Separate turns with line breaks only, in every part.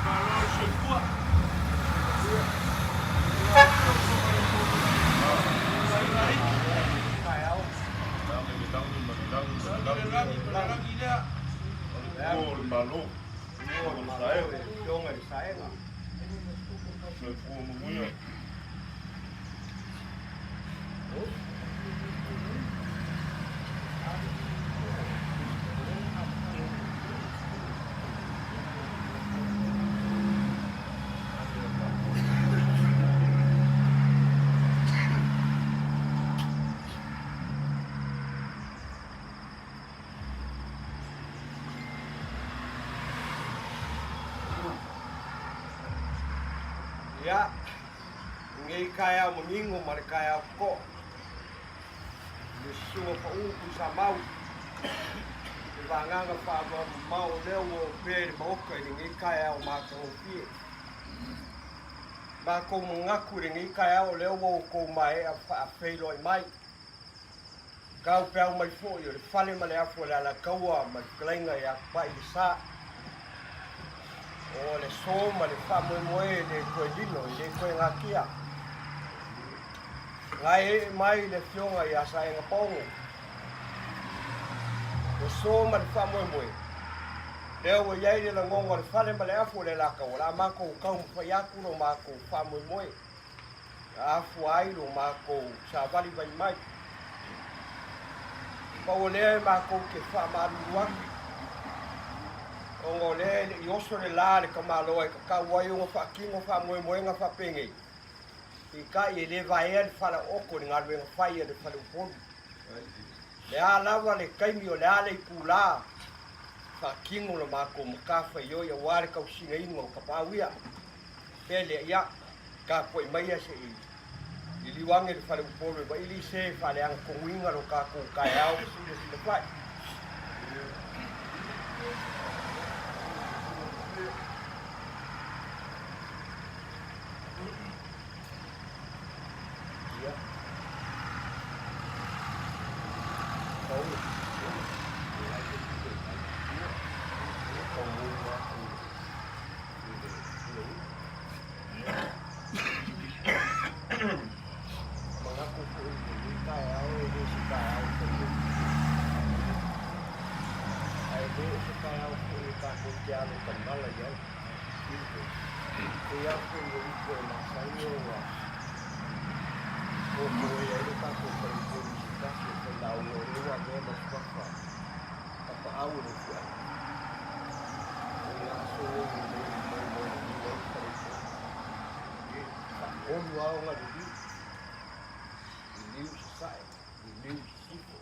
Malo le soifua. Lagi le lagi ma le lagi lea.
Ia, lenei taeao manino ma le taeao totoa, i le susuga pau Tuisamau, le vagana faamamao lea ua opea i le Maota i lenei taeao matagofie. Matou manatu i lenei taeao o lea ua outou maea faafeiloai mai. Taupeau mai foi o le fale ma le afu o le Alataua ma le fetalaiga ia Tupai le Sa. O le aso ma le faamoemoe e le toe lilo, e le toe natia. Gaeee mai le afioga ia Saega Paogo. Le aso ma le faamoemoe, lea ua i ai le lagona o le fale ma le afu o le Alataua, o le a matou taumafai atu lo matou faamoemoe. Na afua ai lo makou savalivali mai. Pau o lea e makou te faamalulu atu, ona o lea e le i oso le la a le tamaloa e tatau ai ona faatino faamoemoega faapenei, peitai e le vaea le falaooto i le galuega fai a le faleupolu. Le a lava le taimi o le a le itulā, faatino la matou matafaioi aua le tausinaina o tapaau ia. Pea lea, ia, tapuai maia se i liliu ane le faleupolu e vaili se faaleaga tonuina lo tatou taeao silafila fai. Ia. Pau. Manatu foi i lenei taeao e le o se taeao faigofie, ae le o se taeao foi e tatou te alo taumala i ai. E pei lava foi o upu e masani ona totoe ai le tatou faleupolu i se tasi o failauga o lea ua avea ma suafa tapaau o le afioaga. O le aso nei e le i moemoeliliu ai le faleupolu. Faatolu lava ona liliu, liliu i sasae, liliu i sisifo,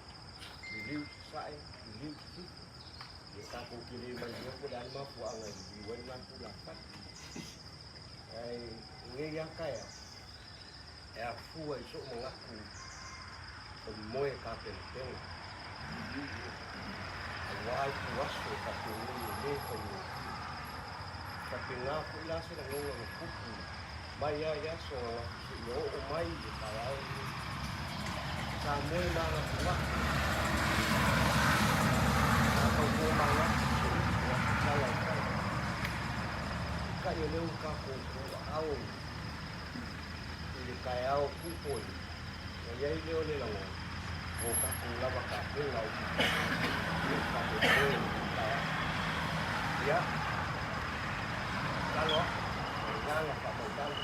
liliu i sasae, liliu i sisifo. Ia tatou te le mailoa po o le a le mafuaaga e liliu ai lena tulafale. Ae o lenei lava taeao, e afua i sou manatu o le moe tapenapena aua ituaso faapenei e le faigofie. Faapena foi la se lagona na tupu mai lava i le aso ananafi seia oo mai i le taeao lenei. Sa moe manatunatu, sa tauto manatu i se upu a se tala e fai. Peitai o lea ua tatou puaao i le taeao pupoi, ona i ai lea o le lagona, ua tatou lava tapena o le faamoemoe o lenei taeao. Ia, tatalo atu ma le agaga faamautalo,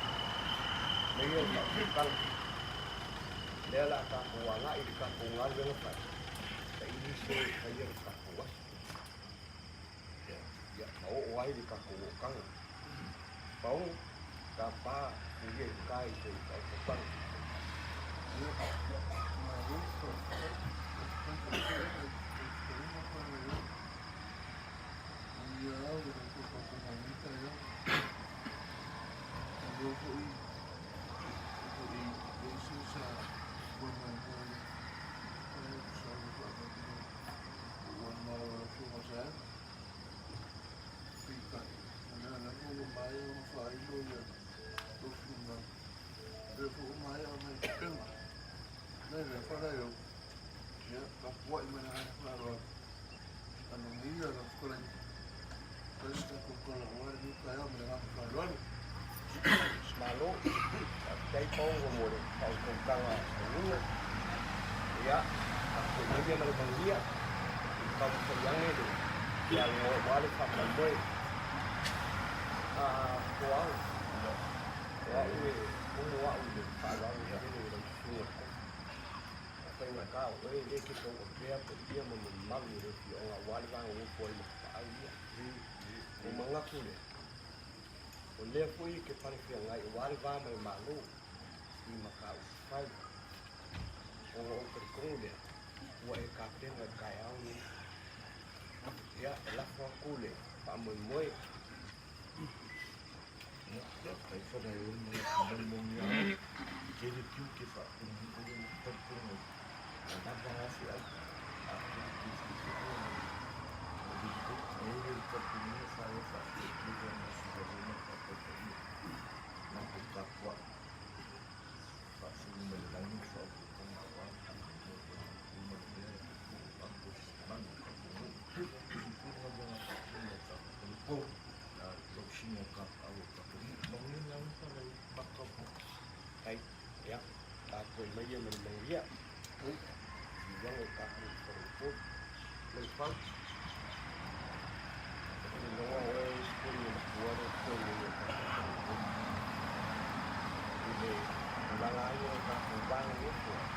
aumaia le faautautaga, lea o le a tatou agai i le tatou galuega fai, saili se e faia le tatou aso. Ia, ma oo ai le tatou ootaga. Pau, tapa, tulia i uta i se faautautaga. Kongo mo le faautautaga anuga. Ia, tapuai maia ma le manuia i le taumafai ane le fealuga aua le faamoemoe. O au, o au e tumu au i le faaaloalo tele i lau susuga i le Kofi. A faigata o oe e le te tauavea paia ma mamalu o le afioaga aua le vaega nofo ai ma tapaau ia. Ua manatu lea, o lea foi e te palefeagai aua le va ma le Malo i mataupu fai. Ona ou talitonu lea, ua e tapena i le taeao lenei. Ia, e lafo atu le faamoemoe.
Ia, faafetai Faleolo mo le molimauina ia au. Tele tiute faatonu o le talitonu ua lava gafeai a tele tiute feau o le e le talitonuga sa ia faatuatua na sivavena faatautaia matou tapuai faasolo mai le lagi le faaopoopoga aua le faamoemoe ma le mea e tupu mamalu o le tatou nuu. Foi le galuega faatino a le tatou falepo, le tausiga o tapaau o le tatou nuu. Manuia le lauga Faleolo, matou tapuai.
Ai, ia, tapuai maia ma le manuia. Tulaga o tatou faleupolu. Maifau. Iloa oe isi taimi o matua le totogi o tatou faleupolu. I le tulaga lava ia o tatou va nonofo ai,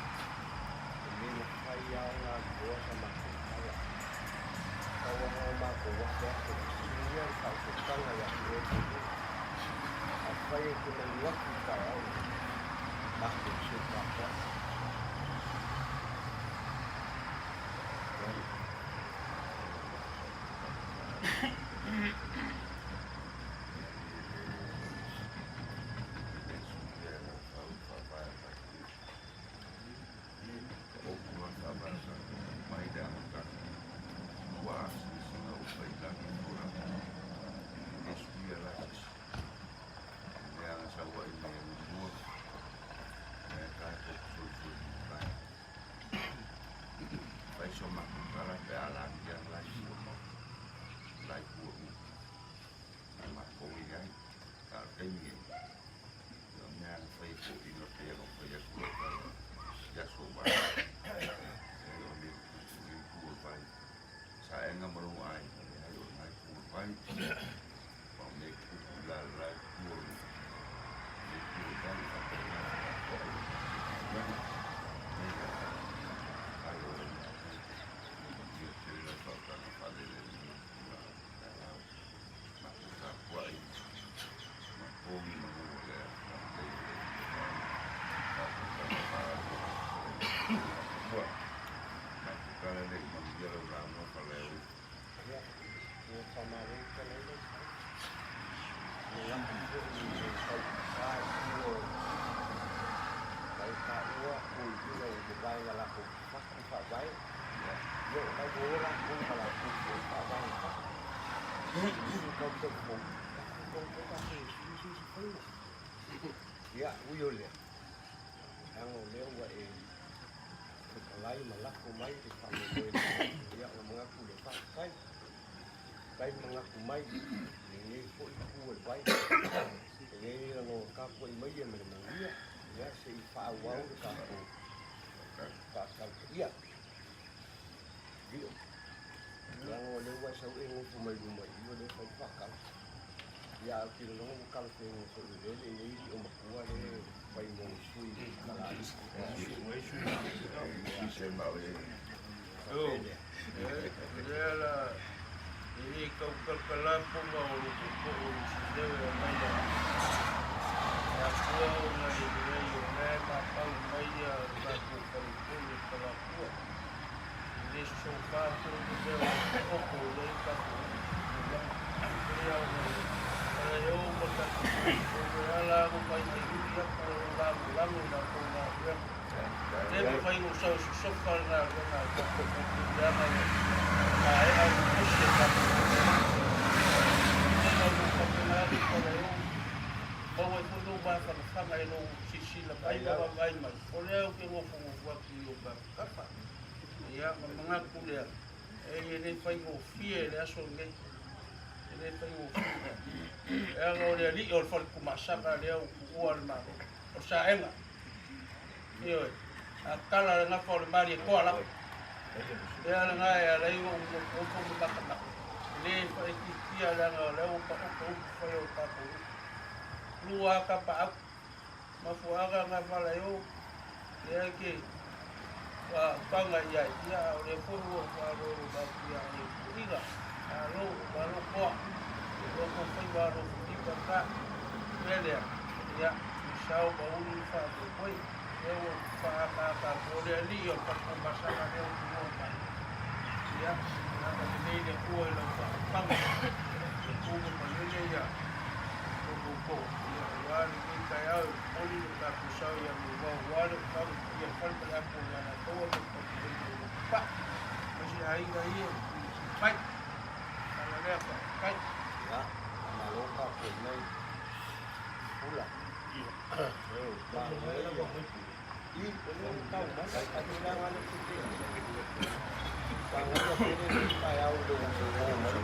e le mafai lava ona aluloa sa matou tala. Tau lava ona matou afe atu e fesiligia le faautautaga ia te oe muamua. Afai e te manu atu i le taeao lenei, matou te tapuai. Ia, ua faamalo tala i lau tala. Ua laki foi i le taugata i tua o ma e taua toeaiina o le vaega latou te fatu faavae. Ia, o la ua o latou ma latou foi faavae fatu. E tau tau fou, tatou taumafai tatou e sui se isi faiga. Ia, ui o lea, leaga o lea ua e fetalai ma lafo mai le faamoemoe ia ona manatu lea, faafetai. Faafetai le manatu mai i lenei foi itu o le vai. E i ai lona tapuai mai ia ma le manuia, ia se i faaauau le tatou faatautaia. Lio. Leaga o lea ua e sau e nofo mai luma i i o lea e fai le faatau. Ia a ou tilologa ua talafeagai foi o lea e le i ai lio matua lea e fai mo ni sui kalaaliki.
Io, lea la e le tau talapala o lou tootoo i se leo e aumai e afua ona e lelei o lea e matau mai le tatou faleupolu e Kalapua. E le sosofa foi le mea o le taoto i ai le tatou tulaga. E pei lava ona Faleolo ma tatou faleupolu e ala ona maimaiuli atu o lou lagolago i latou galuega. E le mafai ona ou sau e sosofa le galuega a le tatou faleupolu leaga ua maea ona osi e tatou tele ona ou faapena atu Faleolo, maua ai foi lou mafanafana i lou silasila mai ma vaavaai mai, o lea ou te nofonofo atu i ou tafatafa. Ia, ma manatu lea, e le faigofie le aso lenei, e le faigofie. Leaga o le alii o le fale tumasaga lea ua tuua le Malo. o le saega. Ioe, a tala le gafa o le Malietoa lava. Lea lena e ala ai ou nofonofo ma matamata. E le faaitiitia leaga o lea ua taoto upu fai o le tatou nuu. Lua lava tapaau, mafuaaga na falaio, lea e te faataga i ai, ia a o lea foi ua ou faalogologo atu ia oe Tuiga, malo, malo toa, o tou faiva alofilima na. O le mea lea, ia, i sao ma ulu le faamoemoe, lea ua ou faaataata atu, o le alii o le faletuamasaga lea ou te iloa mai. Ia, agalelei le Atua i lau faautaga, ia tu ma malele ia lo outou, ia aua lenei taeao e momoli lo tatou sao ia Miuvao aua le utaga i paia fale ma le apo o le Alataua ma le taumafaiga o Lotopa. Aemaise aiga ia e tulisi mai. Tala lea faafetai.
Ia, faamalo tatou nei pula. Manaia. I, tau mai, ai tulaga le pule. Manaia tele le taeao i lou o mai.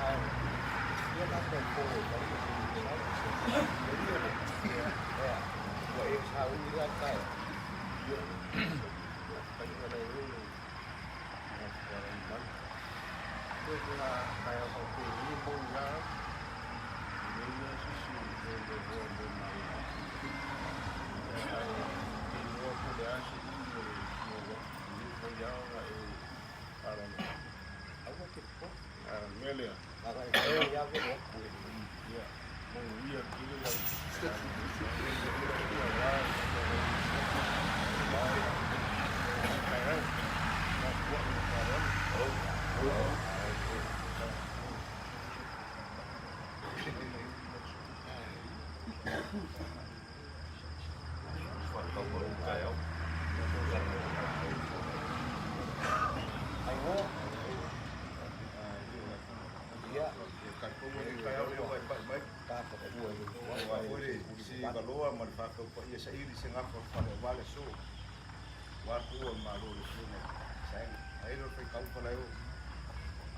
Ai, ia tatou fono i tai. Ia, ua e sauni la taeao.
Valoa ma le faataupaia saili se gafa o le fale aua le aso. Aua le tuua o le Malo o le Afioga i le Saega. Ae le o le faitau falaeo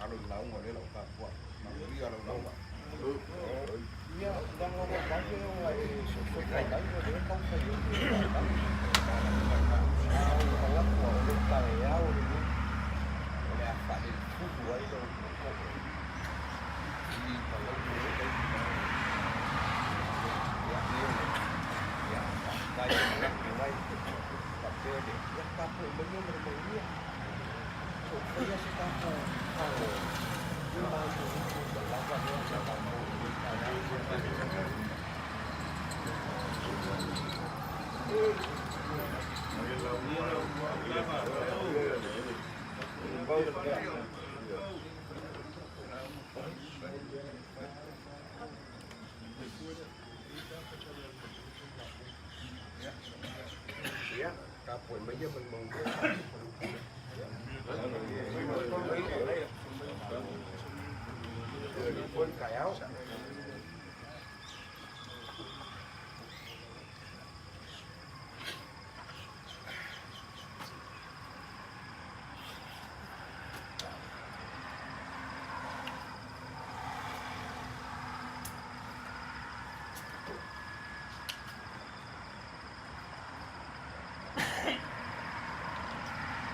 alo i le lauga o lea la ua tapuai. Manuia lau lauga.
Ia, leaga ua vave ona e sosofa mai o lea e tau fai atu e le A o le manatu o le taeao lenei, o le a faalelefulu ai lou tootoo i Palauli o Ia, ia, faafetai i le manatu mai faapea lea, ia tapuai maia ma le manuia. Soifua se tatou fago i ua lava lea mo tatou i lenei taeao. Ia, tapuai maia ma le manuia.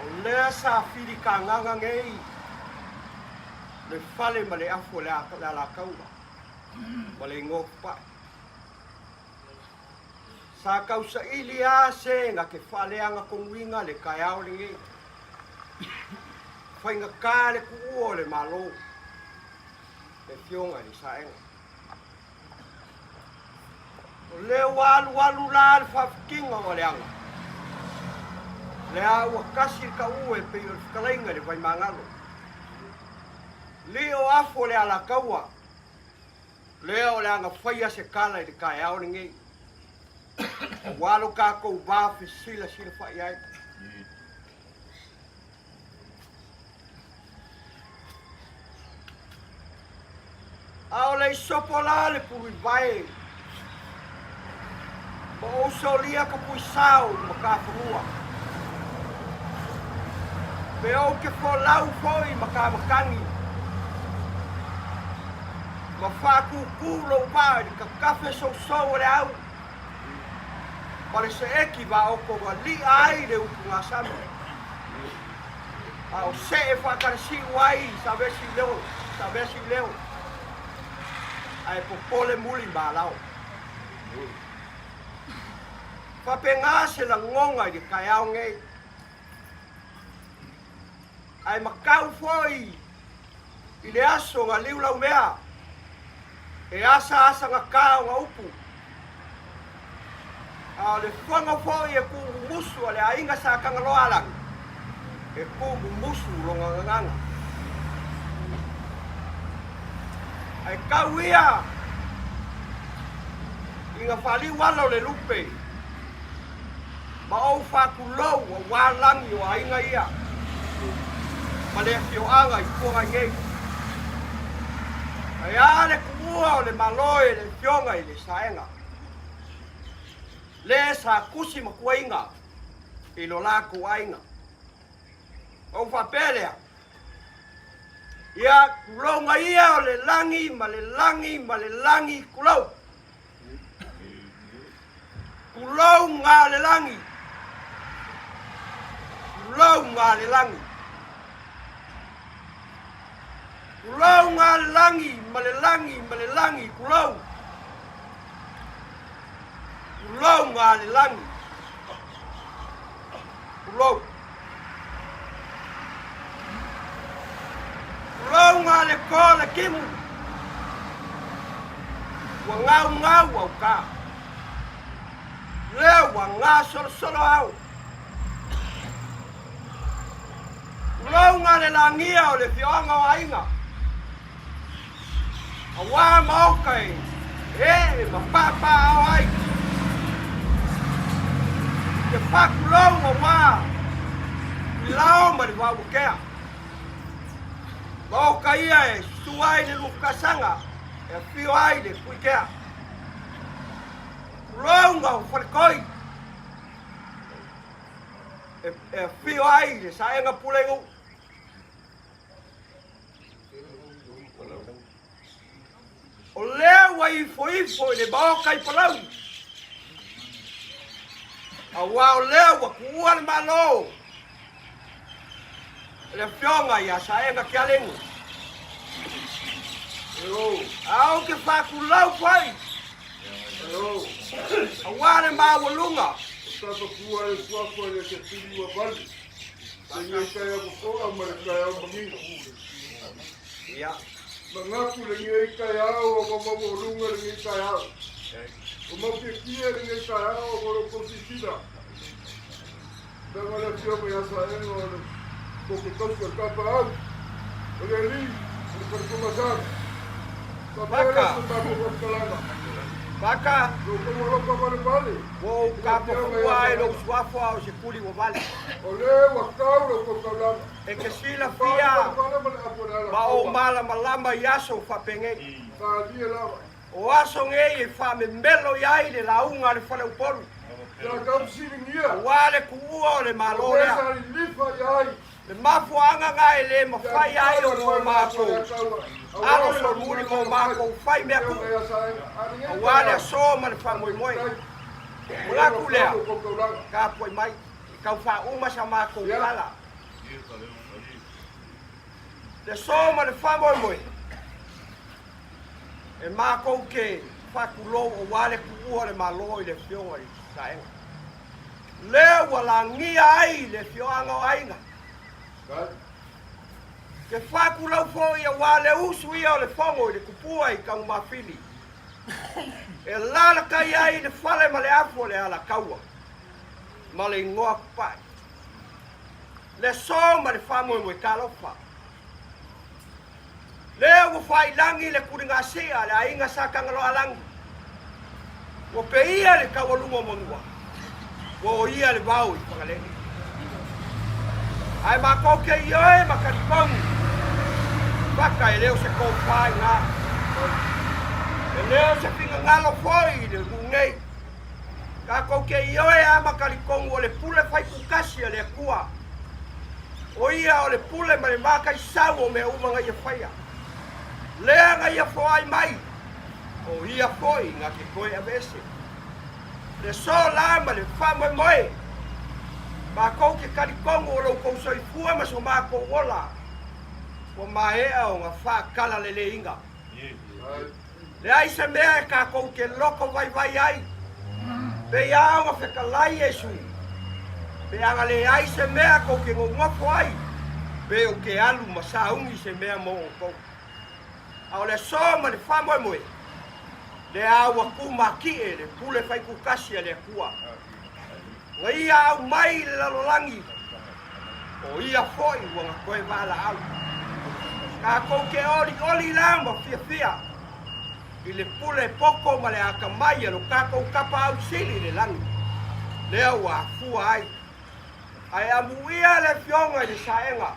O lea sa filikagaga nei le fale ma le afu o le Alataua ma le igoa Tupai. Sa tausaili lava se na te faaleaga tonuina le taeao lenei. Faigata le tuua o le Malo, le Afioga i le Saega. O lea ua alualu la le faafitiga o Aleaga. Lea ua tasi le taua e pei o le fetalaiga i le Vaimagalo. Lio afu o le Alataua, lea o le aga faia se tala i le taeao lenei. Ua lo tatou va fesilasilafai ai. A o le isopo la le puluivae, ma ou solia ka puisao i matafanua. Pe ou te folau foi ma ka matagi. Ma faakūkū lou vaa i le kakafe sousou o le au ma le seeki vaoko na li'a ai le utugasami, a o see faatalesi'u ai savesi leo, savesi leo, ae popole muli ma alao. Faapena se lagona i le taeao nei, ae matau foi i le aso na liulaumea e asaasagata ona upu, a o le fono foi e tuumumusu a le aiga Sa Tagaloaalagi, e tuumumusu lona gagana. Ae tau ia ina faaliu ala o le lupe ma ou faatulou aua lagi o aiga ia ma le afioaga i Fuaga nei. Ae a le tuua o le Malo e le Afioga i le Saega, le sa tusi matuaina i lo latou aiga. Ou faapea lea, ia tulouna ia o le lagi ma le lagi ma le lagi, tulou. Tulou ngā le lagi. Tulou ngā le lagi. Tulou ngā le lagi ma le lagi ma le lagi, tulou. Tulou ngā le lagi. Tulou. Tulou ngā le kō le kimu. Ua ngaungau au ka. Lea ua gasolosolo au. Tulou ngā le lagia o le fioaga o aiga. Auā maoka e ee ma pāpāao ai. Te whākulou auā i lao ma le vauakea. Maoka ia e susu ai le lukasaga e afio ai le kuikea. Tulouna o Falekoi e afio ai le saega pulegu. O lea ua ifoifo i le maoka i Palauli, auā o lea ua tuua le Malo e le Afioga ia Saega Kealegu. A ou te faatulau foi, auā le maualuga.
Lenei taeao popoa ma le taeao manino.
Ia.
Manatu lenei taeao o maualuga lenei taeao. O maukekia lenei taeao o lo kou sisila. Langa le afioga ia Saega o le koke tausi o le tapaau. O le alii o le faletumasau. Faapea le so tatou faamatalaga.
Baka.
Lo kou alofa valevale.
Ua ou tapafua ai lou suafa o se tuli ua vale.
O lea ua tau lo kou taulaga.
E te silafia ma ou malamalama i aso faapenei.
Talie lava.
O aso nei e faamemelo i ai le lauga a le faleupolu.
Sa tausiligia.
Aua le tuua o le Malo lea.
O lea sa lilifa i ai.
Le mafuaaga na e le mafai ai ona o matou alo solomuli ma o matou fai mea tuu, aua le aso ma le faamoemoe. Manatu lea, tapuai mai, e tau faauma sa matou tala. Le aso ma le faamoemoe, e matou te faatulou aua le tuua o le Malo i le Afioga i Saega. Lea ua lagia ai le afioaga o aiga. Ke faakulau foi auā le usu ia o le fono i le tupua i Taugumafili e lalakai ai le fale ma le afu o le alataua ma le igoa papae. Le aso ma le faamoemoe talofa. Lea ua faailagi le tuligasia a le aiga Sa Tagaloaalagi. Ua peia le taualuga o Manua, ua oia le vao i Fagalele. Ae matou te ioe ma talitonu, faka e le o se tofa i ina. E le o se finagalo foi i le nuu nei. Tatou te ioe a ma talitonu o le pule faitutasi a le Atua. O ia o le pule ma le mataisau o mea uma na ia faia. Lea na ia foai mai, o ia foi na te toe aveese. Le aso la ma le faamoemoe, matou te talitonu o lo outou soifua ma so matou ola ua maea ona faatalaleiina. Leai se mea e tatou te loto vaivai ai, pei lava ona fetalai Iesu, pe ana leai se mea tou te nonofo ai, pe ou te alu ma sauni se mea mo outou. A o le aso ma le faamoemoe, lea ua tumatie le pule faitutasi a le Atua, na Ia aumai i le lalolagi, o Ia foi ua na toe valaau. Tatou te olioli la ma fiafia i le pule poto ma le atamai a lo tatou Tapaau Sili i le lagi, lea ua afua ai. Ae amuia le Afioga i le Saega,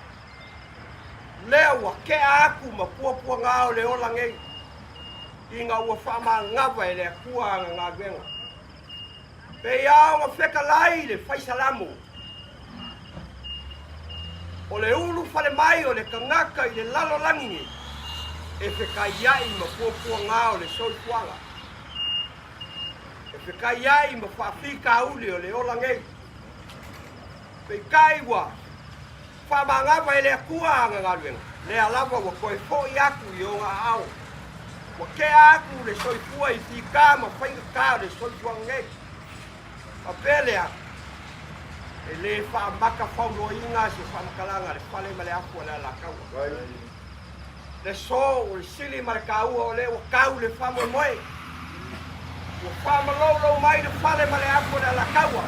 lea ua tea atu ma puapuaga o le ola nei, ina ua faamagava e le Atua ana galuega. Pei lava ona fetalai le fai salamo, O le ulu fale mai o le tagata i le lalolagi nei, e fekaiai ma puapuaga o le soifuaga, e fekaiai ma faafitauli o le ola nei. Peitai ua faamagava e le Atua ana galuega, lea lava ua toe foi atu i ona aao. Ua tea atu le soifua i fita ma faigata o le soifuaga nei. Faapea lea, e le faamata fauloaina se faamatalaga a le fale ma le afu a le Alataua. Le aso o le sili ma le taua o lea ua tau le faamoemoe. Ua faamaloulou mai le fale ma le afu a le Alataua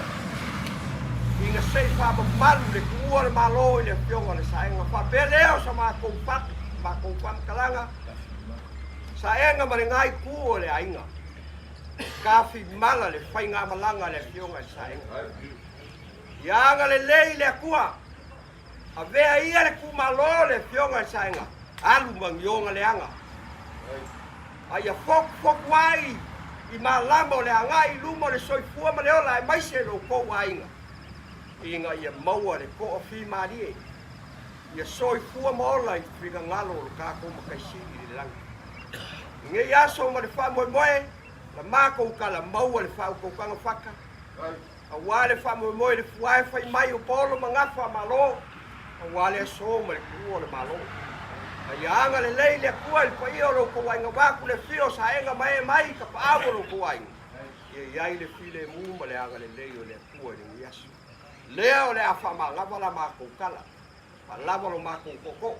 ina se i faamamalu le tuua o le Malo i le Afioga o le Saega. Faapea lea o sa matou matou faamatalaga, Saega ma le ga itu o le aiga. Tafimala le faigamalaga a le Afioga i le Saega. Ia agalelei le Atua. Avea ia le tumalo le Afioga i le Saega, alu ma gioga leaga. A ia fotufotu ai i malama o le agai i luma o le soifua ma le ola aemaise lo outou aiga, ina ia maua le toafimalie, ia soifua ma ola i finagalo o lo tatou Matai Sili i le lagi. I nei aso ma le faamoemoe, na matou tala maua le faautautaga fata, Aua le faamoemoe i le fuae fai mai o Paolo ma Gafa Malo, aua le aso ma le tuua o le Malo. A ia agalelei le Atua i le paia o lo outou aiga vaeatu le afio o Saega ma ee mai i tapaau o lo outou aiga, ia i ai le filemu ma le agalelei o le Atua i lenei aso. Lea o le a faamagava la matou tala, faalava lo matou tootoo.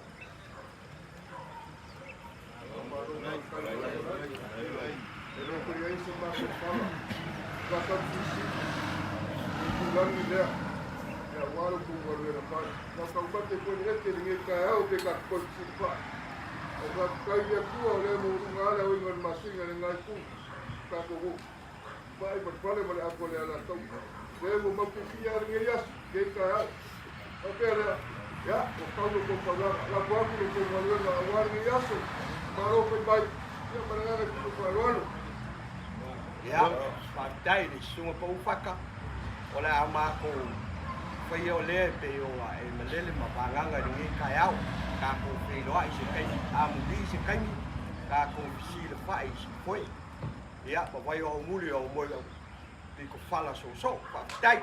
Faapea lea, ia, ua tau lo tou taulaga, lafo atu lo tou galuega aua lenei aso, malo fai mai, ia ma le agaga i faaaloalo.
Ia, faafetai i le Susuga Pau Faka, o le a matou faia o lea e pei ona e malele ma vagaga i lenei taeao, tatou feiloai i se taimi amuli i se taimi, tatou fesilafai i Siufoe. Ia, ma vai o aumuli o aumoe pito fala soosoo. Faafetai.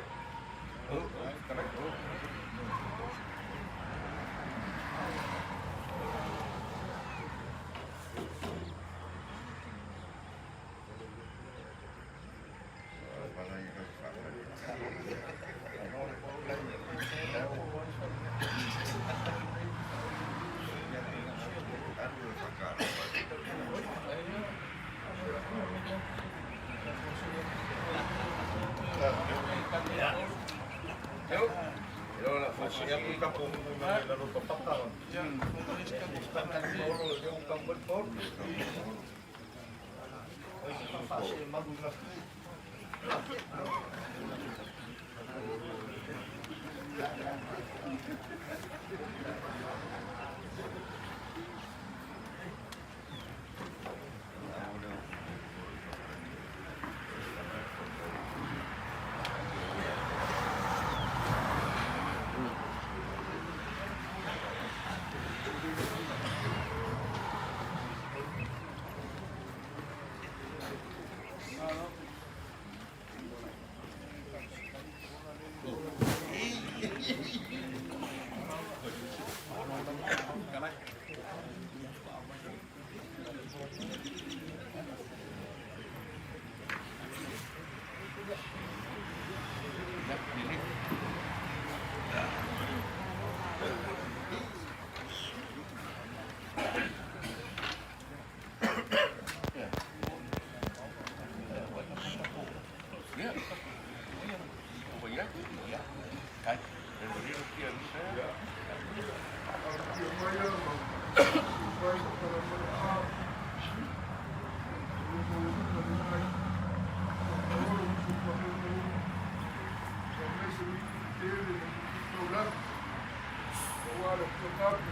le Afioga Ape,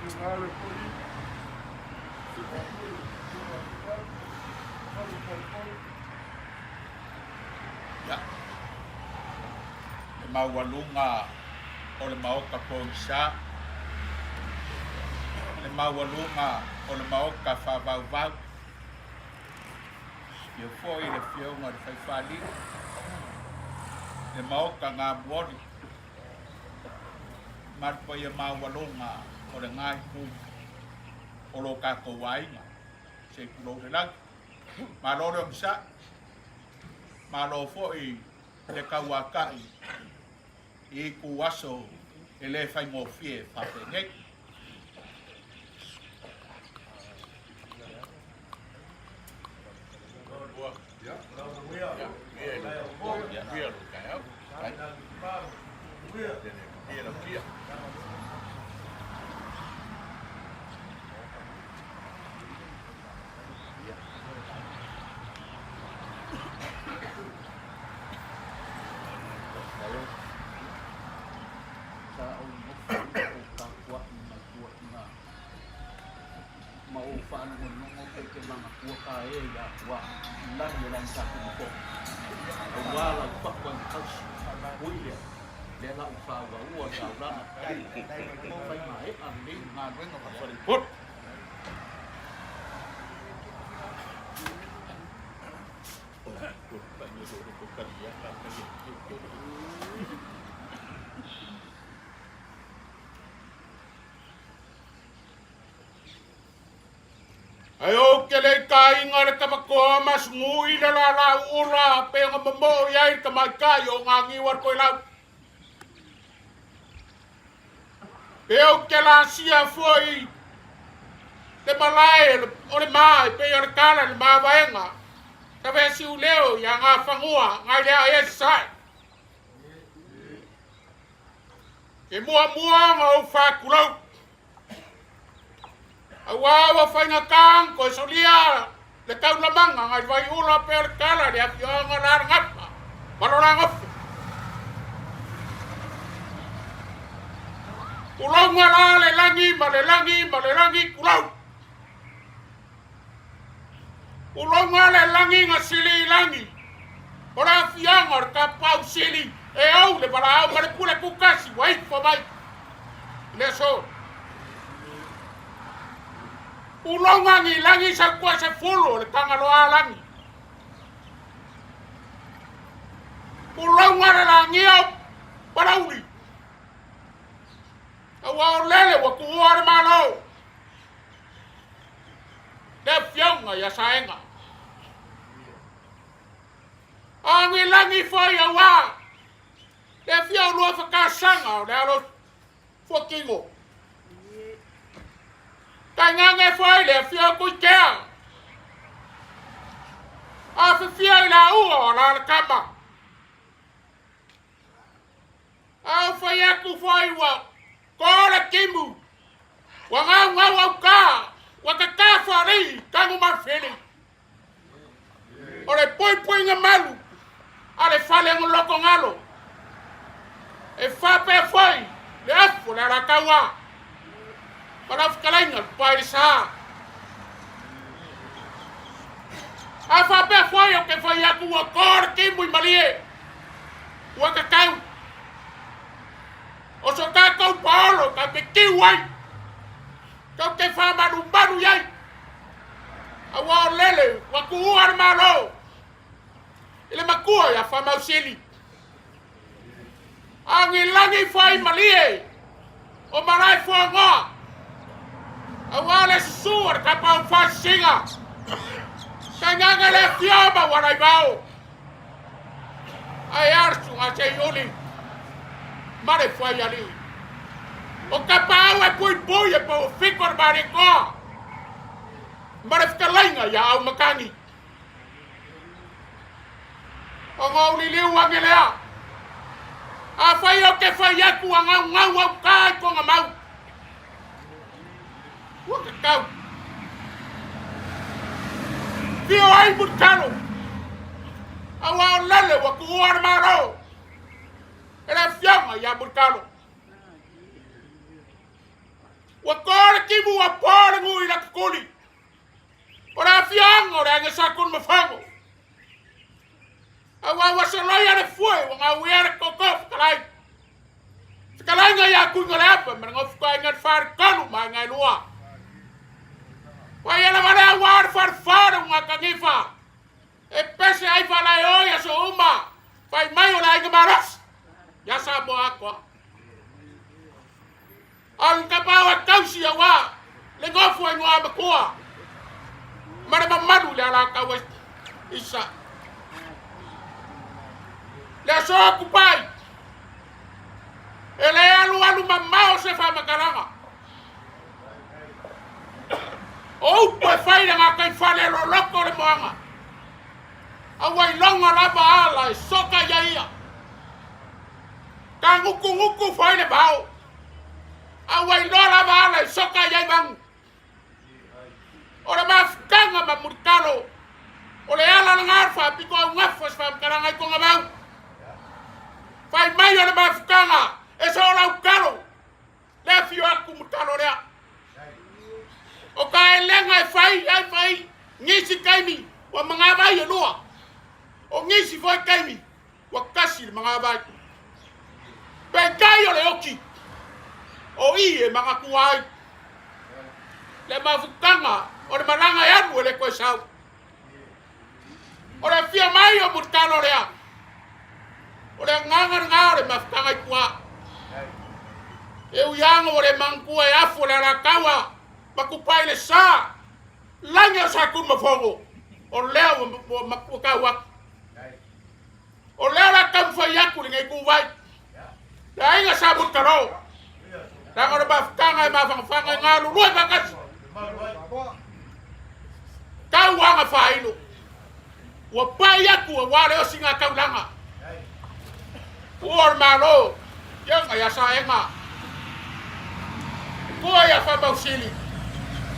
Afioga Ale foi, Afioga foi, Afioga Afioga, Malu Paupau.
Ia, le maualuga o le Maota pogisa, le maualuga o le Maota faavauvau, Afio foi le Afioga i le Faifalii, le Maota Gamuoli, ma le paia maualuga o lena itu o lo tatou aiga, se i tulou le lagi. Malo le onosai, malo foi le tauatai i ituaso e le faigofie faapenei. Sa ou nofo ma ou tapuai mai tua i ina, ma ou faalogologo pe te manatua ka e ia tua i lagi o lana tatou moko, aua lau paʻu ai tausi, ui lea, lea la ua faauaua le aulana, fai maeʻa lenei galuega ma faleupolu. Ae ou te le i taina le tamakoa ma sugui le lalau ula pe ona momoo i ai le tamaitai o ngā niu a le Toelau. Pe ou te lasia foi le malae o le ma e pei o le tala i le mavaega, sa vesiu leo ia ngā fanua ngai le ae ai sasae. Ke muamua ona ou faatulou, Aua ua faigata ona toe solia le taulamaga nai le Vaiula pei o le tala i le afioaga o Lalagafa ma lona nofo. Tulouna la le lagi ma le lagi ma le lagi, tulou. Tulouna le lagi na sili i lagi, o le afioaga o le Tapaau Sili e ou le valaau ma le pule tutasi ua ifo mai i le aso. Tulouna ni lagi sautua se fulu o le Tagaloa lagi. Tulouna le lagia o Palauli. Aua o lele ua tuua le Malo. Le afioga ia Saega. Agilagi foi aua le afio lua whakasaga o le alo fuakingo. Tainane foi le afio Tuitea. Afifio i la ua o la le kama. A ou fai atu foi ua ko le timu, ua gaugau au ka, ua tata faalei tanu mafele. O le puipuiga malu a le fale loko galo. E faapea foi le afu o le Alataua ma lau fetalaiga le pae le sa. A faapea foi ou te fai atu ua ko le timu i Malie, ua tatau. O so tatou paolo tatou te tiu ai, tatou te faamalumalu i ai, aua o lele ua tuua le Malo i le matua ia Faamausili. Agilagi fai malie o Malaefoagoa, aua le susu o le Tapaau Faasisiga, tainane le afio ma Ualaivao, ae a le susuga Seiuli ma le Fuaialii. O Tapaau e puipui e pouafito le Malietoa ma le fetalaiga ia Aumakani. Ona ou liliu ane lea. Afai ou te fai atu a gaugau au tā i kona mau. Ua tatau. Fio ai Mulitalo. Aua o lele ua tuua le Malo e le afioga ia Mulitalo. timu ua po le gui la kukuli. O le afioaga o le aiga sa Kulumafogo. Aua ua soloia le fue ua gauia le koko fetalai. Fetalaiga ia Tuigaleapa ma le nofo aiga le faletolu ma aiga e lua. Ua ia lava lea ua le falefa le ugatanifa. E pese ai faalaeoi aso uma, fai mai o le aiga malosi ia Samoa atoa. A o le tapaau e tausi aua le nofo a igoa matua ma le mamalu i le Alataua i Sasae. Le aso Tupai, e le alualu mamao se faamatalaga. O upu e fai i le gataifale e loloto le moaga, a ua iloga lava ala e soka ia ia. Tagutugutu foi le vao, a ua iloa lava ala e soka i ai vagu. O le mafutaga ma mulitalo, o le ala lena o le faapito augafa o se faamatalaga i Togavau. Fai mai o le mafutaga e soolau talo, le afio atu mutalo lea. O ka elega e fai ai fai nisi taimi ua magavai e lua. O nisi foi taimi ua tasi le magavai. Peitai o le oti, o i e manatua ai le mafutaga o le malaga e alu e le toe sau. O le afio mai o Mulitalo lea, o le agaga lena o le mafutaga i tua. E ui lava ua le manatua e afu o le Alataua ma tupai le sa, lagi o Satunumafono, o lea ua tau atu. O lea o le a taumafai atu lenei ituvai, le aiga Sa Mulitalo, leaga o le mafutaga e mafanafana e galulue faatasi. Tau aga faailo, ua pai atu aua le osiga taulaga. Ua o le Malo, Afioga ia Saega, Tua ia Faamausili,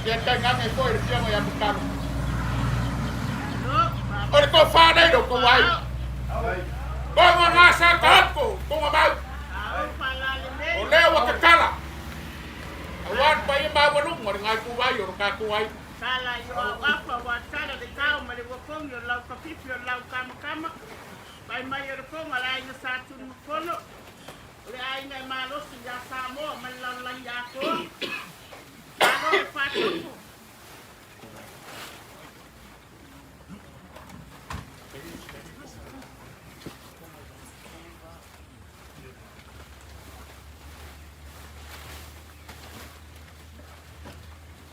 ia tainane foi le Afioga ia Mulitalo. O le tofa nei lo tou ai. Toga ngā sa taoko, toga mau. O lea ua tatala. Aua le paia maualuga o le gaituvai o lo tatou ai.
Tala i o au afa ua tala le tao ma le uafogi o lau kafifi o lau kamakama. Fai mai o le foga le aiga Sa Tunumafono, o le aiga e malosi ia Samoa ma le lalolagi atoa. Malo le faatupu.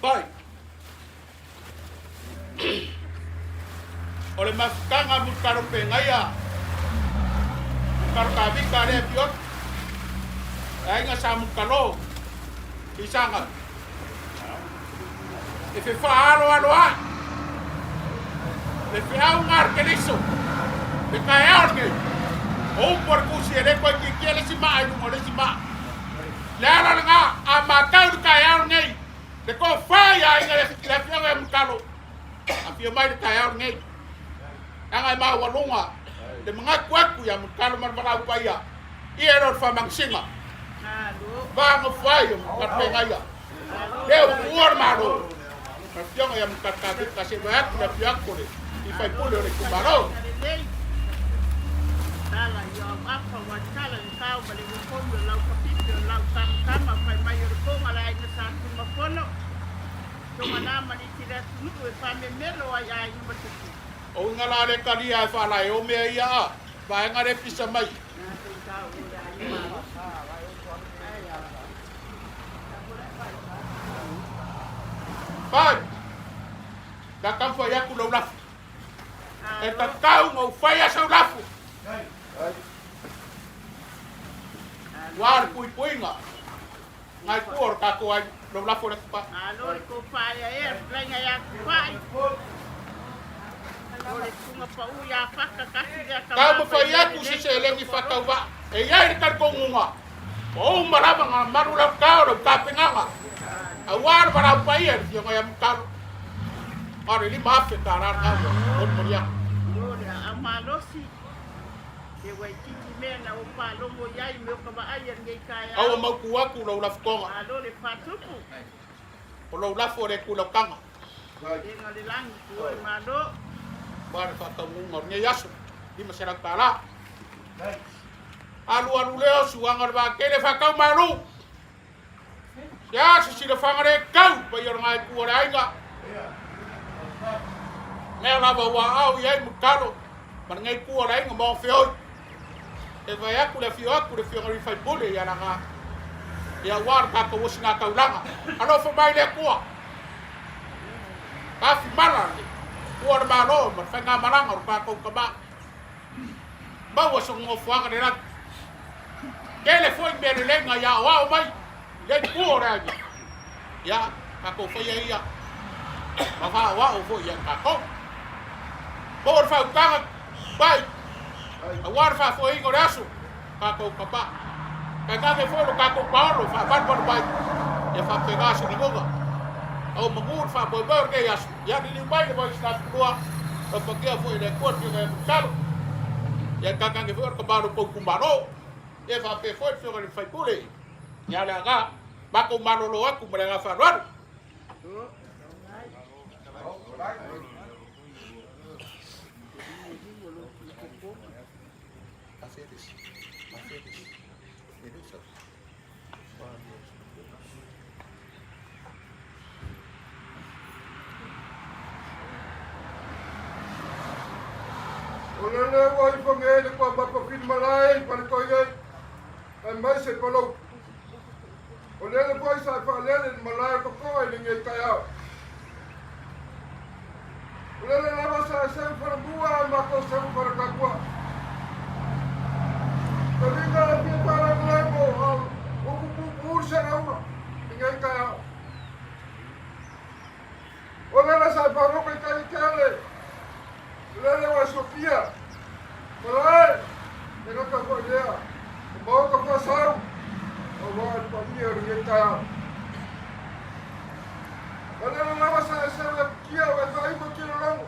Pai. O le mafutaga mutaro pegaia mutaro kavika le piot. E aiga sa mutalo i sanga. E fe whaaro alo ai. Le feau ngā re keliso. Le kaeao nei. O upu o le kusi e le koe ki kia le si maa i lunga o le si maa. Le ala lena a mātau le taeao lenei, le tofa ia aiga le afioga ia Mulitalo, afio mai le taeao lenei. Leaga e maualuga le manatu atu ia Mulitalo ma le valaau paia, ia e le o le faamanusina. Vaagofo ai o Mulitalo Pegaia. Lea ua tuua le Malo, ma le afioga ia Mulitalo Kavika, se i vae atu le afio atu o le sui usufono o le itumalo.
Tala i au apa ua tala le tau ma le uafogi o lau kapipi o lau kamakama fai mai o le ponga le aiga sa Tumafono tonga na maliti le atunuu e faamemelo ai aiga ma tupu.
O uiga la le talia e faalae o mea ia a vaega le pisa mai. Pai, da taumafai atu lou lafu. E tatau ona ou faia sau lafu. Ua le puipuiga ngai tua o le tatou ai lou lafu o le kupa.
Malo le tofa ia ea fetalaiga ia Tupai. O le tuga pau ia Faka kasi lea tama
Taumafai atu se seleni faatauvaa e i ai le talitonuga ua uma lava ona malu lau tao lau tapenaga aua le valaau paia i le Afioga ia Mutalo. Na o le $5,000 lena ua molimoli atu.
O le aa malosi, he waititi mea na ou faalogo i ai me o ka vaai a lenei taeao.
Aua mautu atu lou lafutoga.
Malo le faatupu.
O lou lafo e le tu i lau taga.
Lega le lagi tua e malo.
Aua le faataunuuga o lenei aso, $500. Alu alu lea o suaga o le vaatele faatau malu. Se a se silafaga le tau paia o le gaetu o le aiga. Mea lava ua aao i ai Mutalo ma lenei tu o le aiga ma Ofeoi. E vae atu le afio atu le afioga i le faipule ia laga. Ia aua le tatou osina taulaga. Alofa mai le Atua. Afi mala le ua le malo ma le faigamalaga o le tatou tama. Maua sona nofoaga le lagi. Tele foi mea lelei na i aoao mai i le itu o le aiga. Ia, tatou faia ia ma faaoao foi ia tatou. Maua le faautaga pai, aua le faafoeina o le aso, tatou tama. Tainane foi lo tatou paolo faavaluvalu mai, ia faapena se lagona. Ao manu le faamoemoe o lenei aso, ia liliu mai le Vaisinakulua, alofagia foi e le Atua le Afioga ia Mulitalo. Ia tainane foi o le tama o lo outou itumalo. Ia faapea foi le Afioga i le sui usufono ia Leaga, matou malolo atu ma le agaga faaaloalo.
O lele ua ifo nei le kua mapafili malae i Faletoi nei, aemaise Paloupu. O lele foi sa e faalele le malae o Tokoa i lenei taeao. O lele lava sa e seu falemua ae matou seu faletatua. Taliga e fia faalagolago a o puupuu le segaula i lenei taeao. O lele sa e faaroka i tai tele, o lele ua e sofia, malae, e gata foi lea, o maota faasau, aua le paia o lenei taeao. O lele lava sa e seu e kutia o e faaima kilologo,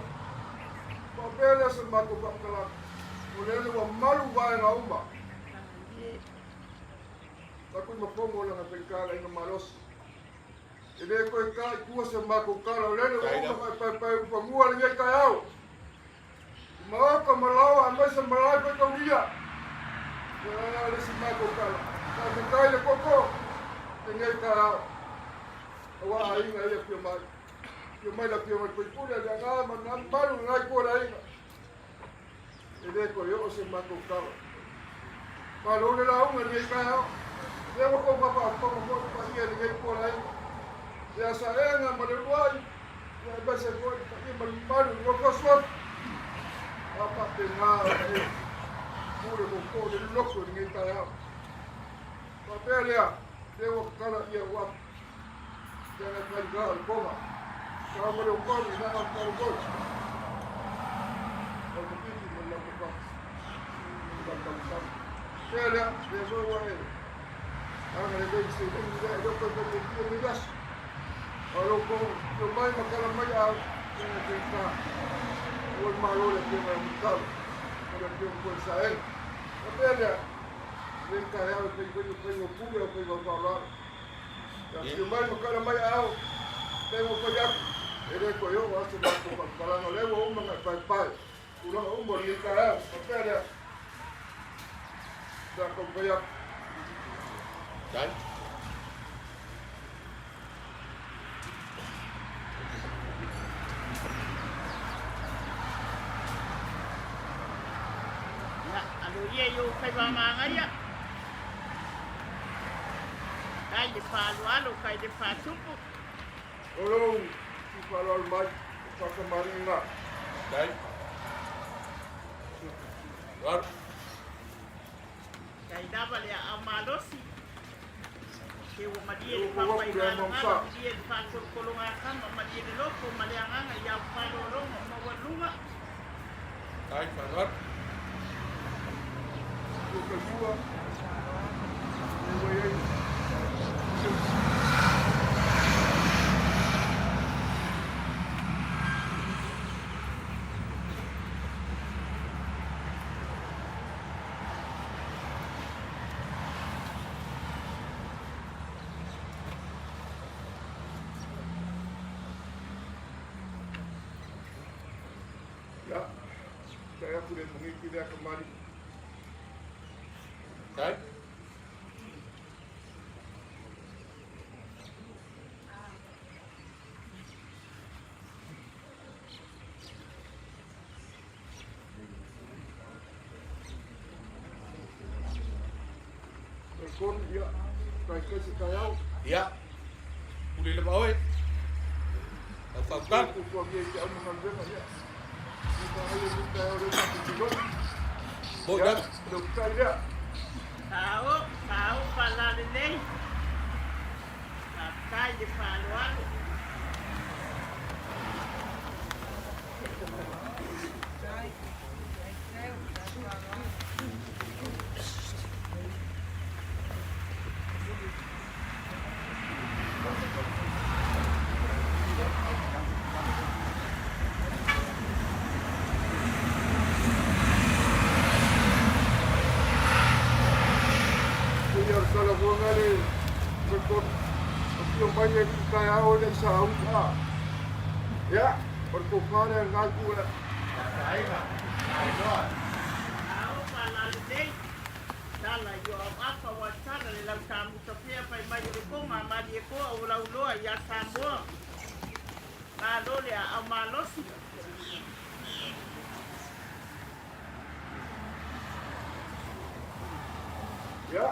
faapea lea se matou faamatalaga, o lele ua malu vaega uma. Taku i mafomo o lana faigata ina malosi. E le toe ta i tua se matou tala o lele ua uma ona e paepae ufanua lenei taeao. I maota ma laoa aemaise malae faitaulia. Ia a le isi matou tala. Faafetai le koko lenei taeao. Aua aiga ia afio mai. Afio mai le afioga i le faipule a le aga ma na malu lena itu o le aiga. E le toe oo se matou tala. Malo le lauga i lenei taeao. Lea ua tou faafofoga foi le paia i lenei itu o le aiga. Ia Saega ma Leuluai, ia aemaise foi le paia ma le mamalu i lua suafa. A faapena ona e pule koko le loto i lenei taeao. Faapea lea, lea ua tatala ia ua ia na kai ga o konga. Ka ma le ukoni na ka ka ko. O te piki mo lau ka. Ka ka ka. Pea lea, lea so ua e. Aga le lei se le le le ko ko ko ko le gas. O lo ko yo mai ma kala mai a e te ka. O malo le ke ma mutalo. O le ke ko sa e. Pea lea, le ka hea o fai fai fai o pule o fai o faaaloalo. Ia afio mai ma kala mai aao, pei ua fai atu, e le toe oo lava se matou faamatalaga, o lea ua uma ona e paepae tulaga uma o lenei taeao. Faapea lea, pe a taumafai atu.
Dai.
Ia, alo ia i ou faiva magaia. Kai le faaaloalo, kai le faatupu.
O lou i faaaloalo mai, o faakamaliga.
Dai. Alo.
Kai lava le aao malosi. Se ua malie le papaigalagala, malie le faatolotologatama, malie le loto ma le agaga i au faaaloaloga o maualuluga.
Dai, faaaloalo.
Ua kalua, e ua i ai. atu le magiti lea kamali'i.
Tai.
Talitonu, ia, taitai se taeao.
Ia. Pule lava oe. Lau faautaga.
Fuafuagia i te au ma galuega, ia. Ia faagaia i lenei taeao lea tatou feiloai.
Moi
Ia,
lava.
le okitai lea.
Sao, sao faalalelei. Faafetai le faaaloalo.
Ia o le talanoaga le record afio mai le alii taeao e le i saauga. Ia, o le tofa lea i lena itu o le
Ao faalalelei. Tala i o auafa ua tala le lau tamuta pea fai mai o le koga a Malietoa ua lauloa ia Samoa. Malo le aao malosi.
Ia.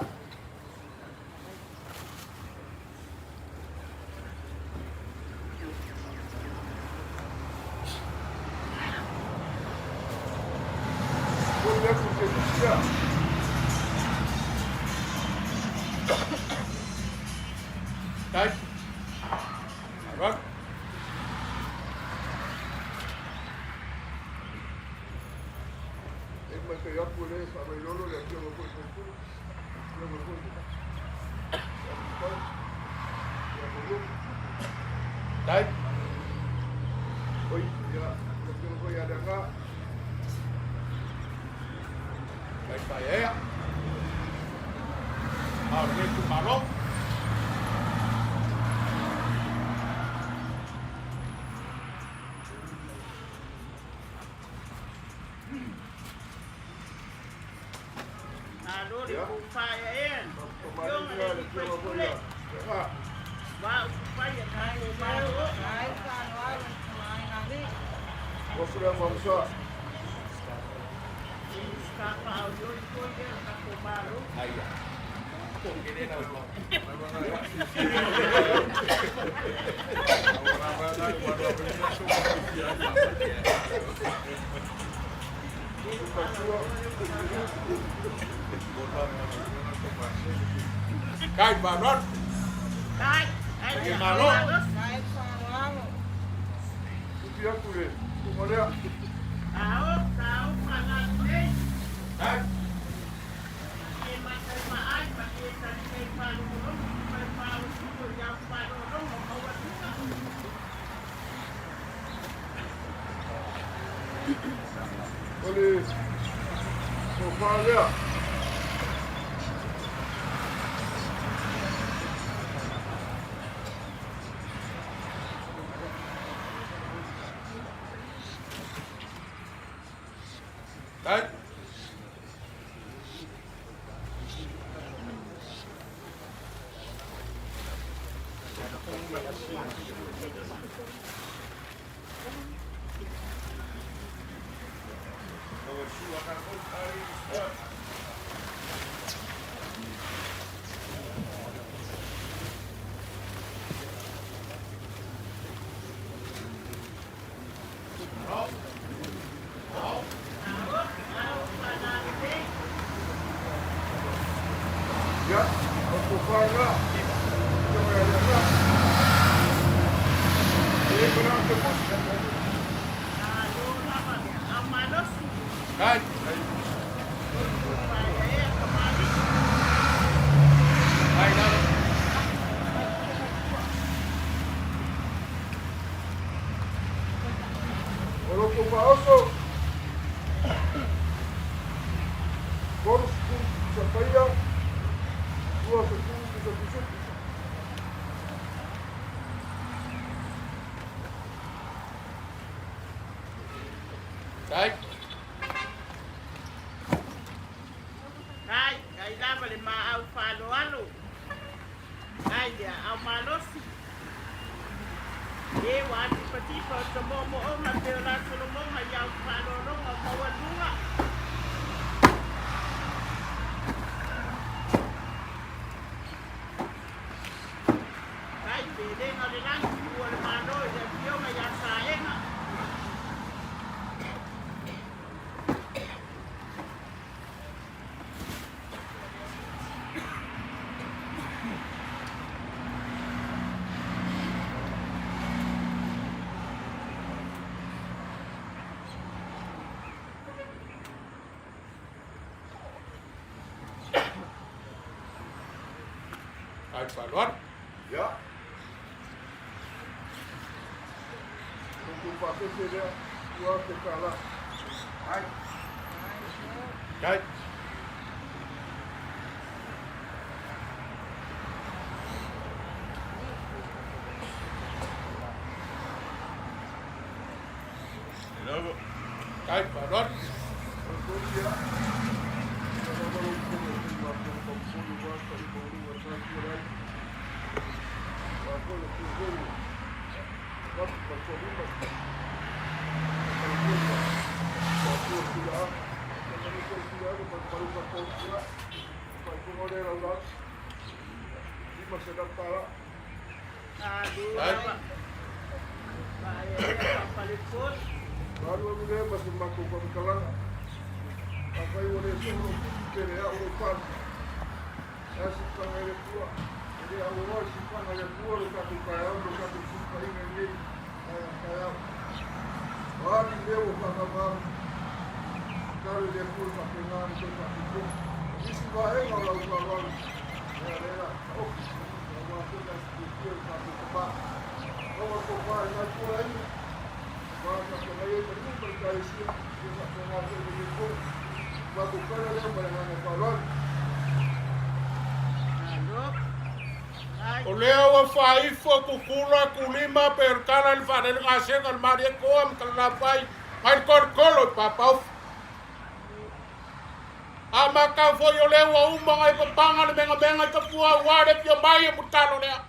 Momoli atu le tusi lea.
Tai. Faaaloalo.
E matai atu o lea e faamailolo le afioga foi i le sui usufono, afioga foi i le Tau, ia Malumu.
Tai.
Oi, ia, le afioga foi ia Leaga.
Tai paeaea. A o lenei itumalo.
Malo le
Ia.
tofa aeaea.
Famalii
Afioga
lea
le
le
alii
afioga foi
faipule.
ia Leaga.
Ma upufai a tatou Malo.
Oso lea Mamusa.
Minista faaoioi foi lea o tatou Malo.
Aia. Ko ke le na o.
Tautua.
Tai faaaloalo.
Tai, ai
Ke
le
malo.
malosi.
Tuki atu le tuga lea.
Ao, sao faalalelei.
Tai.
E matai maai ma e talimei faalogologo ma le faaosuo i au faalogologo maualuga.
O le tofa lea.
Tai.
Ao, ao faalalelei.
Ia, o le tofa lea. Afioga ia Leaga. E le mana te musi.
Malo lava le aao malosi.
Tai.
Tofa aeaea kamali'i.
Tai lava.
O loto faaoso. 30 tutusa paia, 20 tutusa fisutu.
Tai.
i le aao malosi. E ua atipatipa o ta moomooga pei o la solomoga i au faaaloaloga o maualuga. Tai pelega o le lagi, ua le Malo i le afioga ia Saega.
Ai faaaloalo.
Ia. Outou faafefe lea, ua te tala. Ai.
Ai. Ai faaaloalo.
Outou ia. Ia lava lou fono e fai matou paupolu ua ta i mauluga sa tua lai. Ua foi le tūhou. Vapu ma tolima. Kalapua. Ua tua tula a. Ua manu foi tula a. Ua malu ka kau tula. Ua fonga le lau lau. 500 tala.
Alu lava. Faaeaea faafalepoti.
Alu alu lea ma se matou faamatalaga. Afai ua le soo lou tupu pe le ao lou palu. E a sipaga i le Atua. E le aualoa le sipaga i le Atua lo tatou taeao ma lo tatou silafaiga i lenei taeao. O a ni mea ua faamama, tatalo i le Atua e faapena ona toe faafofoga. O nisi vaega o lau faaaloalo, ia lea la taofi, aua foi le aso fiafia o le tatou tama. Maua le tofa i lena itu o le aiga, aua faafeagai ai ma le nuu ma le ekalesia, ia faapena foi lenei itu. O matou tala lea ma le agaga faaaloalo.
Malo. Ai.
O lea ua faaifo kukula kulima pe o le tala i le faalele gasega o le Malietoa ma Kalalafai mai le tolotolo i Papaofu. A matau foi o lea ua uma ona e papaga le megamega i tafua aua le afio mai o Mulitalo lea.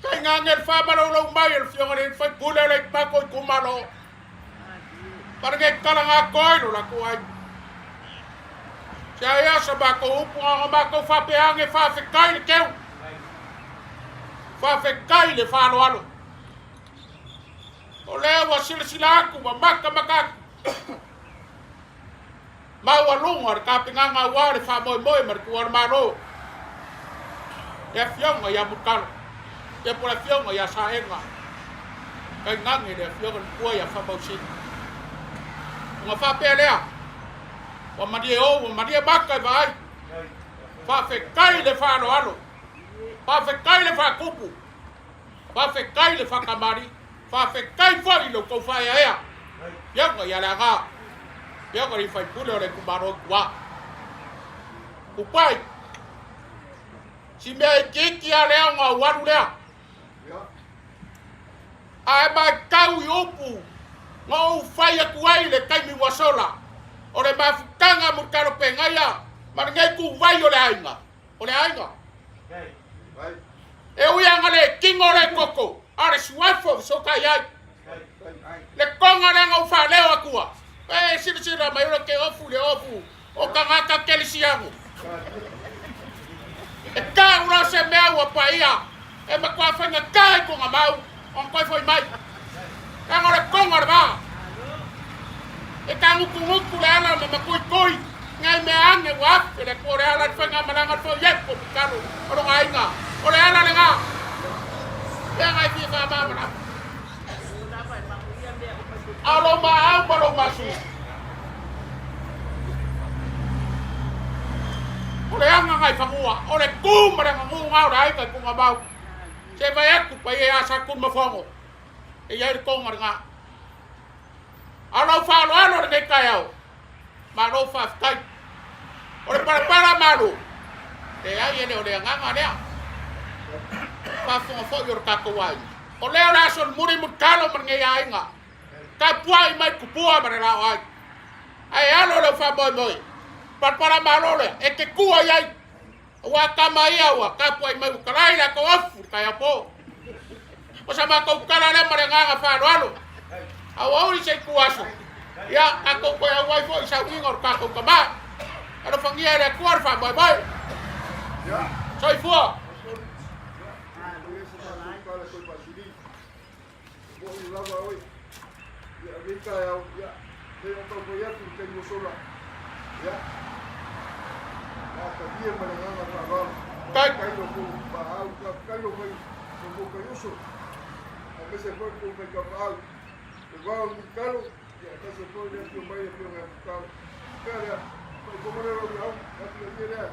Tainane le faamalaulau mai o le afioga i le sui usufono o le matou itumalo. Ma lenei talaga atoa i lo latou aiga. Se ai a sa matou upu na ona matou faapea ane faafetai le teu. Faafetai le faaaloalo. O lea ua silasila atu ma matamata atu. Maualuga o le tapenaga aua le faamoemoe ma le tuua o le Malo, le Afioga ia Mulitalo, ia po o le Afioga ia Saega, tainane le Afioga i le Matua ia Faamausili. Ona faapea lea, ua malie ou, ua malie maka i vaai, faafetai le faaaloalo, faafetai le faatupu, faafetai le faakamali'i. Faafetai foi i lo outou faaeaea, Afioga ia Leaga, Afioga i le sui usufono o le itumalo i tua. Tupai, si mea itiiti lava lea ona ou alu lea. Ae matau i upu na ou fai atu ai i le taimi ua sola, o le mafutaga Mulitalo Penaia ma lenei ituvai o le aiga, o le aiga. E ui lava ina le tino le toto, a o le suafa ua fesootai ai. Le toga lea na ou faaleo atua, e silasila mai o le te ofu le ofu o tagata kerisiano. E tau loa se mea ua paia, e matua faigata i kona mau ona toe foi mai. Leaga o le toga o le va. E tagutugutu le ala ma matuitui nai mea ane ua afe le Atua o le ala le faigamalaga le foi epo pitalo o lona aiga o le ala lena. Lea nai fia faamalamalama. A o lou maau ma lou masu. O le aga nai fanua, o le tu ma le aganu na o le aiga i Tugamau. Se vai atu paia ia Satunumafono. E i ai le toga lena. A o lau faaaloalo lenei taeao, malo faafetai. O le palapala malo, leai e le o le agaga lea. Faafofoga foi o le tatou aiga. O lea o le aso muli mutalo ma lenei aiga. Tapuai mai tupua ma le laoai. Ae alo lou faamoemoe, palapala malo lea, e te tua i ai. Aua tama ia ua tapuai mai ua talai latou ofu i le taeao po. O sa matou tala lea ma le agaga faaaloalo. Aoauli se ituaso, ia tatou toe auai foi i sauniga o le tatou tama. Alofagia e le Atua le faamoemoe. Soifua. Tai.
Aemaise foi le faigavaau, le vao o Mulitalo, aemaise foi le afio mai le afioga ia Mulitalo. Pea lea, faaifoma lea lau lauga, atu le lea,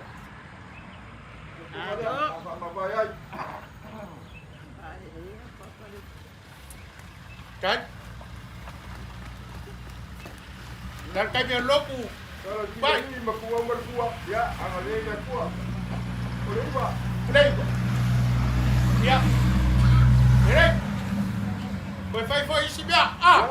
le lea, faamavae ai.
Tai. Tai taimi o loku.
Vai. Ma fua ma fua, ia, agalelei le Atua. O le iva.
O le iva. Ia. Lelei. Toe fai foi isi mea. Ah.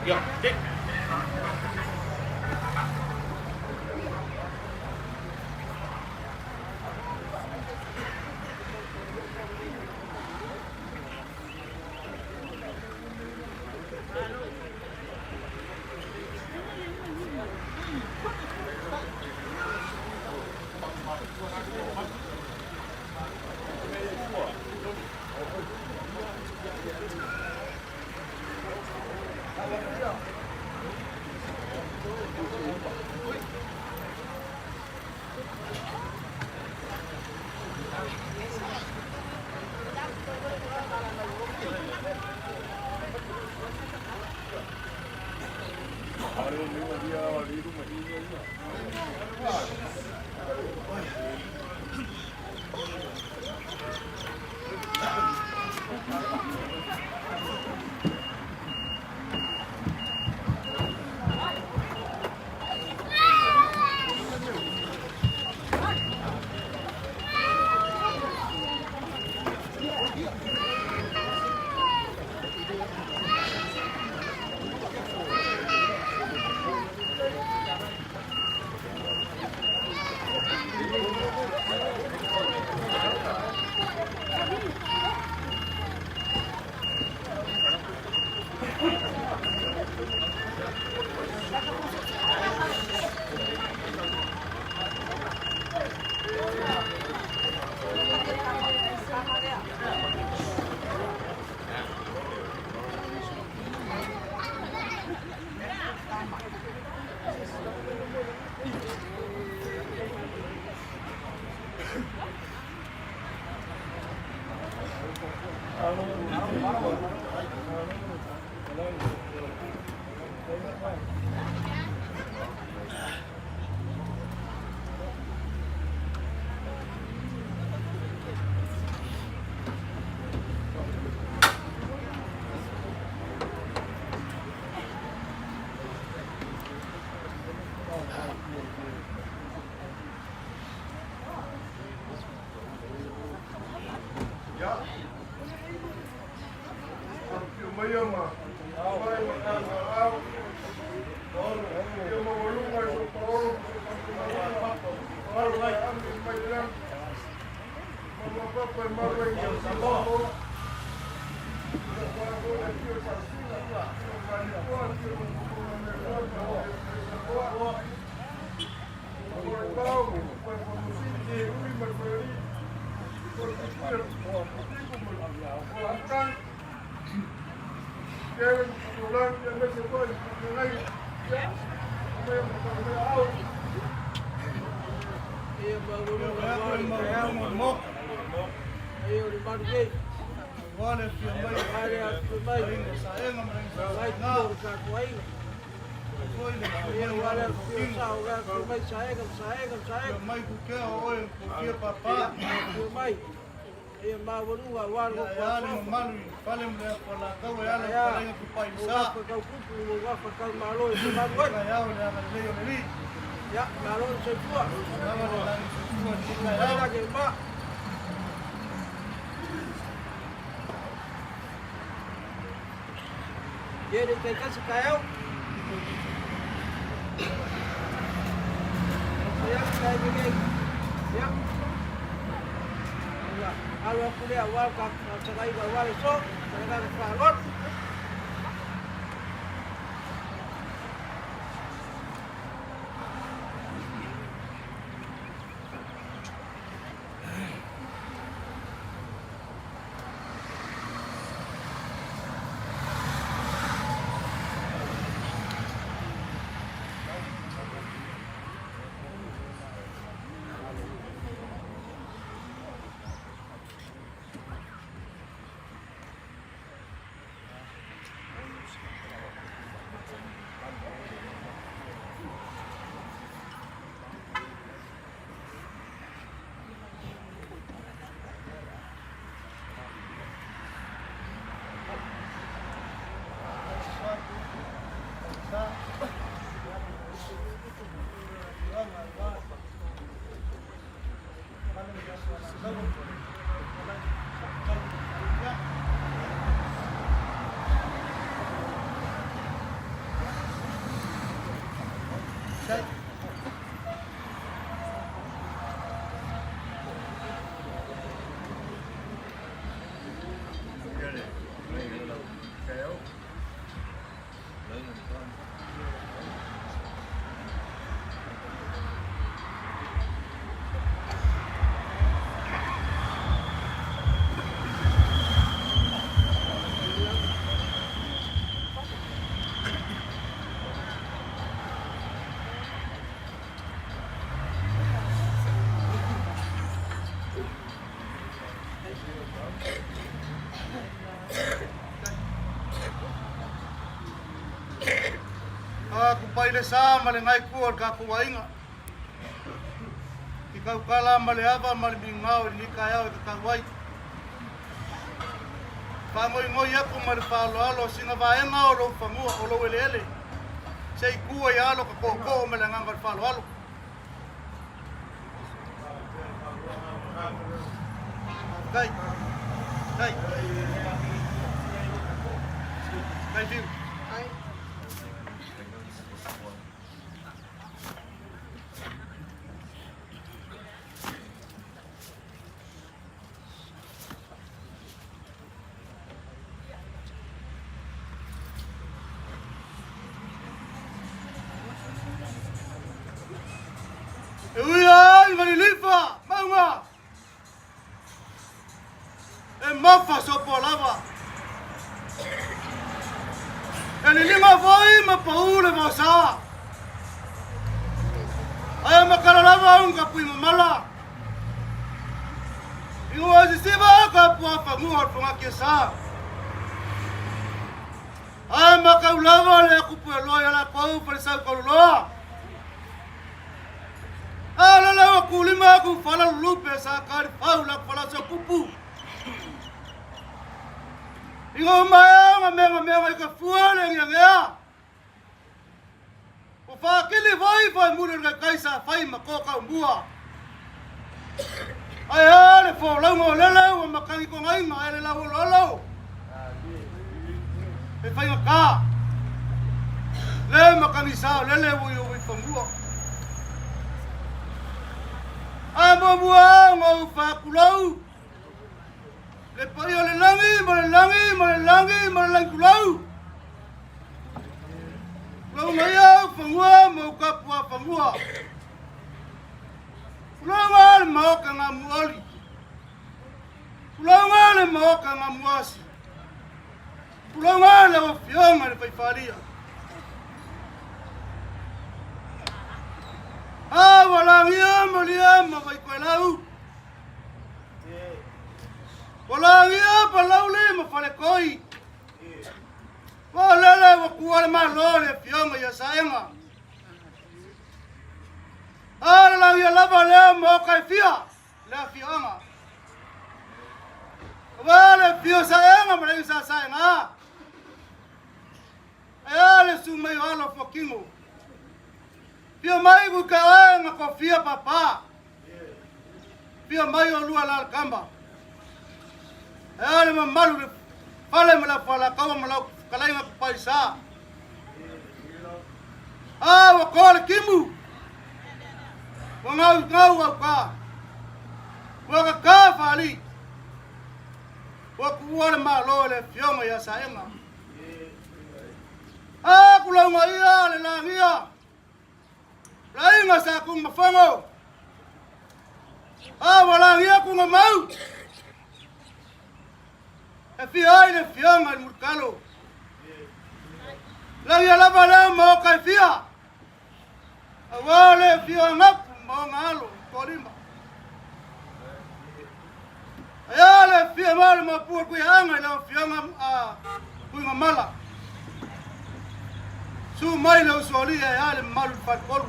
Ia, te.
Ia. Afio mai ma mai ma au. Ia maualuga i so paolo ma so ami mai le lagi. Mama papa e malu ai ia Samoa. Ia wha le afio Saasina. Ia wha afio Samoa. A kupai le sa ma le ngai kua o le kakou aiga. I kaukala ma le ava ma le migao i lenei taeao e tatau ai. Faagoigoi aku ma le faaaloalo sina vaega o lou fanua o lou eleele se i tu ai alo ka tootoo ma le agaga o le faaaloalo. Faafetai. Faafetai. Faafetai Fiu. E ui ai ma lilifa mauga e mafa sopo lava e liliga foi ma pau le vaosa ae makala lava un ka pui mamala i ua sisiva ka pua fagua o le fagaki e sa ae makau lava le akupu e loa ia lakou falesau kaululoa A la la ua kulima aku fala lulupe sa kari pau la fala so kupu. Ingo mai nga menga menga i ka fua le ngia ngea. O whakili vai vai mure le kai sa whai ma ko kau mua. Ai a le fo launga o lele ua makangi ko ngai ma ele la olo olo. E whainga ka. Le makangi sa o lele ua i o wifangua. A muamua ngau whakulau. Le paia o le lagi ma le lagi ma le lagi ma le lagi kulau. Kulau mai au fangua ma au kapua fangua.
Tulauga le maoka gamuoli. Tulauga le maoka gamuasi. Tulauga lau afioga i le Faifalia. A ua lagia ma lia ma Vaikoelau. Ua lagia Palauli ma Falekoi. Ua lele ua kua le Malo le afioga ia Saega. A le lagia lava lea ma oka e fia le afioaga. Ua le afio Saega ma le isa Saega. E a le su mai o alo fuakingo. Fia mai ku ka oe nga ko fia papa. Fia mai o lua la kamba. E a le mamalu le fale ma la fala kaua ma lau kalainga ku paisa. A ua ko le kimu. Ua ngau ngau au ka. Ua ka ka fali. Ua kuua le malo le fionga ia saenga. A kulauga ia le lagia. Laiga sa ku mafango. A ua lagia ku mau. E fia ai le fionga i mulkalo. Lagia lava lea ma o kai fia. Aua le fia ngapu ma o ngalo kolima. Aia le fia ma le mapua kui anga i lau fionga a kui mamala. Su mai le usoalia e a le mamalu i le faletolu.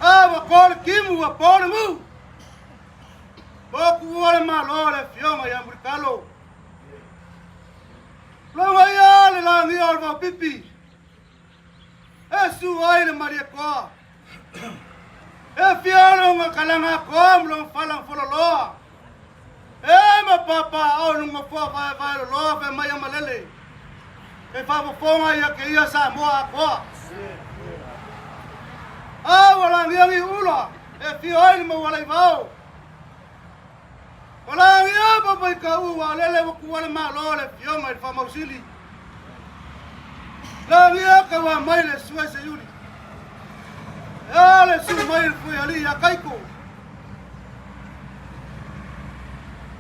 A ua ko le kimu ua po le mu. Ua kuua le malo le afioga ia Mulikalo. Loga ia le lagia o le vaopipi. E su ai le Maliekoa. E fia loga kalanga koa ma loga fala fololoa. E ma papa au lunga foa vae vae loloa fe mai amalele. E faafofoga ia ke ia Samoa akoa. A ua lagiagi ula e fio ai le mau alaivao. Ua lagia papa i ka ua lele ua kua le malo le fioga i le faamausili. Lagia ka ua mai le sue se iuli. E a le su mai le fue ali ia kaiko.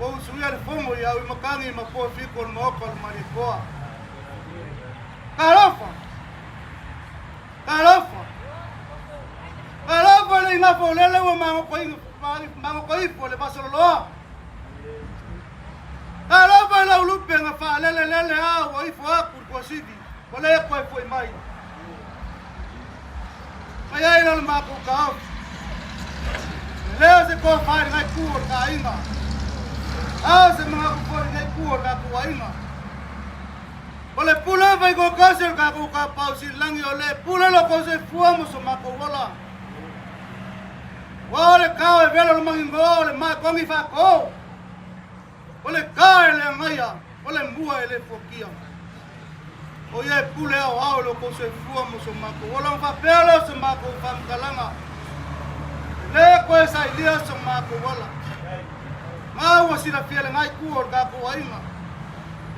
Ua usuia le fogo ia ui makangi ma po fiko le maoka le marikoa. Talofa! Talofa! Talofa le ingafa o lele ua mangokoifo le vasololoa. Talofa i lau lupe nga faalelelele a ua ifo aku le kuasivi, ua le koe foi mai. Mai ai lalo makou kaofi. E leo se kofa i ngai ku o le kainga. Ao se mangaku foi i ngai ku o le kakou ainga. O le pule fai ko kasi o le kakou ka pau si langi o le pule lo ko se fua mo so makou ola. Wa o le kao e velo le mangingo o le mai kongi fa ko. O le ka e le angaia, o le mua e le fuakia. O ia e pule ao ao lo kou soifua mo so makou ola ma faapea lea o se makou faamatalaga. E le koe sailia so makou ala. Ma ua silafia le ngai kua o le kakou aiga,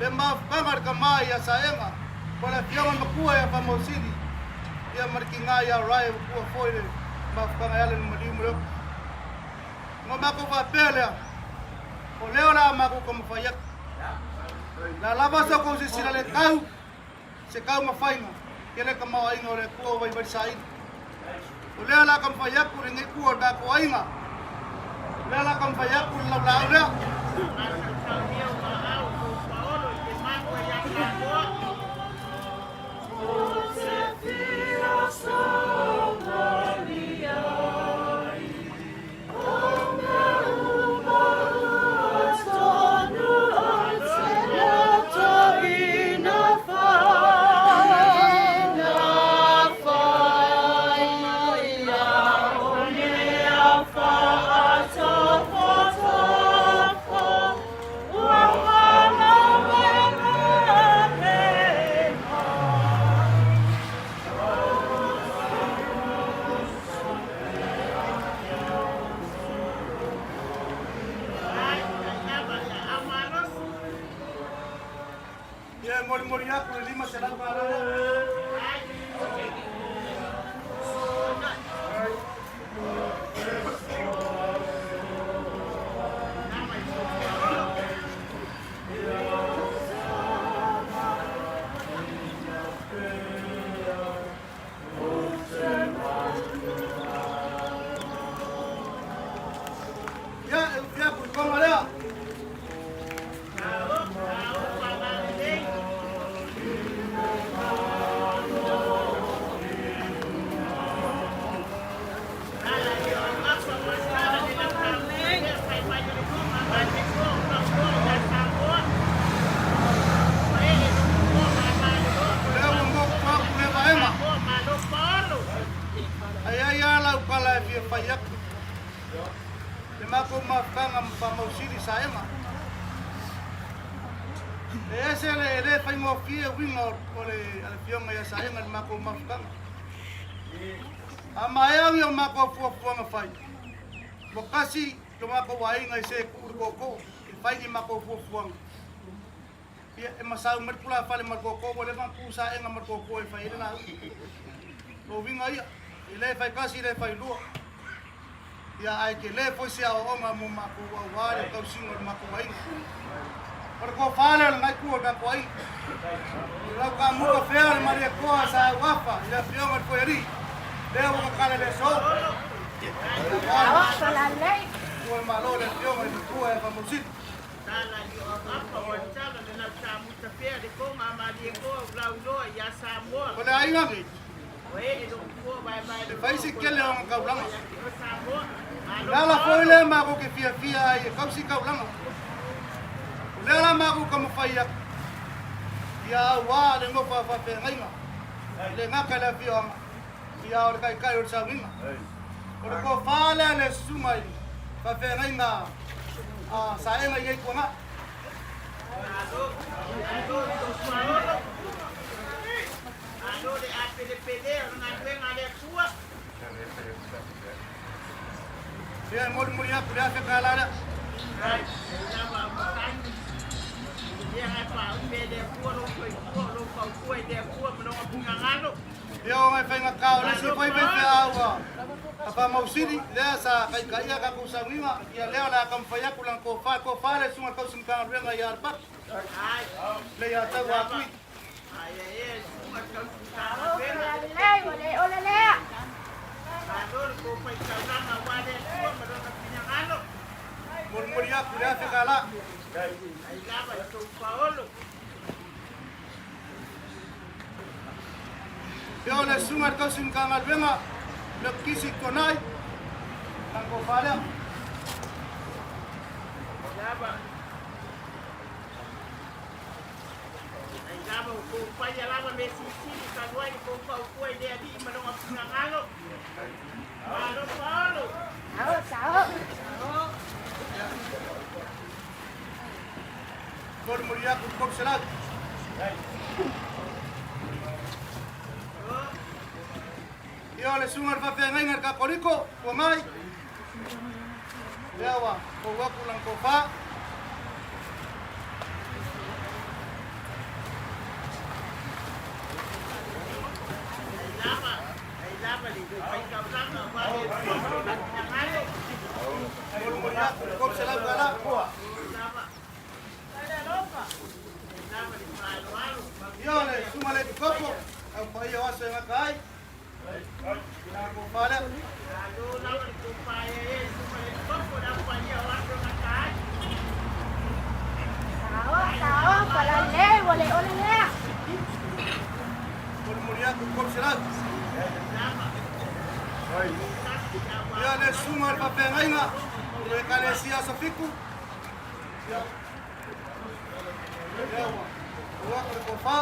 le mafukaga le kama ia Saega, po le afioga makua ia Famausili, ia ma le kiga ia Rae ua kua foi le mafukaga e ale le maliu ma le oki. Ma makou faapea lea, o lea o le a makou taumafai atu. La lava sa kou sisila le kau, se kau mafaiga, ke le tamaoaiga o le Atua o vaivai saili. O lea la taumafai atu lenei kua o le tatou aiga. O lea la taumafai atu le laulaau lea. Ia e molimoli aku le 500 tala lea. E ese le e le faigofie uiga o le Afioga ia Saega i le matou mafutaga. A maea o matou fuafuaga fai, ua tasi lo matou aiga i se tuu i le tootoo e fai ni matou fuafuaga. Ia, e masau mai le tulafale ma le tootoo ua leva ona tu Saega ma le tootoo e fai ai le lauga. O uiga ia, e le fai tasi, e le fai lua. Ia, ae tele foi se aoaoga mo matou aua le tausiga o le matou aiga. O le tofa lea o lenai itu o le tatou aiga. O lau tamuga fea o le Malietoa sa auafa i le afioga i le Foialii, lea ua tatala i le aso. Aua le Malo le afioga i le Matua ia Faamausili. O le aiga nei, E fai si tele o ona taulaga. O le ala foi lea matou te fiafia ai e tausi taulaga. O lea la matou taumafai atu, ia auā le nofo a faafeagaiga, e le gata i le afioaga, ia a o le taitai o le sauniga. O le tofa lea a le susuga i faafeagaiga a Saega i nei tuanai.
Malo le apelepelea o le galuega a le Atua.
Ia e molimoli atu le $1000 lea.
Ai, lava au matagi. Ia ai faaume e le Atua lou soifua, o lou fautua i le Atua ma lona finagalo.
Ia o ngai faigata o le isi foi faifeau a Faamausili, lea sa taitaia tatou sauniga, ia lea o le a taumafai atu lana tofa, tofa le susuga i le tausi Matagaluega ia Alepatu, le ia Tau Atui. Molimoli atu le $1000. Ia o le susuga i le tausi Matagaluega, Mekisi Tuanai, lana tofa lea.
Ai lava o kou paia lava me silisili talu ai le kou fautua i le Alii ma lona finagalo. Malo Paolo.
Sao, sao.
Molimoli atu le 300. Ia o le susuga i le faafeagaiga i le Katoliko, ua mai. Lea ua fou atu lana tofa. Molimoli atu le $300. Ia o le susuga i le Epikopo, au paia o aso e gata ai.
Sao, falalei, ua le ole lea.
Molimoli atu le 300. Ia le susuga i le faafeagaiga o le Ekalesia Aso Fitu. Ia, lea ua tuu atu le tofa.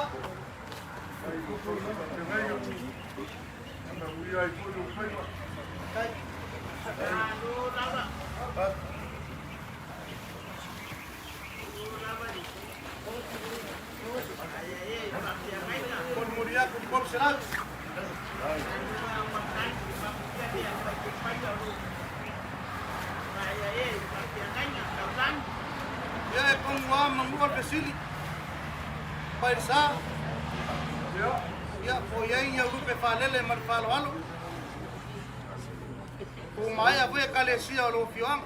Molimoli atu le 300. Ia e komu lava manua le fesili. Pai le sa. Ia, po o i ai ni au lupe faalele ma le faaaloalo. Po ua maea foi Ekalesia o lou afioaga.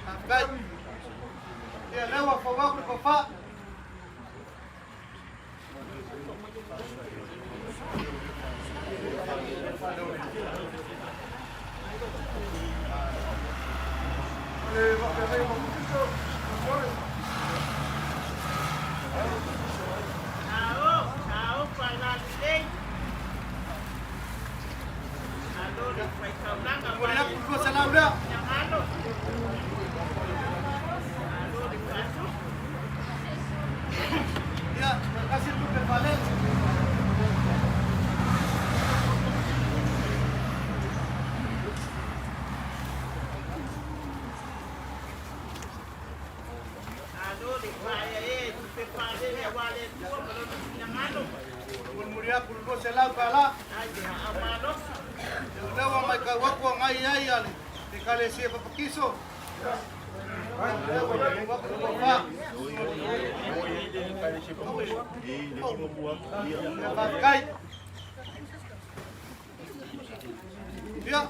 Faafetai. Ia, lea ua fau atu le tofa. Momoli atu le 200 lea. Ia, tasi le tupe faalele.
Atua ma lona finagalo.
Mulimuli aku le $200.
Ai le aao malosi.
O lea ua matau atu agai ai a le Ekalesia Papakiso. O lea ua matau atu le tofa. Ia faafetai. Ia,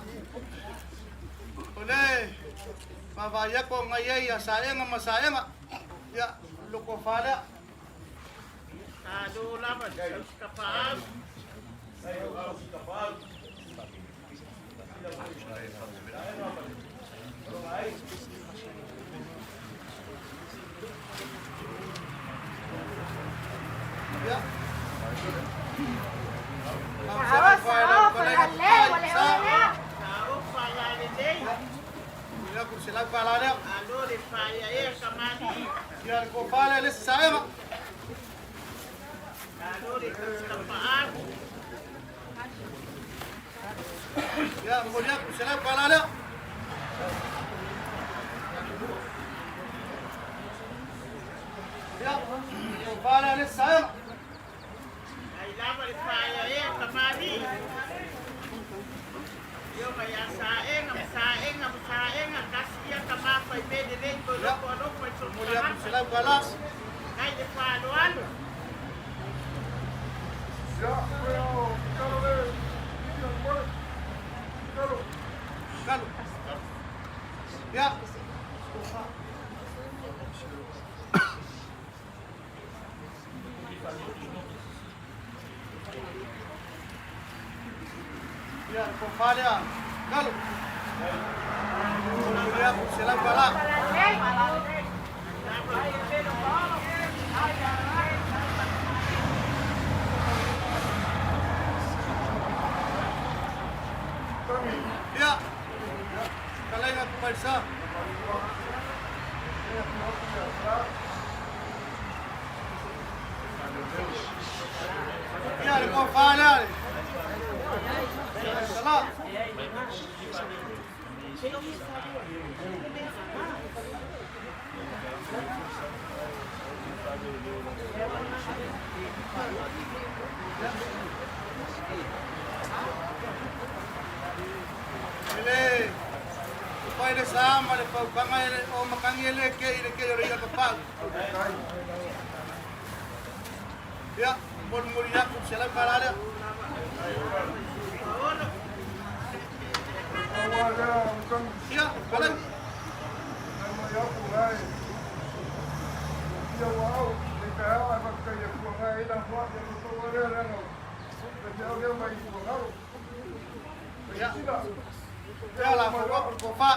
o lea e vaavaai atu agai ai a Saega ma Saega. Ia, lo tofa lea.
Malo lava le tausi tapaau.
Ia.
Sao, sao, falalei, ua le oe lea.
Sao faalalelei.
Ia, ku se lau pala lea.
Malo le faaeaea kamali'i.
Ia, le tofa lea le isi Saega.
Malo le tausi tapaau.
Ia, momoli atu se lau pala lea. Ia, tofa lea le isi Saega.
Ai lava le faaeaea kamali'i. Ioga ia Saega ma Saega ma Saega, tasi ia tamā faimē lelei toe loto alofa i so
Momoli atu se
tagata.
lau pala.
Nai le faaaloalo.
Ia, o kalo le, ia moe, kalo.
Kalo. Ia. Ia, le tofa lea. Kalo. Momoli atu se lau pala.
Falalei.
Ia. Kalaiga Kumaisa. Ia, le tofa lea. Le sala. Ele pai le sa ma le paukaga ele o makangi ele ke i le ke o le ina kapau. Ia, molimoli aku se lau pala lea.
Paolo.
Aua lea, mutagi.
Ia, kalai.
Mai aku ngai. Ia ua au, le taeao ai faafetai i le Atua ngai ai lana foai, ia toutou lea leaga le feau lea mai Tuagalo.
Ia.
Sila.
Ia la fau aku le tofa.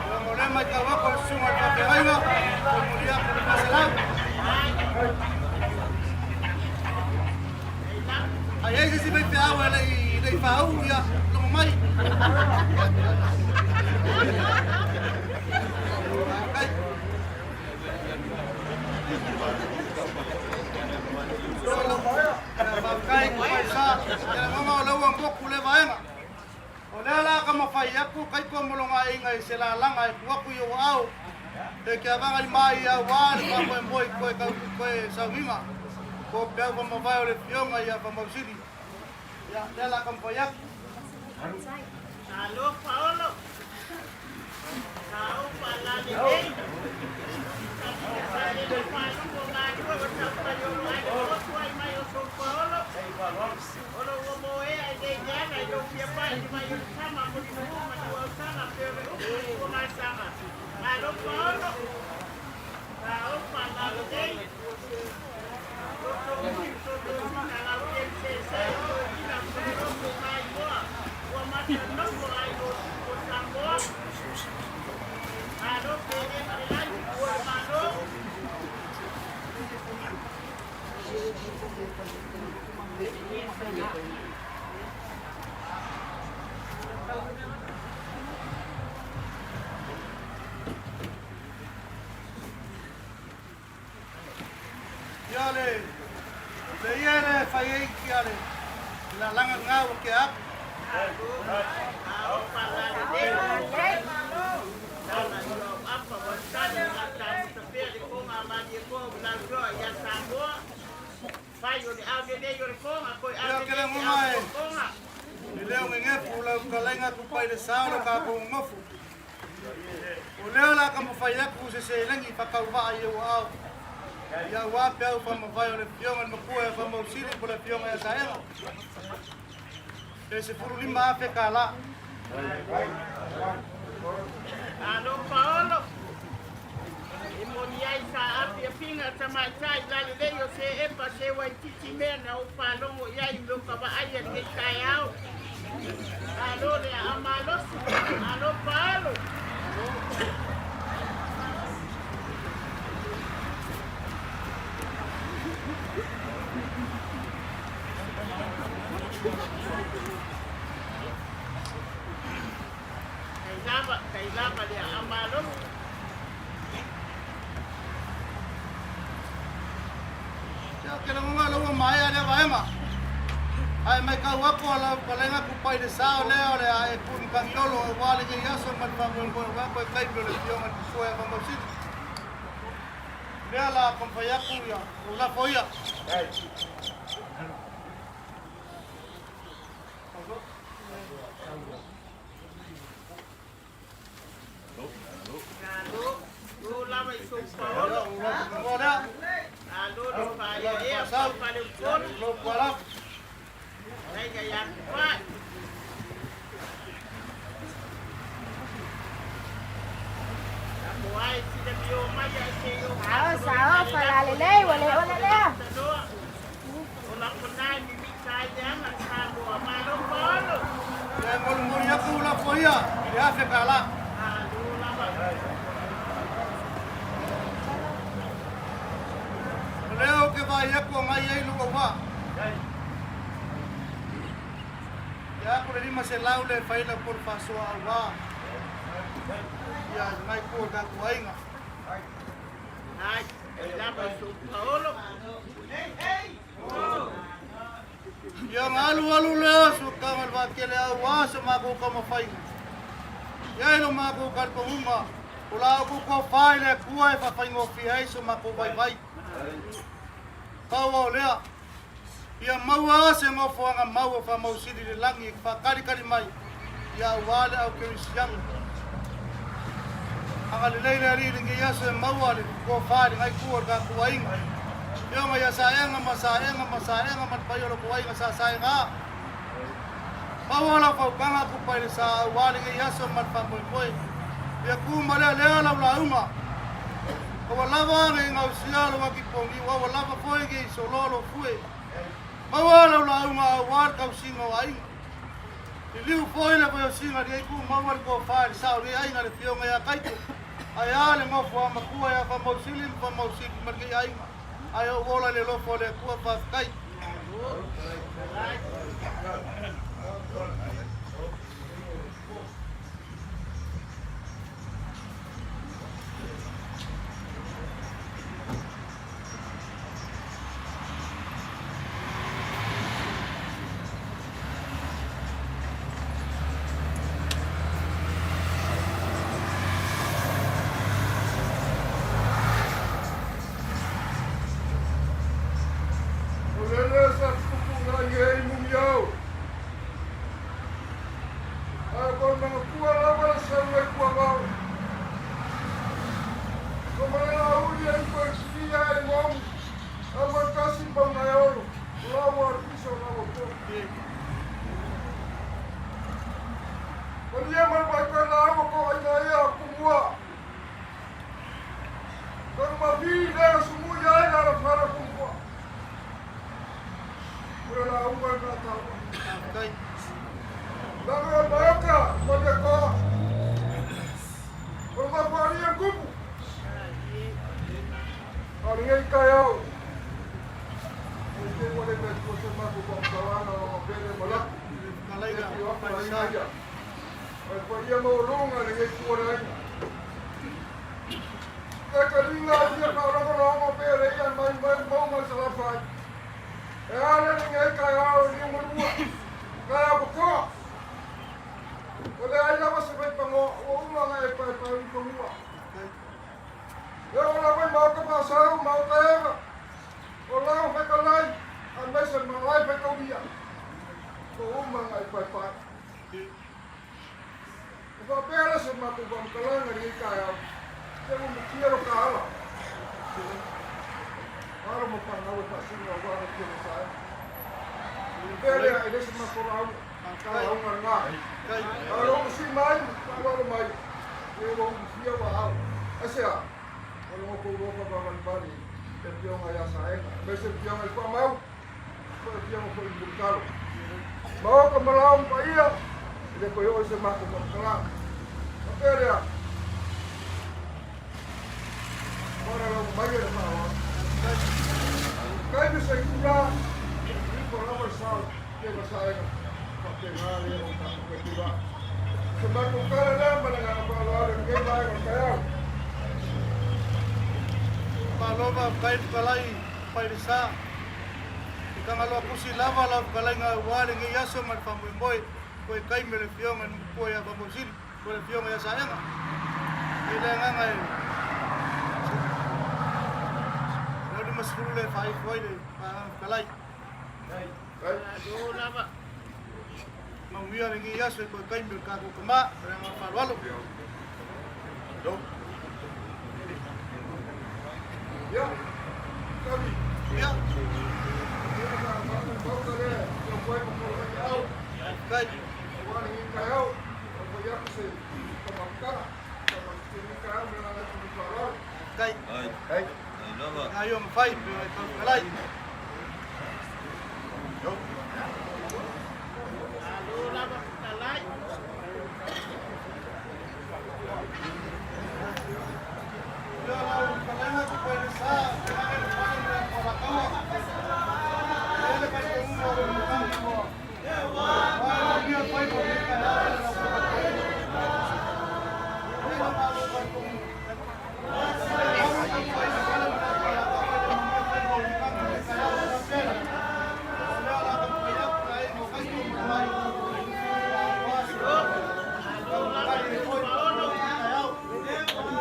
Ia mo le mai tau aku le susuga i le faafeagaiga, molimoli aku le $200. Ai ai se isi mai feau e le i faau, ia, logo mai. Kai. Ia faafetai ku faisa. Ia le maga o lau moku le vaega. O lea la ka mawhai aku kai ko molonga inga i se la langa e kuaku i o au. Te kia vanga i mai au wā le wha moi koe kau koe sauinga. Ko peau wa mawai o le fionga ia wha mausili. Ia, lea la ka mawhai aku.
Malo Paolo. Sao faalalelei. Sa le faalugo galue o taufai olo ai le motu ai mai o sou paolo. Olo ua moea i nei leaga i lou fia pai i mai o le tama mulinuu ma le uausaga pe o le upu i tuagasaga. Malo Paolo. Sao faalalelei. Toto ui, toto sina lau KMCC, o ila fulolopo maimoa. Ua mata nofo ai lo tupu o Samoa. Malo pele ma le lai, ua le malo.
Ia le, le ia le whai ei ki a le, la langa ngā o ke aku. palaiga kupa i le sa o lo tatou gogofu. O lea o le a taumafai atu se seleni faatauvaa i ou aao, ia aua peau faamavae o le Afioga i le Matua ia Faamausili po o le Afioga ia Saega, pe $15,000.
Malo Paolo. E moni ai sa afiafiga tamaitai lalelei o se epa se waititi mea na ou faalogo i ai i lou kavaai a lenei taeao. Malo le aa malosi. Malo Paolo. Tai lava, tai lava le aa malosi.
Ia, ou te lagona o lea ua maea lea vaega. Ae matau atu a lau fetalaiga Tupai i le sa o lea o le a e pulu tagiolo aua lenei aso ma le faamoemoe aua toe taimi o le Afioga i le Matua ia Faamausili. Lea la taumafai atu ia ou lafo ia.
Sao sao falalelei ua le ola lea.
E molimoli atu lafo ia i le $1,000. O lea ou te vaai atu agai ai lou auvaa. Ia aku le 500 lea e fai ai lau polo faasoa auvaa ia nai ku o le tatou aiga. Ia ona alualu lea o Sukaga i le vaatele aua so matou taumafaiga. E i ai lo matou talitonuga, o la outou tofa i le Atua e faafaigofie ai so matou vaivai. Pau o lea, ia maua se nofoaga mau o Faamausili i le lagi e faatalitali mai ia aua le au kerisiano. Agalelei le Alii i lenei aso e maua le tofa i lenei itu o le tatou aiga. Afioga ia Saega ma Saega ma Saega ma le paia o lo outou aiga sa Saega. Maua lau faupaga kupa i le sa aua lenei aso ma le faamoemoe. Ia tu ma lealea lau lauga. Aua lava ne i gausia lou atipogiu, aua lava foi ne i soloa lou fue. Maua lau lauga aua le tausiga o aiga. Liliu foi le vaiosiga i lenei itu, maua le tofa i le sao o lenei aiga le Afioga ia Taito, ae a le nofo a matua ia Faamausili ma Faamausili ma lenei aiga. Ae ou ola i le alofa o le Atua, faafetai.
O lele sa tupu nai ei mumiau. Ae ko mangatua lava le sau e kuavau. Ko malela uli e ko silia e ngomu. A makasi pa na olo. Lawa piso lawa po. Malia mai mai ka lawa ko ai na ia kumua. Ka mavi le sumu ia e la fara kumua. O la unga na tawa.
Faafetai.
Langa maoka ma le ko. O mafaria kupu. O le kai au. O te wale me ko se ma ko ko kalanga o bele malak.
Kalaiga,
E
kupa i le sa.
O ko ia mo lunga le ngai tua nei. E ka linga ia ka rongo rongo pe le ia mai mai mo ma sa la fai. E ale le ngai kai au ni mo lua. Kai au ko. O le ai lava se vai pango o uma ngai pa pa i pangua. E o la vai mau ka pa sau mau ka eva. O la o ka lai a me se ma lai pa kauia. Ko uma ngai pa pa. faapea la se matou faamatalaga i lenei taeao, se ua mutia lo ta ala. Alo ma fanau e faasino aua le Afioga Saega. Faapea lea, e le se matou lauga, lauga lena. A o lou masii mai ma faaaloalo mai, e ua ulufia ua ao. Aisea? O lo outou alofa faavaivali i le Afioga ia Saega, aemaise le Afioga i le Faamau, po o le Afioga foi i le Mulitalo. Maota ma lao ma paia, e le toe oo i se matou faamatalaga. Faapea lea, Ora lau mai e le faaaloalo. Taimi se itula, ifo lava le sao, ke ma saega, faapena le o tatou faitula. Se matou tala lea ma le agaga faaaloalo i lenei vaega o le taeao.
Malo faafetai fetalai Pailesa. I Tagaloa Pusi lava lau fetalaiga aua lenei aso ma le faamoemoe koe taimi o le Afioga i le Matua ia Faamausili po o le Afioga ia Saega. E le agaga e lau 50 le faaifo ai le fetalai.
Malo lava.
Manuia lenei aso i koe taimi o le tatou tama ma le agaga faaaloalo.
Ia, Tavi.
Ia.
Ia, maota lea, ia koe ma koe au.
Kai.
Aua lenei taeao, o fai atu se tamautala, tamautala taeao me lana atu faaaloalo.
Kai.
Kai.
Ai o mafai pe ai tau fetalai.
Malo lava fetalai.
Ia lau fetalaiga ku Pailesa, fetalaiga le pale ma le Alakaua. E le faitauga o le matagi ua. Ua manuia faiva o lenei taeao i le lau tapuaiga. E le malo faitauga. Lau tapuaiga pale ma le Alakaua e le manuia faiva o le matagi o lenei taeao i le pele. O lea o le a taumafai atu le aiga o Kaito ma le aiga aua se taumatali le foi o lenei taeao. O lea,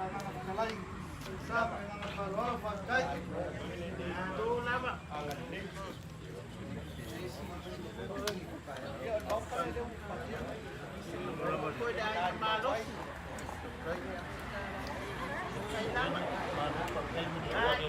Malo fetalai ia matai. Malo lava. Foi le aiga malosi. Kai lava. Ai.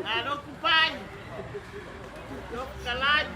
Malo kupai. Lok kalai.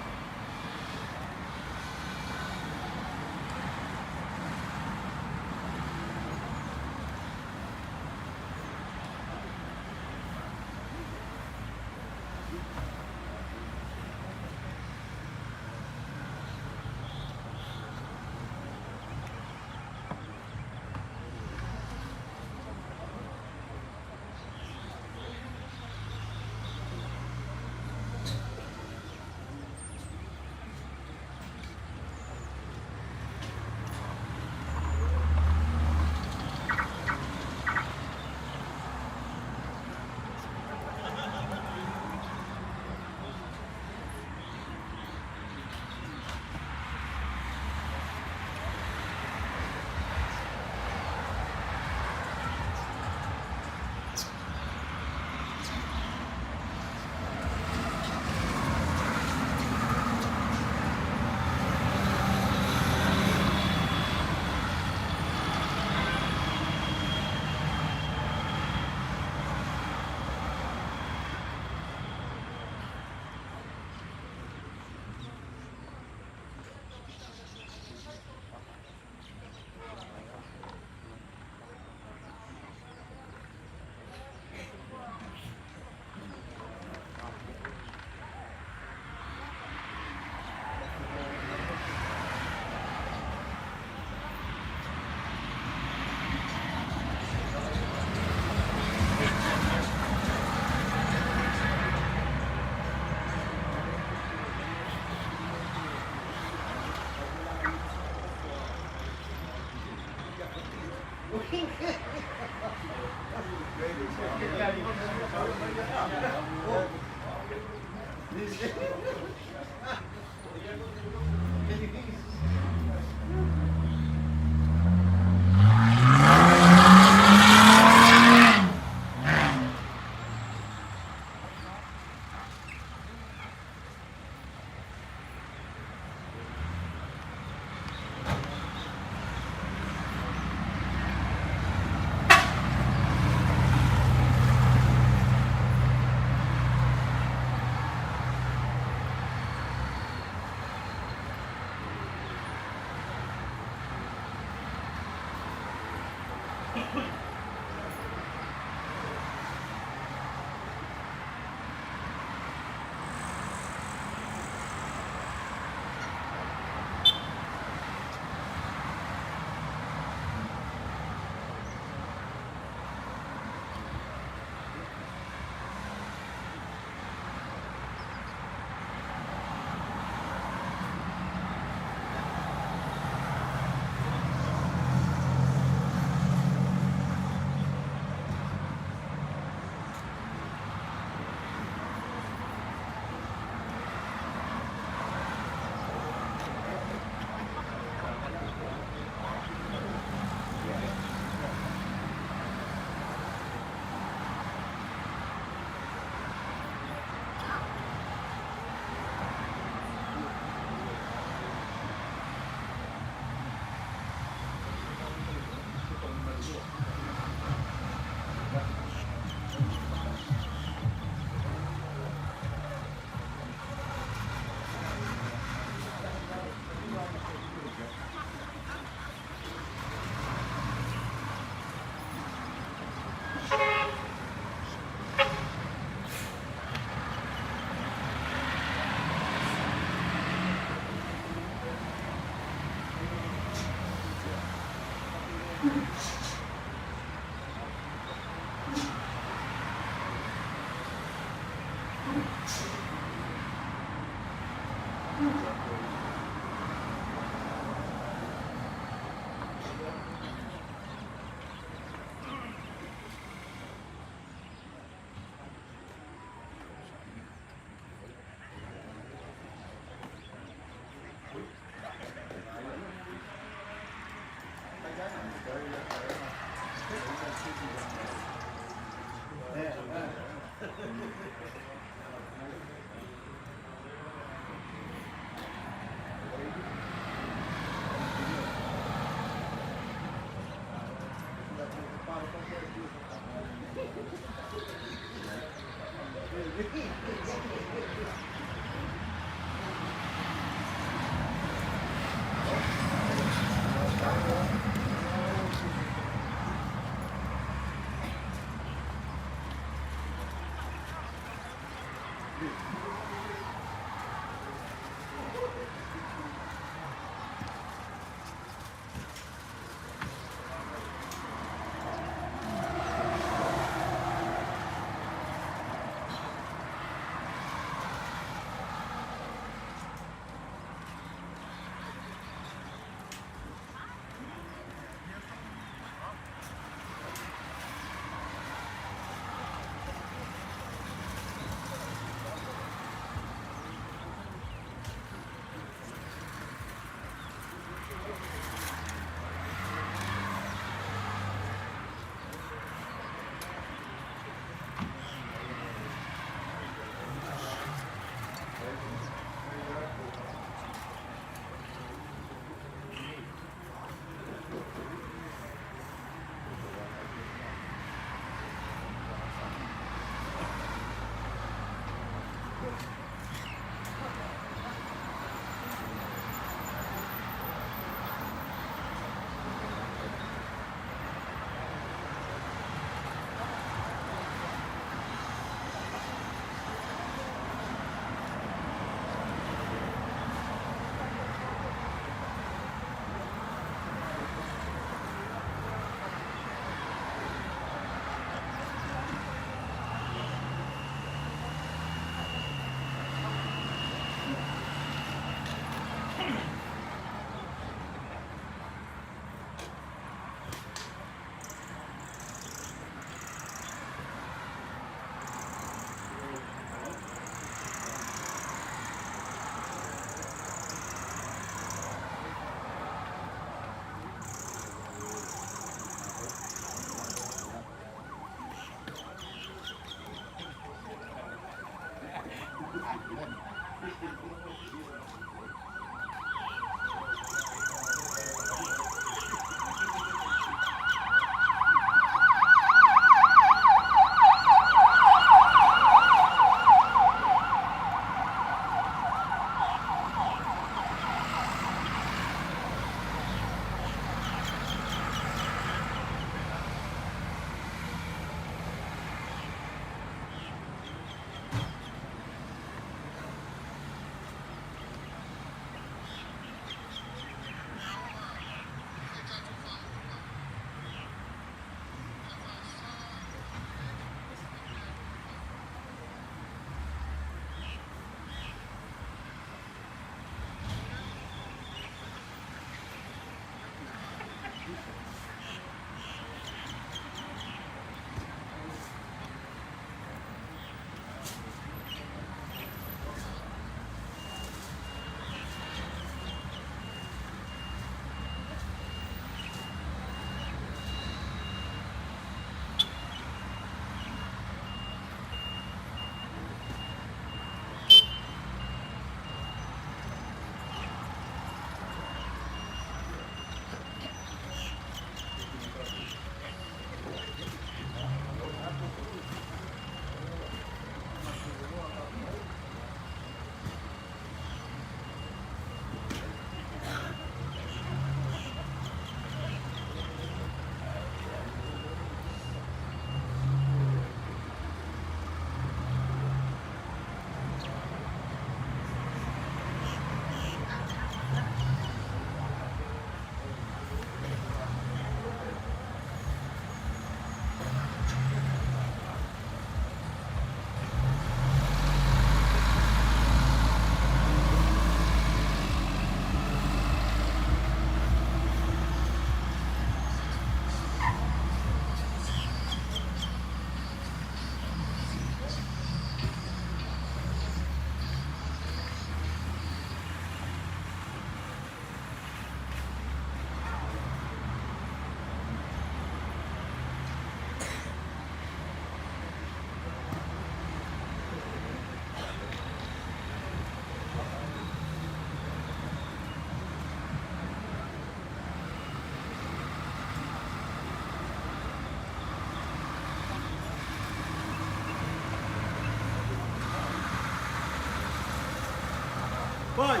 Vai.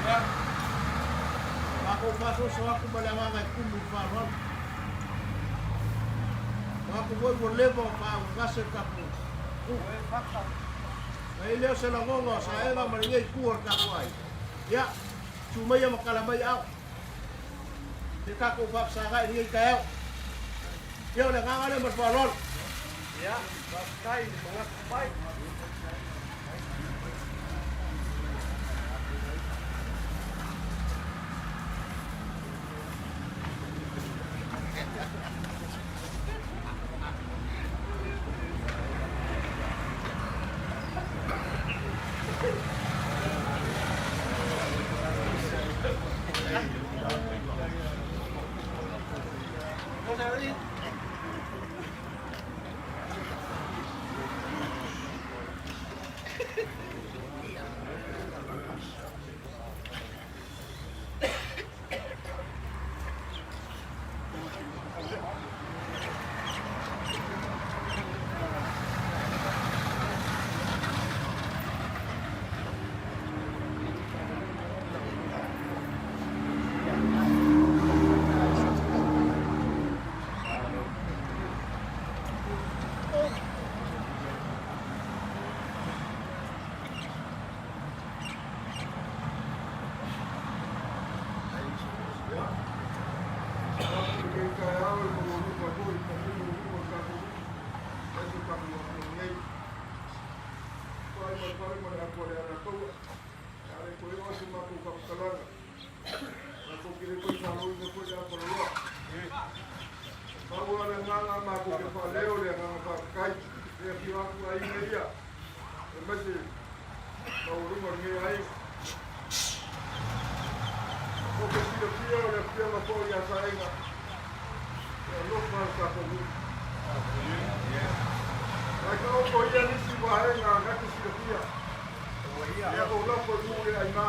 Ia. Makou faasoaso atu ma le agaga e tumu i le faaaloalo. Manatu foi ua leva ona faagasegase le tatou nuu. Na i ai lea o se lagona o Saega ma lenei itu o le tatou aiga. Ia, susu maia ma tala mai aao. Se tatou faafesagai i lenei taeao. Ia, o le agaga lea ma le faaaloalo.
Ia, faafetai i le manatu mai.
Pau lava le agaga matou te faaleo le agaga faafetai e afio atu aiga ia aemaise maualuga o lenei aiga. Mo te silafia o le afioga foi ia Saega e alofa le tatou nuu. Ae taoto ia nisi vaega na te silafia. Ia kou lafo i nuu le aina.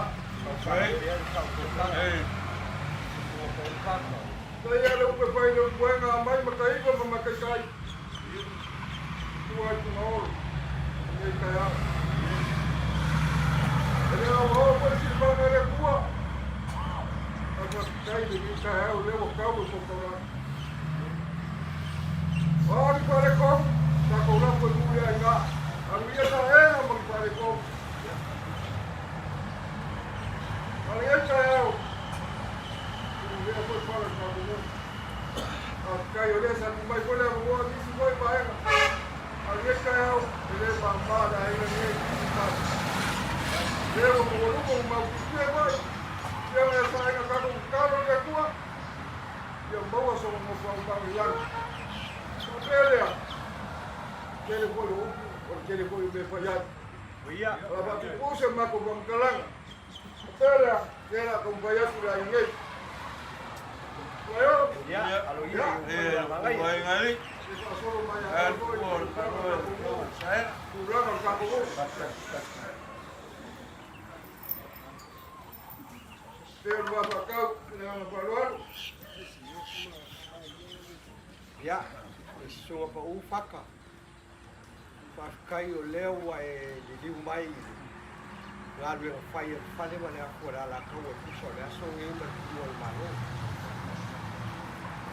Taia le upe fai le upuega a mai mataiva ma mataitai. Tua i Fugaolo, lenei taeao. E le aoao foi silivaga e le Atua. Ae faafetai lenei taeao lea ua tau le taulaga. O a ni faaletonu, tatou lafo i nuu le aiga. Alu ia saega ma ni faaletonu. A lenei taeao, Lea foi pala le tatou nuu. Faafetai o lea sa tuu mai foi le avanoa i nisi foi vaega. A o lenei taeao, e le mama le aiga lenei i tatou. Lea ua maualuga ua maupuipue foi. Ia lea sa aiga tatou tatalo i le Atua, ia maua sona nofoaga i lagi. Faapea lea, tele foi o upu, o le tele foi o mea e fai ai. O le a faatupuu se matou faamatalaga. Faapea lea, lea o le a taumafai atu le aiga nei.
Ia, alo ia i ou faiga magaia. Ia, e susuga pau Faka, faafetai o lea ua e liliu mai i le galuega fai a le fale ma le afu a le Alataua e tusa o le aso lenei ma le tuua o le Malo.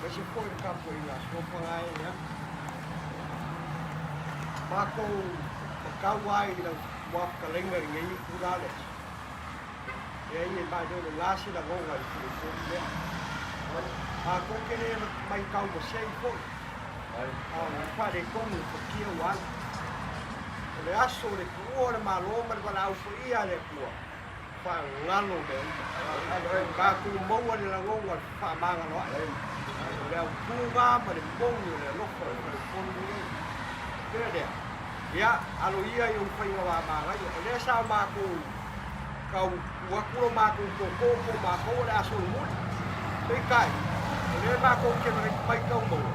Aemaise foi le tapuaiga a Sofa e atu. Matou matau lava i lau muafetalaiga i lenei itula le aso. Leai e mai leo le la se lagona i le filifili lea. Matou te le maitau masei foi. A o le faaletonu o fatia ua alu. O le aso o le tuua o le Malo ma le valaau paia a le Atua, faagalo mea uma. Tatou maua le lagona o le fefaamagaloa'i, o le autuga ma le moni o le alofa o le faleupolu lenei. Pea lea, ia, alo ia i ou faiga wa manaia. O lea sa matou tau tuu atu lo matou toto po o matou o le a solomuli. Peitai, o lea matou te maitau maua,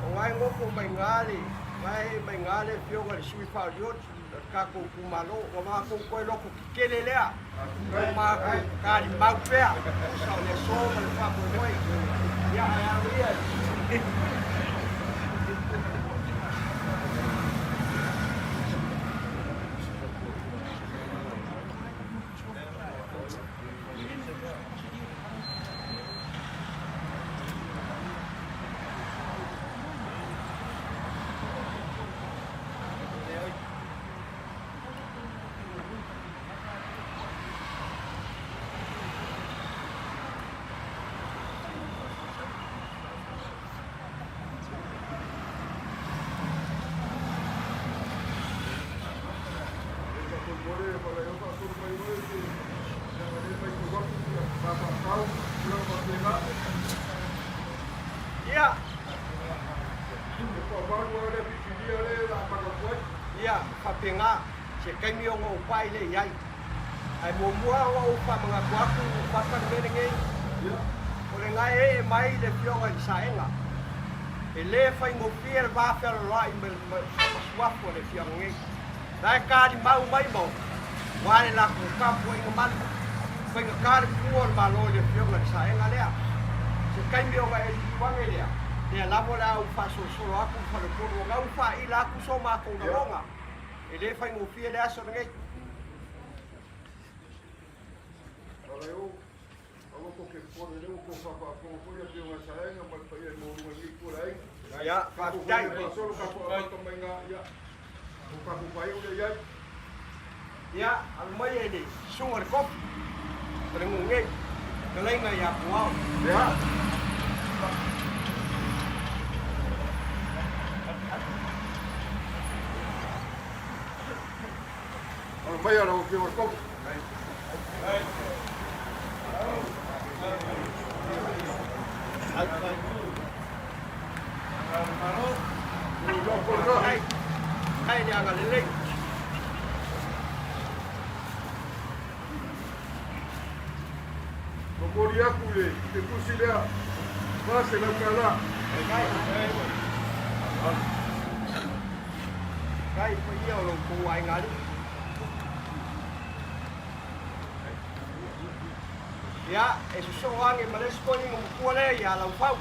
o na e nofo mai ina le, na e ee mai ina le afioga i le sui faaolioli o le tatou itumalo. Ua matou toe loto tetele lea, ua matou talimau pea, tusa o le aso ma le faamoemoe. Ia, ae alo ia i. Ia, faapena se taimi ona ou pai lea i ai. Ae muamua ona ou faamanatu atu ua fata le mea lenei, o lena e ee mai le Afioga i le Saega. E le faigofie le va fealoaloai ma suafu a le afioaga nei. La e talimau mai maota, aua le latou tapuaiga malu. Faigata le tuua o le Malo i le Afioga i le Saega lea. Se taimi ona e liliu ane lea, lea lava o le a ou faasolosolo atu i le faleupolu ona ua faaila atu so matou lagona. E le faigofie le aso lenei. Ia, faafetai. Ia, alu mai e le susuga o le kopi o le nuu nei, fetalaiga ia Puao.
Ia. Alo mai lau Afioga i le Kopi.
Kai le agalelei.
Momoli aku le te tusi lea, $400.
Kai paia o lo outou aiga alii. Ia, e sosoo ane ma le isi toeaina matua lea ia Laufau.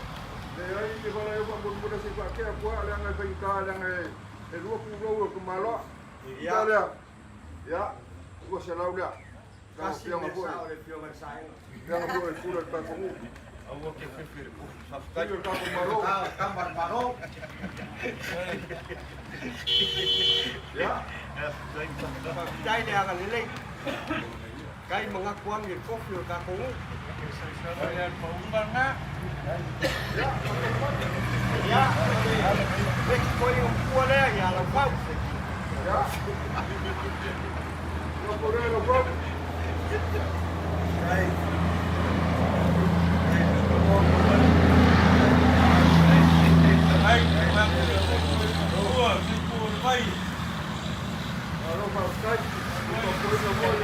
Leai, e valaau faamolemole se i faakea atu lava leaga e faigata leaga e lua pulou o le tamaloa. Ia lea, ia, 200 lea.
Tasi le mea sao le Afioga i le Saega.
Leaga foi e pule le tatou nuu.
Aua ke fefe le kofi. Faafetai.
Viva le tatou Malo.
Tama le Malo.
Ia.
Faafetai le agalelei. Kai manatu ane i le kofi o le tatou nuu. Ia, o le isi toeaina matua lea ia Laufau.
Ia. Loko lea Laufau. Malo faafetai. Ua faafofoga foi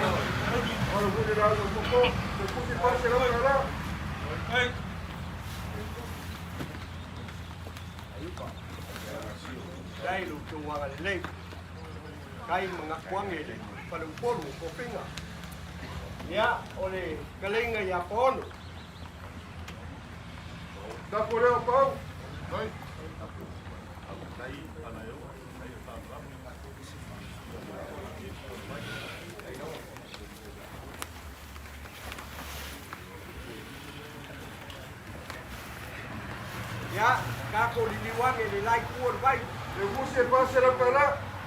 Malo foi le lauga koko. Se pusi $400.
Faafetai lo outou agalelei. Kai manatu ane i le faleupolu o Tofiga. Ia, o le fetalaiga ia Paolo.
Tapu lea o Pau.
Ia, tatou liliu ane i le la itu o le vai.
Le usi e $400.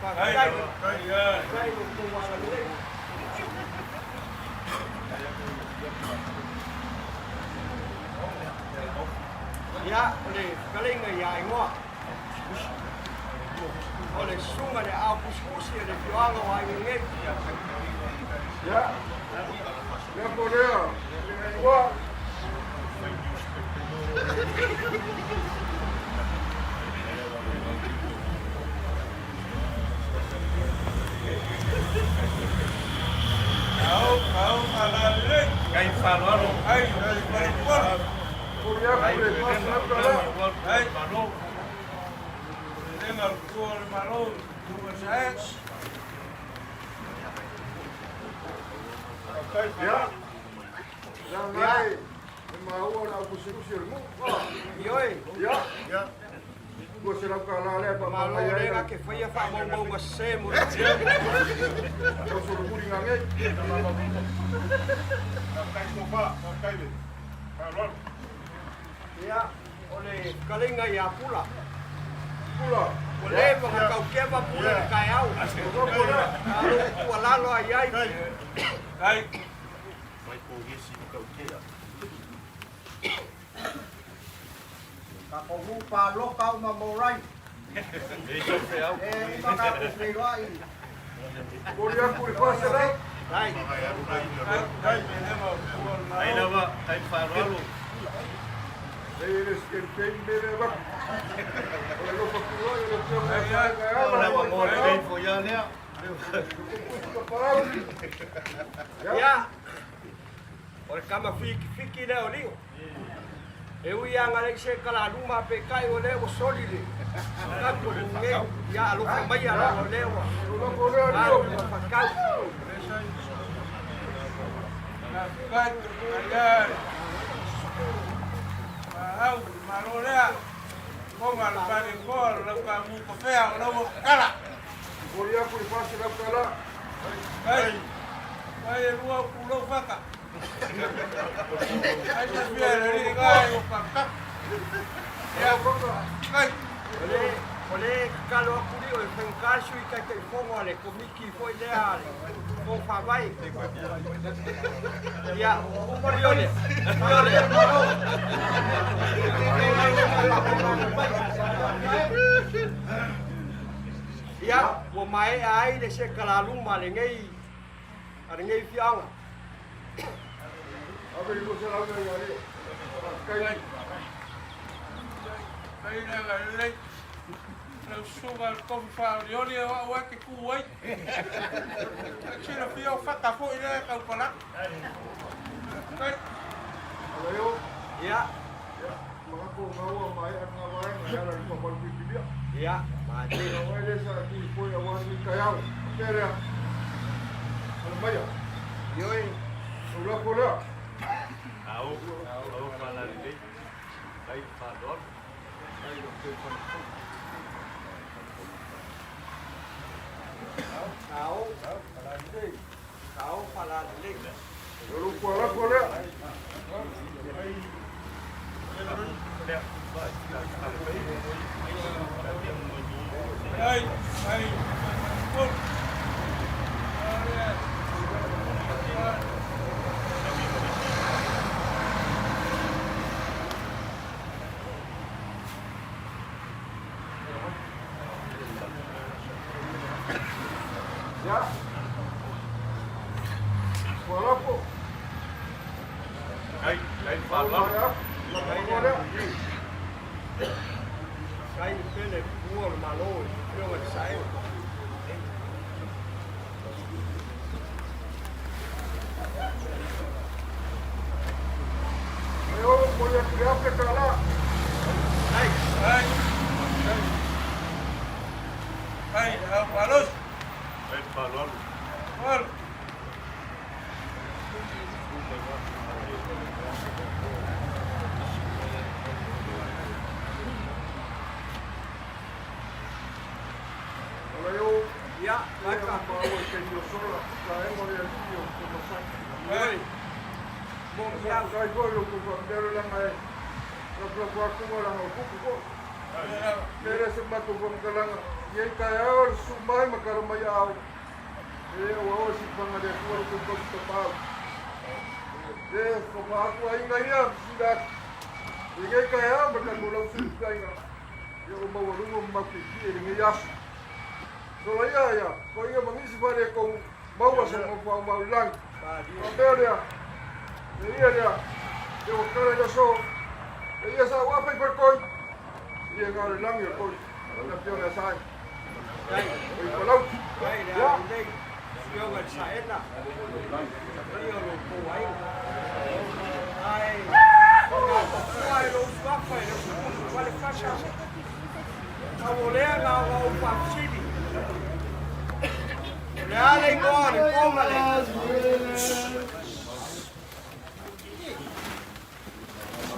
Faafetai. Faafetai i lo outou agalelei. Ia, o le fetalaiga ia Ainoa. O le susuga i le aao pusipusi o le afioaga o Aiga nei.
Ia, lea po lea, ua. Kori aku le $400. Ia, leaga ai e maua le aupusipusi o le nuu.
Ioe.
Ia, $200 lea pa
Malo
maia ai
lea
lau
ke faia faamaumauga sese mo le
lau solomuli ngangei.
Ia, o le fetalaiga ia Pula.
Pula.
Ua leva ona taukeva Pula i le taeao.
Loko lea.
A o lou tuualalo ai ai.
Tatou nuu palota uma mo rai. E uma tatou feiloai.
Momoli aku le $400.
Ai.
E le campaign le mea lea e avatu. O le alofa tuai o le Afioga ia Saega e ala
Ua
mo
lelei foi lava lea.
Ia, o le tama fitifiti lea o Lio. E ui lava ina leai se talaluma peitai o lea ua soli le tapu o le nuu nei. Ia alofa maia leaga o lea ua alu ma faatau.
Momoli aku i $400.
Ai, ai e lua pulou faka. Ai se fia le ri ngai o faka. Ia, ai.
O le tatalo atu Lio e faigata le Sui Taitaifono a le Komiti foi lea a le Fono Faavae. Ia, Lio lea, Lio lea. Ia, ua maea ai le sekalaluma a lenei a lenei afioaga.
Ave i 200 lea ia Lio. Faafetai.
Fai lea ga lelei. Lau susuga i le tofi faaolioli o au e te tu ai. E silafia o fata foi lea e tau palagi. Faafetai.
Alaio.
Ia.
Ia, manatu o gaua maea lena vaega e ala i le faamalu filifilia.
Ia, malie.
Ona oe lea sa tuli foi aua lenei taeao. Faapea lea, ala maia.
Ioe.
Ou lafo lea.
Ao, ao faalalelei, mai le faaaloalo.
Ao, faalalelei. Ao faalalelei.
O lou lafo lea.
Ai, ai, ai.
Ia. Ua lafo.
Ai, ai
Au
faaaloalo.
maea atu. Lafo lea.
Sai le pele pua o le Malo i le Afioga i le Saeo.
Ai o, momoli atu le $1,000.
Ai,
Ai, ai, au malosi.
Ai faaaloalo.
Alo.
Alaio.
Ia,
Lea
maika.
maua i taimi o sola, vaega o le alii o Tomasaki.
Ioe. Mo miau.
Faafetai foi i lo outou faamea leaga e lafulafua atu laga o tupu foi. Lea se matou faamatalaga, i ai taeao le susu mai ma tala mai aao. E le ua oe sifaga le Atua lo outou tautapau. Le fafa atu aiga ia sila atu. I lenei taeao ma le tatou lausilafaiga, ia ua maualuga ma mafiafia i lenei aso. Sola ia ia, toaiga ma nisi faaletonu maua se nofoaga o le lagi. Faapea lea, e ia lea, e ua tala i le aso, e ia sa ua fai faletoi, ia na o le lagi o le toi, le afioga ia Sae. O i Palauti.
Ai le
Ia,
agalelei, Afioga i le Saena, paia o lo outou aiga. Ae faatafua i lou suafa e le usufono le fasa. Tau o lea na ona ou faafesili. O le a le igoa o le koga lea?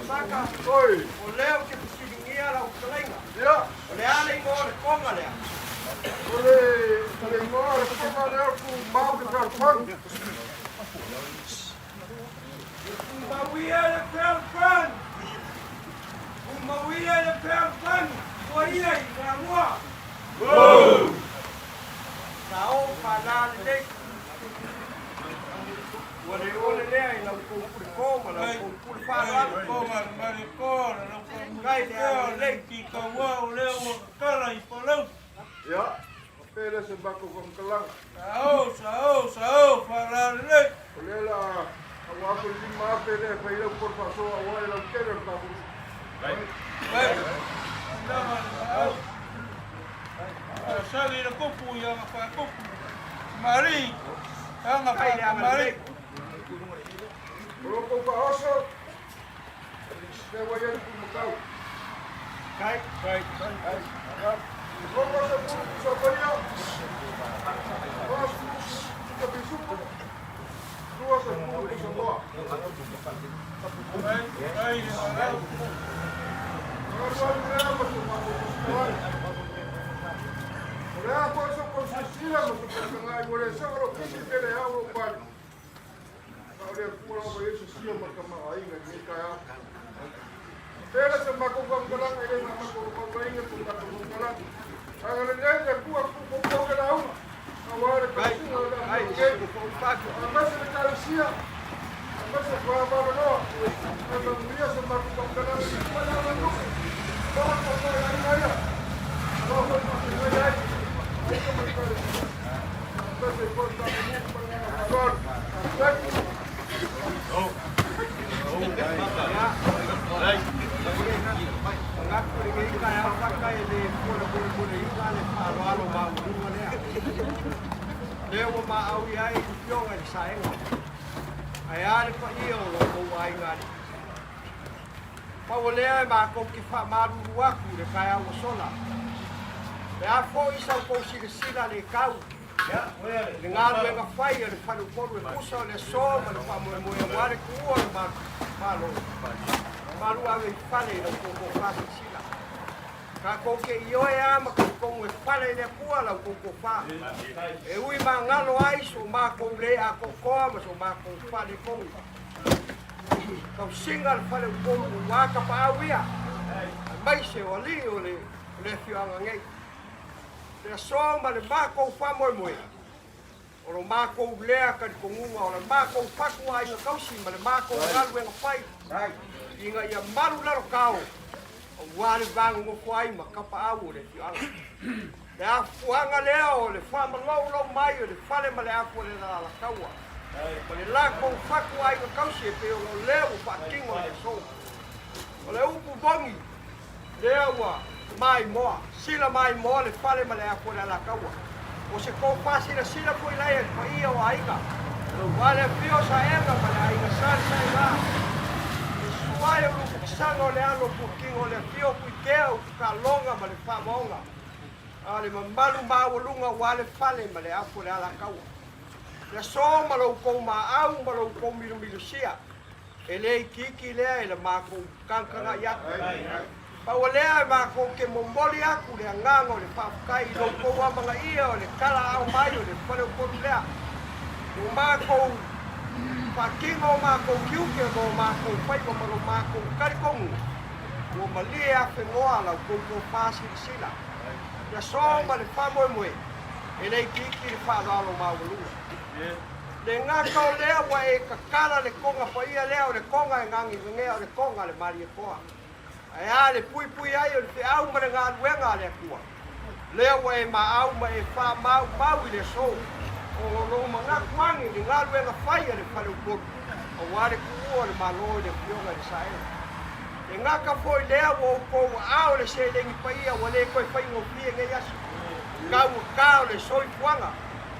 Saka,
oi,
o lea ou te fesiligia lau fetalaiga.
Ia,
O le a le igoa o le koga lea?
O le igoa o le koga lea o Tumau le Fealofani.
Tumauia le fealofani! Tumauia le fealofani! Ua ia i le amua! Sa o fala lelei. Ua le ole lea i lau tou pule ko ma lau tou pule faaaloalo. Kai le agalelei.
Ia, faapea lea se matou faamatalaga. O lea la aua afu le $5,000 lea e fai ai lau kolo faasoa aua e lautele o le tatou nuu.
Sali le kupu i aga faakupu. Mari, aga faakamari.
O lo kou faaoso, lea ua i ai le pulumakau.
Kai.
Kai, kai.
20 pusa paia, 40 pusa pisupo, 20 pusa moa.
Kai, kai le marau.
Alualu lea ma so matou tusitawai. O le a foi so kou silasila ma so tausagai ua le sao lou kisi pe le ao lou pale. A o le Atua lava ia se sia ma le tamaoaiga i lenei taeao. Pele se matou faamatalaga e le na matou faulaina so tatou faamatalaga. Agalelei le Atua tuupoupou le lauga aua le tausiga o le Afaagei. Aemaise le Ekalesia, aemaise faamalonoa, ae manuia se matou faamatalaga i le Tuaialanuu. Alofa foi aiga ia, alofa foi faafeagai ai, aiga ma le Ekalesia. Aemaise ai foi le tatou nuu ma le agaga faaaloalo. Faafetai.
Manatu lenei taeao fata e le fua molemoleina le faaaloalo maualuga lea. Lea ua maau i ai le Afioga i le Saega. Ae a le paia o lo outou aiga alii. Pau o lea e matou te faamalulu atu i le taeao ua sola. Le a foi sa outou silasila le tau le galuega fai a le faleupolu e tusa o le aso ma le faamoemoe aua le tuua o le Malo. Malu ave i fale i lau outou tofa silasila. Tatou te ioe a ma talitonu e fale i le Atua lau outou tofa. E ui magalo ai so matou le atoatoa ma so matou faaletonu. Tausiga le faleupolu ua tapaau ia, aemaise o alii o le afioaga nei. Le aso ma le matou faamoemoe, o lo matou lea talitonuga o le matou fatu aiga tausi ma le matou galuega fai, ina ia malu lalotao, aua le vanonofo ai ma tapaau o le afioaga. Le afuaga lea o le faamaloulou mai o le fale ma le afu o le Alataua, ma le latou fatu aiga tausi e pei ona o lea ua faatino i le aso. O le upu moni, lea ua maimoa, sila maimoa le fale ma le afu o le Alataua. O se tofa silasila foi lai a le paia o aiga, ua le afio Saega ma le aiga Sa le Saega. E sua ai o lufukisaga o le alo puakino o le afio Puitea o Kaloga ma le Faamaoga. A o le mamalu maualuga ua le fale ma le afu o le Alataua. Le aso ma lo outou maau ma lo outou milomilosia, e le itiiti lea i le matou tagatagai atu. Pau o lea e matou te momoli atu le agaga o le faafetai i lo outou amanaia o le talaao mai o le faleupolu lea. Ua matou faatino o matou tiute ma o matou faiva ma lo matou talitonu, ua malie afenoa la outou tofa silasila. Le aso ma le faamoemoe, e le itiiti le faaaloalo maualuga. Le gata o lea ua e tatala le toga paia lea o le toga e gagigagea o le toga a le Malietoa. Ae a le puipui ai o le feau ma le galuega a le Atua. Lea ua e maau ma e faamaumau i le aso o lou manatu ane i le galuega fai a le faleupolu, aua le tuua o le Malo i le Afioga i le Saega. Le gata foi lea ua outou aao le seleni paia ua le toe faigofie nei aso. Tau ua ta o le soifuaga,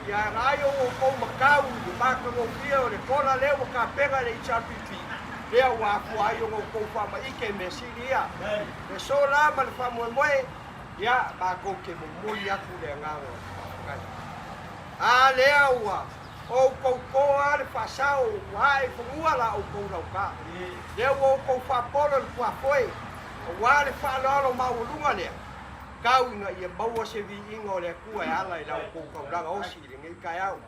ia agai o outou matau i le matagofie o le kola lea ua tapena e le HRPP, lea ua afua ai ona outou faamaite mea sili ia. Le aso la ma le faamoemoe, ia matou te momoli atu le agaga o le faafetai. A lea ua outou toa le faasao ua ae i fanua la outou lauta. Lea ua outou faapolo i le tuafoe, aua le faaaloalo maualuga lea, tau ina ia maua se viiga o le Atua e ala i la outou taulaga osi i lenei taeao.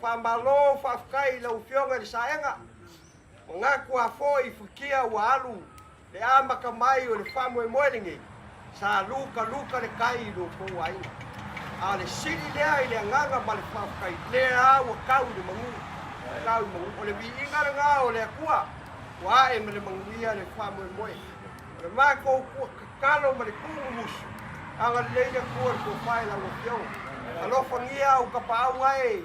Faamalo faafetai i lau Afioga i le Saega, manatu a foi i futia ua alu le amata mai o le faamoemoe lenei, sa lukaluka le tai i lo outou aiga. A o le sili lea i le agaga ma le faafetai, lea ua tau i le manu, tau i manu. O le viiga lena o le Atua, ua ae ma le manuia le faamoemoe. O le matou tatalo ma le tuumumusu, agalelei le Atua i le tofa i lau Afioga. Alofagia au tapaau ae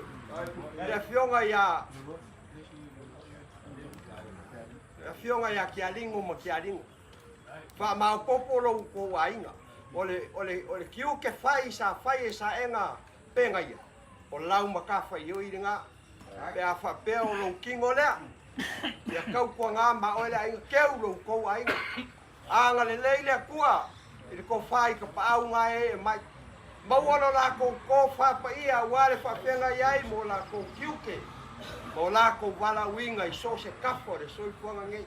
le Afioga ia le Afioga ia Kialigo ma Kialigo. Faamaopoopo lo outou aiga. O le, o le, o le tiute fai sa fai e Saega Pegaia, o lau matafaioi lena. Pe a faapea o lou tino lea, ia tautuana ma oe le aiga, keu lo outou aiga. Agalelei le Atua i le tofa i tapaau na e ee mai. Maua lo latou tofa paia aua le faafeagai ai ma o latou tiute ma o latou valaauina i so o se tafa o le soifuaga nei.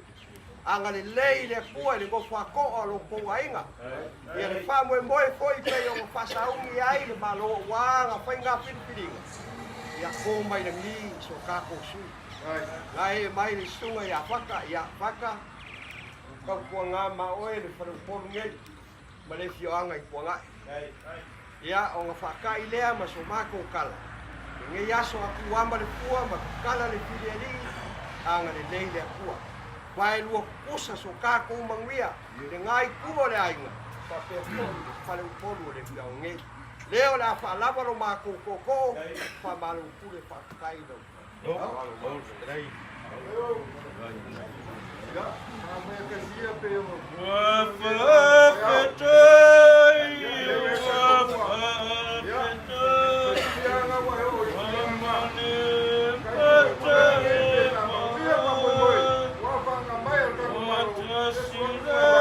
Agalelei le Atua i le nofo atoa o lo outou aiga, ia le faamoemoe foi pei ona faasauni ai le Malo aua ana faiga filifiliga, ia to mai lagi i so tatou sui. Na ee mai le susuga ia Faka, ia Faka, tautuana ma oe le faleupolu nei ma le afioaga i Puanae. Ia, ona faatai lea ma so matou tala, lenei aso a tuuama le fua ma tatala le filialii, agalelei le Atua. Vaelua tutusa so tatou manuia i lena itu o le aiga, faapea foi le faleupolu o le afioaga nei. Lea o le a faalava lo matou tootoo, faamalo pule faafetai i lau.
Ua faafetai, ua faafetai, Ua tasi lava oe, ua tasi lava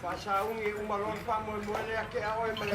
Faasauni e uma loa le faamoemoe lea tea oe ma le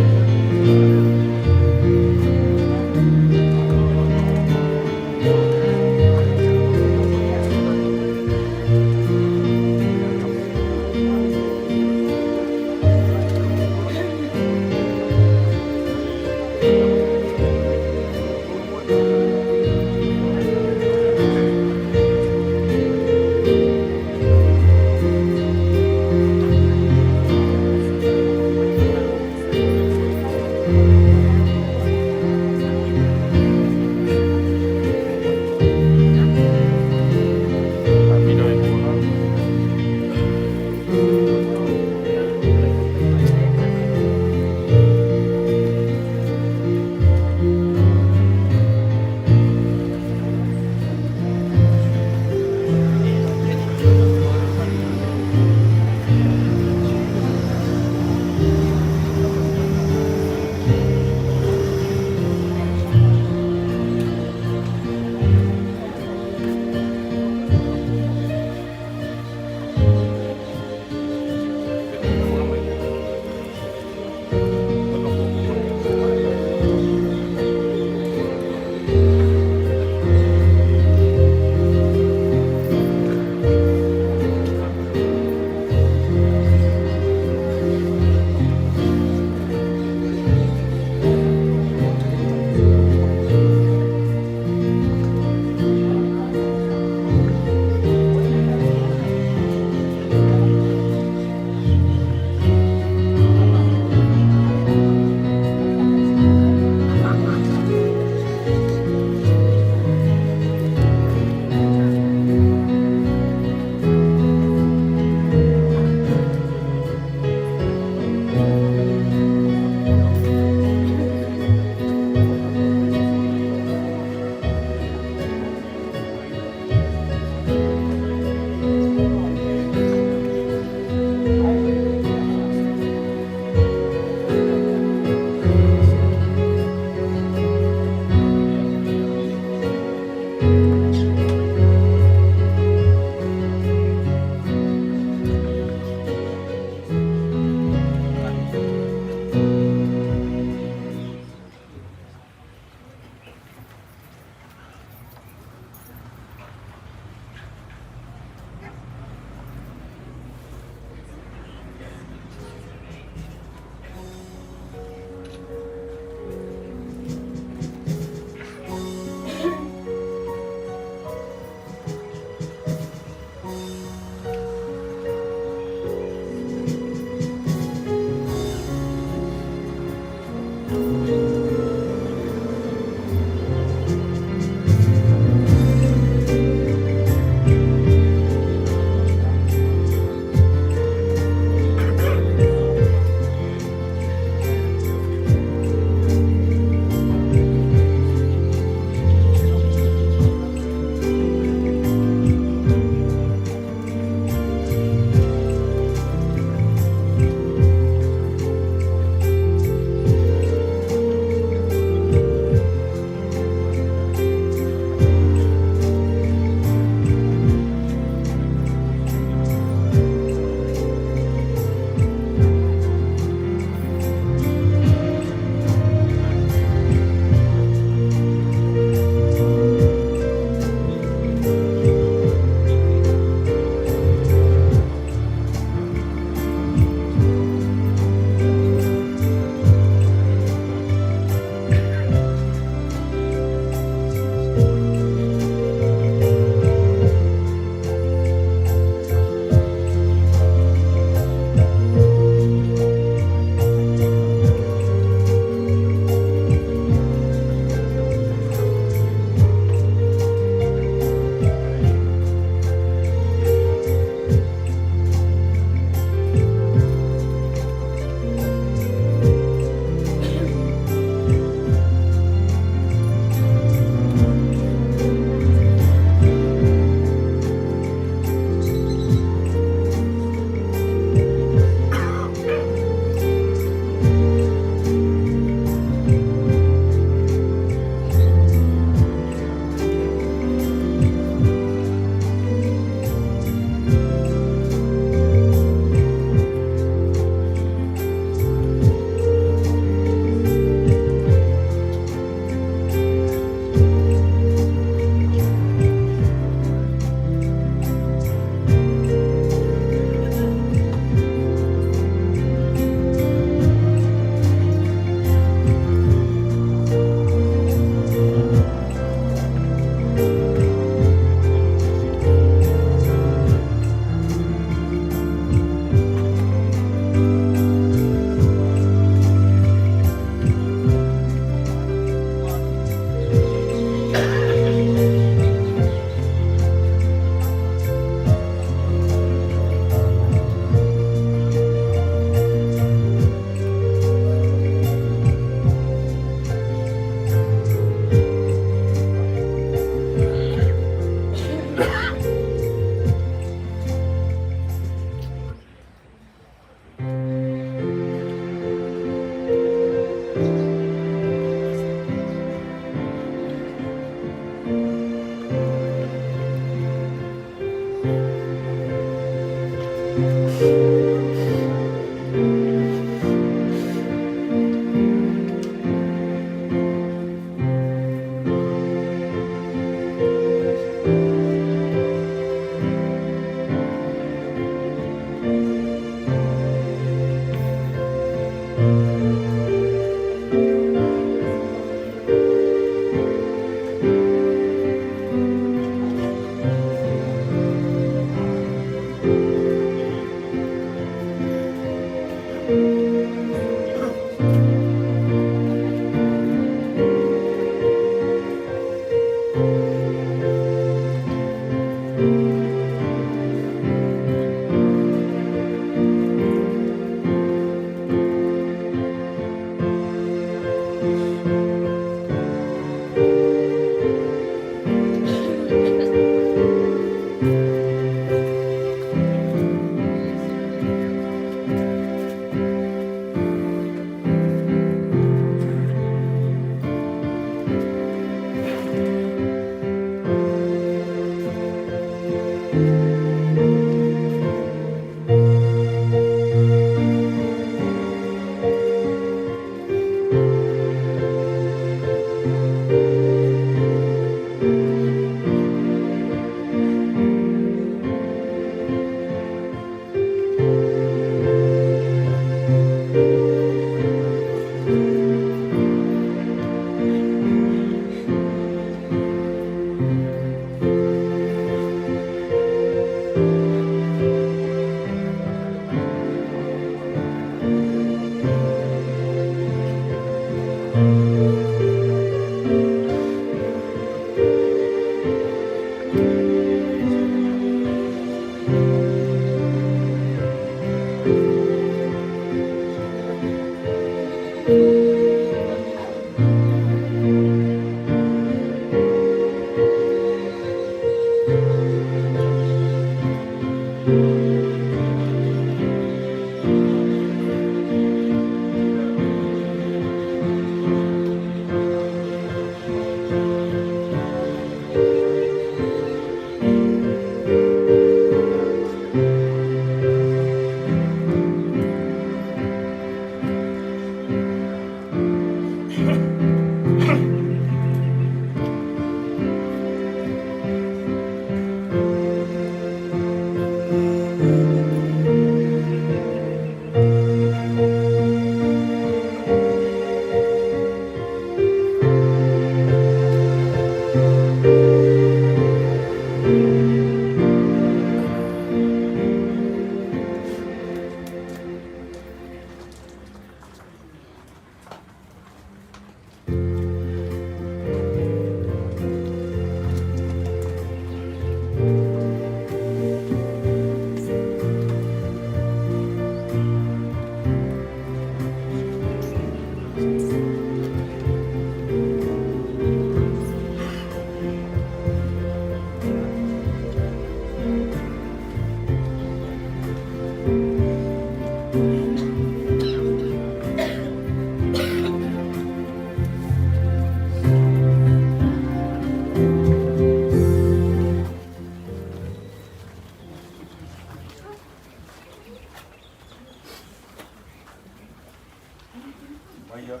Maia,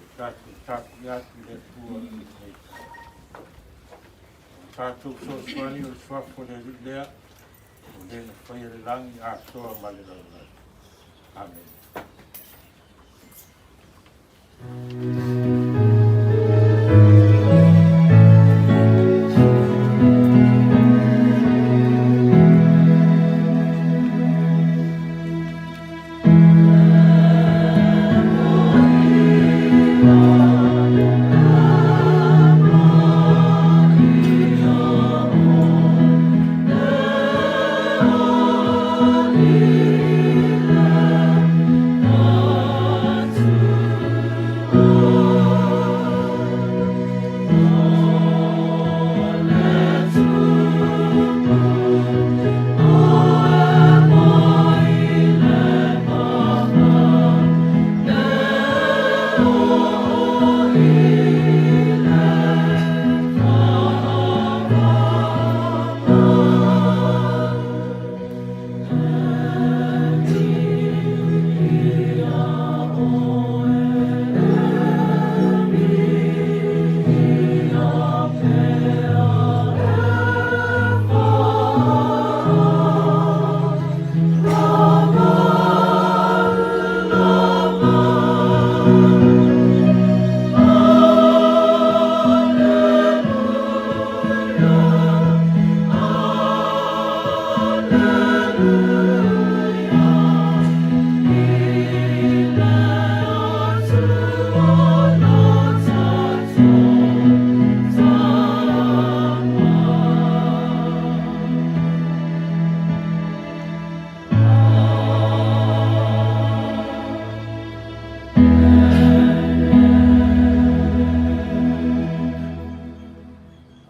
e tatou tapuai atu i le Atua i lenei taeao. O tatou fesoasoani o le Suafa o le Alii lea, o le na faia le lagi atoa ma le lalolagi. Amene.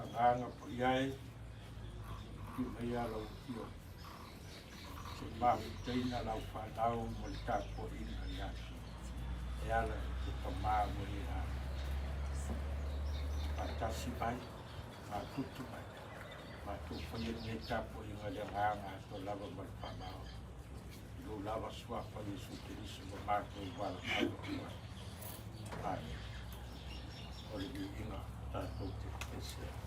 Agaga paia e, afio mai lau Afioga, se i mafutaina lau fanau ma le tapuaiga ia te e ala i te tama ua e ala. Faatasi mai, matutu mai, matou faia lenei tapuaiga i le agaga atoa lava ma le faamaoni. I lou lava Suafa Iesu Keriso ma matou valaau atu ai. Amene. O le viiga tatou te ese ai.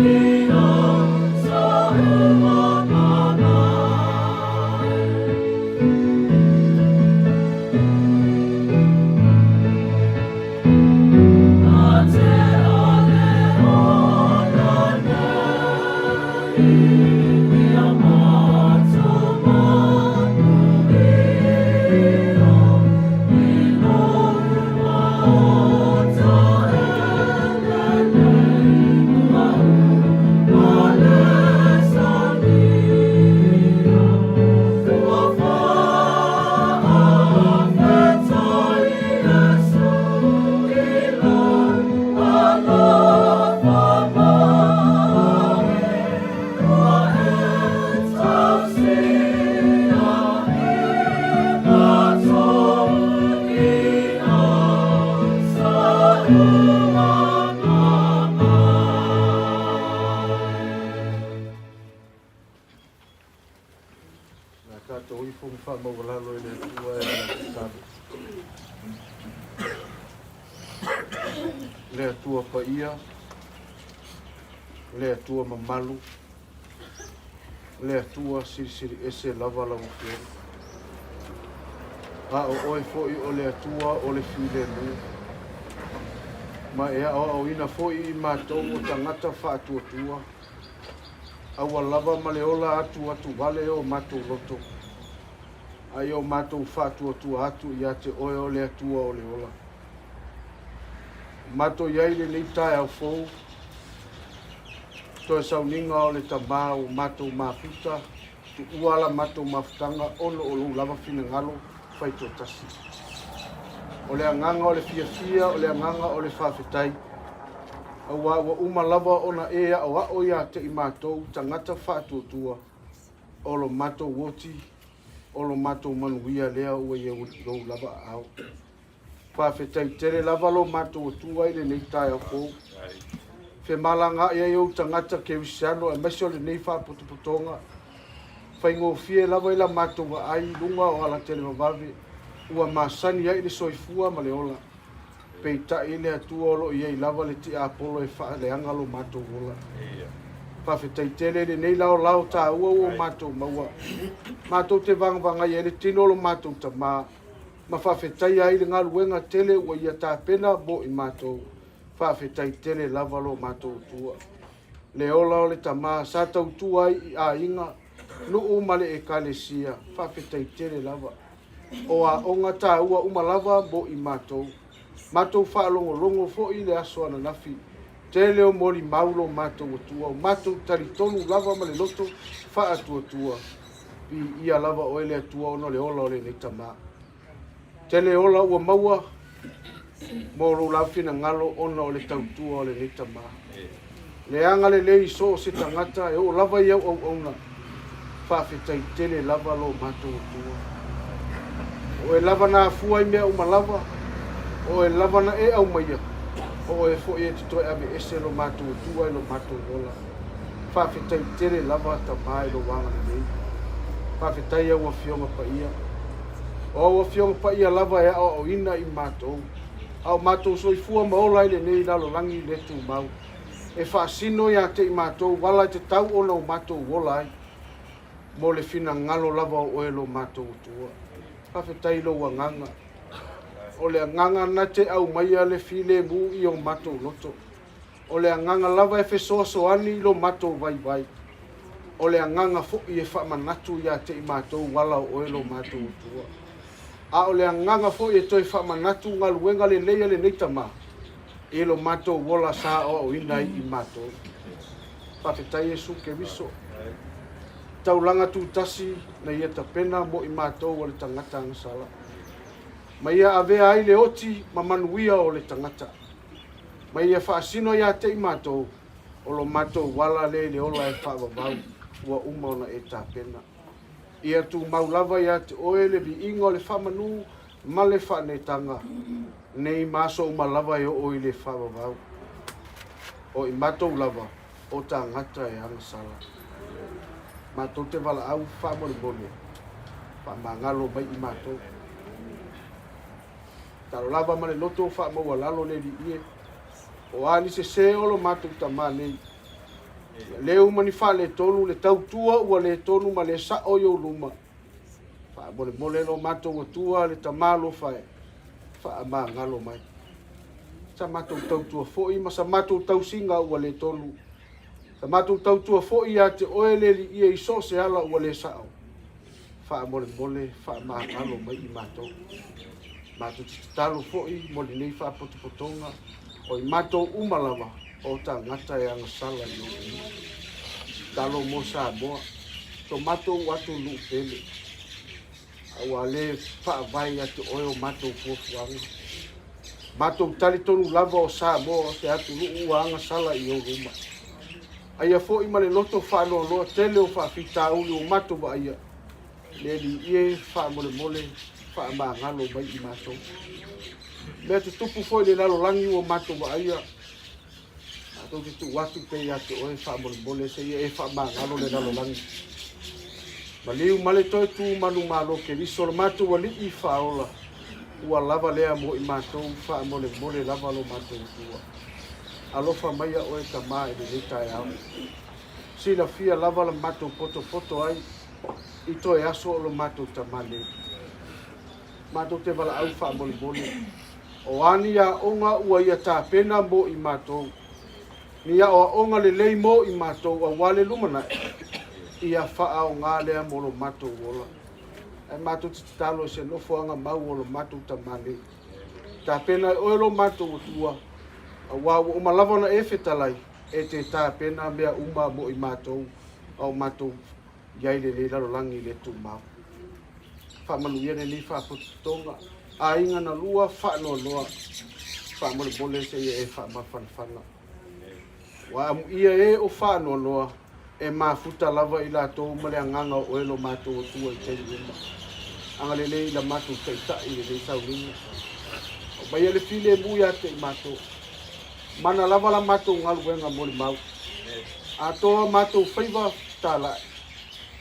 Le a tatou ifo ma faamaualalo i le Atua e ala tatalo. Le Atua paia, le Atua mamalu, le Atua silisili ese lava lau Afioga. A o oe foi o le Atua o le filemu, ma e aoaoina foi i matou o tagata faatuatua, Aua lava ma le ola atu atu vale o matou loto, a ia o matou faatuatua atu ia te oe o le Atua o le ola. O matou i ai lenei taeao fou, toe sauniga o le Tama ua matou mafuta, tuua la matou mafutaga ono o lou lava finagalo faitoatasi. O le agaga o le fiafia, o le agaga o le faafetai, Auā ua uma lava ona e aʻoaʻo iā te i matou tagata faatuatua o lo matou oti, o lo matou manuia lea ua i lou lava aao. Faafetai tele lava lo matou Atua i lenei taeao fou. Femalagaai ai ou tagata kerisiano aemaise o lenei faapotopotoga. Faigofie lava i la matou vaai i luga o ala televavave ua masani ai le soifua ma le ola. Peitai le Atua o lo o i ai lava le tiapolo e faaleaga lo matou ola. Faafetai tele i lenei laolao taua ua matou maua. Matou te vagavagai ai le tino o lo matou Tama ma faafetaia ai le galuega tele ua ia tapena mo i matou. Faafetai tele lava lo matou Atua. Le ola o le Tama sa tautua ai i aiga, nuu ma le Ekalesia. Faafetai tele lava. O aoga taua uma lava mo i matou. Matou faalogologo foi i le aso ananafi. Tele o molimau lo matou Atua, o matou talitonu lava ma le loto faatuatua. Viia lava oe le Atua ona o le ola o lenei tama. Tele ola ua maua mo lou lava finagalo ona o le tautua o lenei tama. Le agalelei i so o se tagata e oo lava i au auauna, faafetai tele lava lo matou Atua. O oe lava na afua i mea uma lava, o oe lava na e aumaia, o oe foi e te toe aveese lo matou Atua i lo matou ola. Faafetai tele lava Tama i lou agalelei. Faafetai au Afioga Paia. O au Afioga Paia lava e aoaoina i matou, a o matou soifua ma ola i lenei lalolagi le tumau, e faasino ia te i matou ala e tatau ona o matou ola ai, mo le finagalo lava o oe lo matou Atua. Faafetai i lou agaga. O le agaga na te aumaia le filemu i o matou loto. O le agaga lava e fesoasoani i lo matou vaivai. O le agaga foi e faamanatu ia te i matou ala o oe lo matou Atua. A o le agaga foi e toe faamanatu galuega lelei a lenei tama i lo matou ola sa aoaoina ai i matou. Faafetai Iesu Keriso. Taulaga tutasi na ia tapena mo i matou o le tagata agasala. Ma ia avea ai le oti ma manuia o le tagata. Ma ia faasino ia te i matou o lo matou ala lea i le ola e faavavau ua uma ona e tapena. Ia tumau lava ia te oe le viiga o le faamanu ma le faanetaga, nei ma aso uma lava e oo i le faavavau. O i matou lava o tagata e agasala. Matou te valaau faamolemole, faamagalo mai i matou. Talo lava ma le loto faamaualalo le Alii e, o a ni sesē o lo matou tama nei.
Leu ma ni faaletonu le tautua ua le tonu ma le sa'o i ou luma. Faamolemole lo matou Atua le Tama alofa e, faamagalo mai. Sa matou tautua foi ma sa matou tausiga ua le tonu. Sa matou tautua foi ia te oe le Alii e i so o se ala ua le sa'o. Faamolemole faamagalo mai i matou. Matou te tatalo foi mo lenei faapotopotoga o i matou uma lava o tagata e agasala i ou luma. Tatalo mo Samoa, so matou atunuu pele, a ua le faavae ia te oe o matou fuafuaga. Matou talitonu lava o Samoa o se atunuu ua agasala i ou luma. Aia foi ma le loto faanoanoa tele o faafitauli ua matou vaaia, Le Alii e, faamolemole, faamagalo mai i matou. Mea tutupu foi i le lalolagi ua matou vaaia, matou te tuu atu pea ia te oe, faamolemole, seia e faamagalo le lalolagi. Maliu ma le toe tu manumalo Keriso lo matou Alii faaola, ua lava lea mo i matou, faamolemole lava lo matou Atua. Alofa maia oe Tama i lenei taeao. Silafia lava la matou potopoto ai i toe aso o lo matou tama nei. Matou te valaau faamolemole, o a ni aoga ua ia tapena mo i matou, ni aoaoga lelei mo i matou aua le lumanai, ia faaaoga lea mo lo matou ola. Ae matou te tatalo i se nofoaga mau o lo matou tama nei. Tapena e oe lo matou Atua, aua ua uma lava ona e fetalai, e te tapena mea uma mo i matou a o matou i ai lenei lalolagi le tumau. Faamanuia lenei faapotopotoga, aiga na lua faanoanoa, faamolemole seia e faamafanafana. Ua amuia e o faanoanoa, e mafuta lava i latou ma le agaga o oe lo matou Atua i taimi uma. Agalelei i la matou Taitai i lenei sauniga. Aumaia le filemu ia te i matou. Mana lava la matou galuega molimau. Atoa matou faiva talai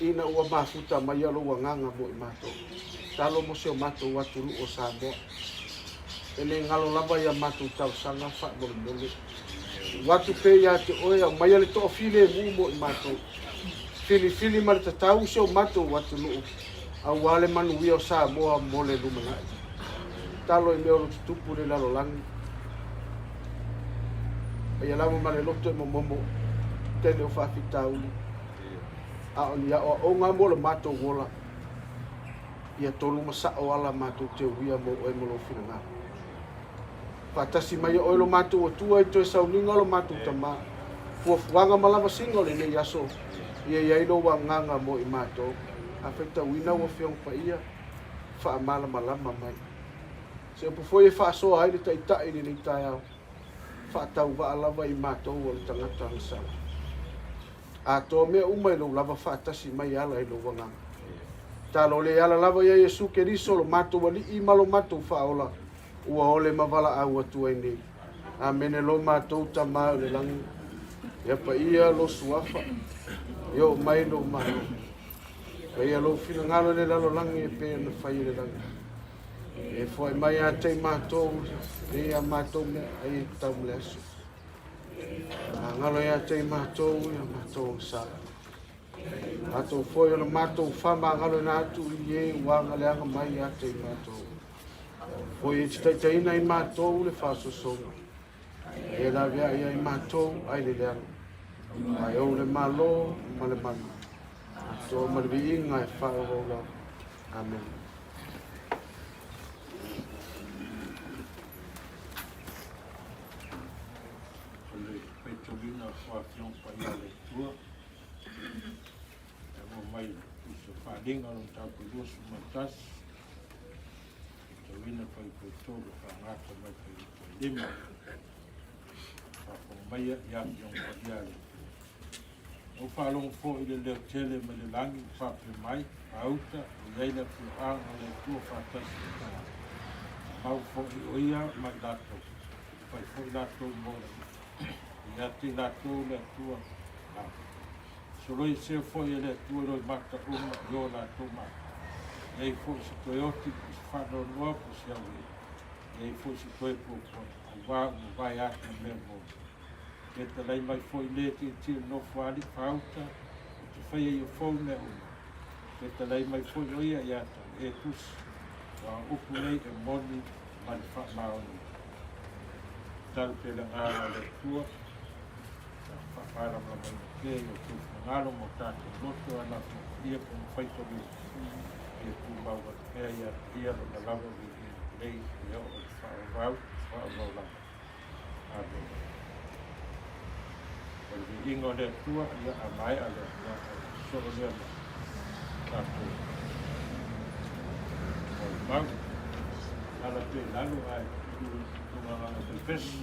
ina ua mafuta maia lou agaga mo i matou. Talo mo si o matou atunuu o Samoa. E le galo lava ia matou talosaga faamolemole. Tuu atu pea ia te oe, aumaia le toafilemu mo i matou. Filifili ma le tatau si o matou atunuu aua le manuia o Samoa mo le lumanai. Talo i mea o lo tutupu i le lalolagi. Paia lava ma le loto e momomo, tele o faafitauli, a o ni aoaoga mo le matou ola, ia tonu ma sa'o ala matou te uia mo oe ma lou finagalo. Faatasi mai oe lo matou Atua i toe sauniga o lo matou Tama, fuafuaga ma lavasiga o lenei aso, ia i ai lou agaga mo i matou. A faitauina ua Afioga Paia, faamalamalama mai. Se upu foi e faasoa ai le Taitai i lenei taeao, faatauvaa lava i matou o le tagata agasala. Atoa mea uma i lou lava faatasi mai e ala i lou agaga. Talo le ala lava ia Iesu Keriso lo matou Alii ma lo matou Faaola, ua ole ma valaau atu ai nei. Amene lo matou Tama o le lagi, ia paia lo suafa, ia oo mai lou Malo. Faia lou finagalo i le lalolagi e pei ona fai i le lagi. E foai mai ia te i matou nei a matou mea ai e tau ma le aso. Magalo ia te i matou ia matou agasala. Matou foi o le matou faamagaloina atu i e ua agaleaga mai ia te i matou. Foi e te taitaiina i matou le faasosoga. E lavea ia i matou ai le leaga. Ae ou le Malo ma le mana, atoa ma le viiga e faaauau lava. Amene.
O le faitauina o Afioga Paia a le Atua, e aua mai i se faaaliga o le Mataupu 21, faitauina fuaiupu e 3 faagata mai fuaiupu e 5. Faafofoga maia i Afioga Paia a le Atua. Na ou faalogo foi i le leo tele mai le lagi ua faapea mai, Gauta, ua i ai le afioaga o le Atua faatasi ma tagata. Mau foi o ia ma i latou, fai foi latou mo le Ia te i latou le Atua lava. Soloiesea foi e le Atua i loimata uma i o latou mata. Leai foi se toe oti po o se faanoanoa po o se auē. Leai foi se toe puapuaga, auā ua mavae atu mea muamua. Fetalai mai foi le e tietie i le Nofoalii faauta e te faia ia fou mea uma. Fetalai mai foi o ia ia te au, E tusi, aua o upu nei e moni ma le faamaoni. Tatalo pea le Agaga o le Atua ia faamalamalamaina pea i outou finagalo ma o tatou loto a lafo ia pe mafai taulia ia tumau atu pea ia te ia lona lava viiga lelei ia oo i le faaauau faaauau lava. Amene. O le viiga o le Atua, ia a maea lea, ia ona sosoo lea ma tatou molimau. Ala pea i lalo ae tu luga agaga faipesi.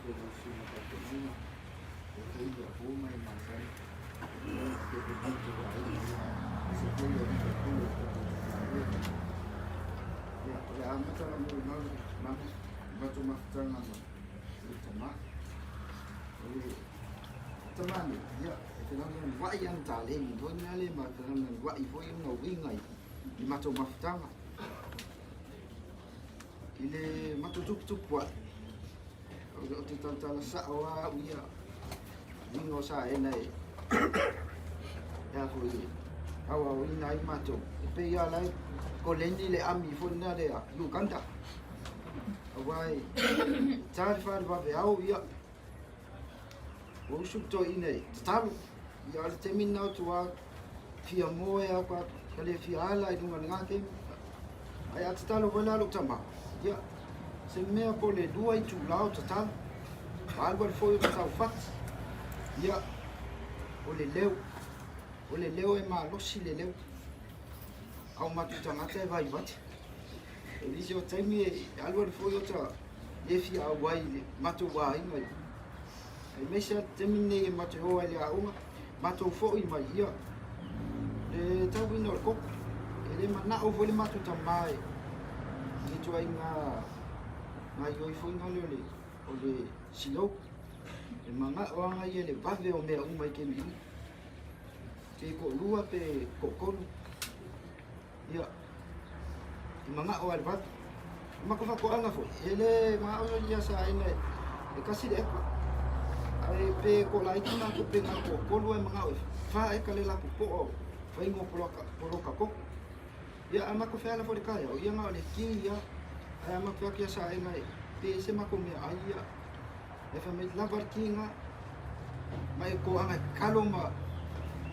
foi lau susuga faatoeaina, o lea foi ua po ma e masani faapea foi matou aiga, aemaise foi o alii faipule o le tatou itumalo. Ia, o le a amata lau molimau mama i matou mafutaga ma le tama. O le tama nei, ia, e fenaunaua'i ana taleni foi na le ma fenaunaua'i foi ona uiga i matou mafutaga. I le matou tuputupu ae, ou te tautala sao lava au ia, uiga o saena e a foi e aoaoina ai matou. E pei lava la e koleni le ami foi lena le a Uganda. Aua e ta le fale vaveao ia, ua usu le toeaina e tatalo. Ia o le taimi lena ou te ua fia moe au ka le fia ala i luga o lena taimi. Ae a tatalo foi la lou tama, ia, se mea po o le 2 itula o tatalo, alu alu foi o tatau fati. Ia, o le leo, o le leo e malosi le leo. A o matou tagata e vaivati. O nisi o taimi e alu alu foi o ta le fia auai i le matou aiga i aemaise lava le taimi lenei e matou o ai i le aoga, matou foi mai, ia, le tauina o le koko. E le manao foi le matou tama e i ituaiga gaoioi foi na lea o le silou. E manao lava ia i le vave o mea uma i taimi uma. Pe toalua pe toatolu. Ia, e manao lava i le vave. O matou faatoaga foi, e le manao ia saena e tasi le eka. Ae pe toalaiti matou pe na o le toatolu ae manao e fa eka le latou poa o faiga o poloka koko. Ia, a matou feala foi i le taeao, ia na o le ki lava. Ae a matou fai atu ia saena pe i ai se matou meaai, ia, e fai mai, lava le ki lena. Ma e toaga e kalo ma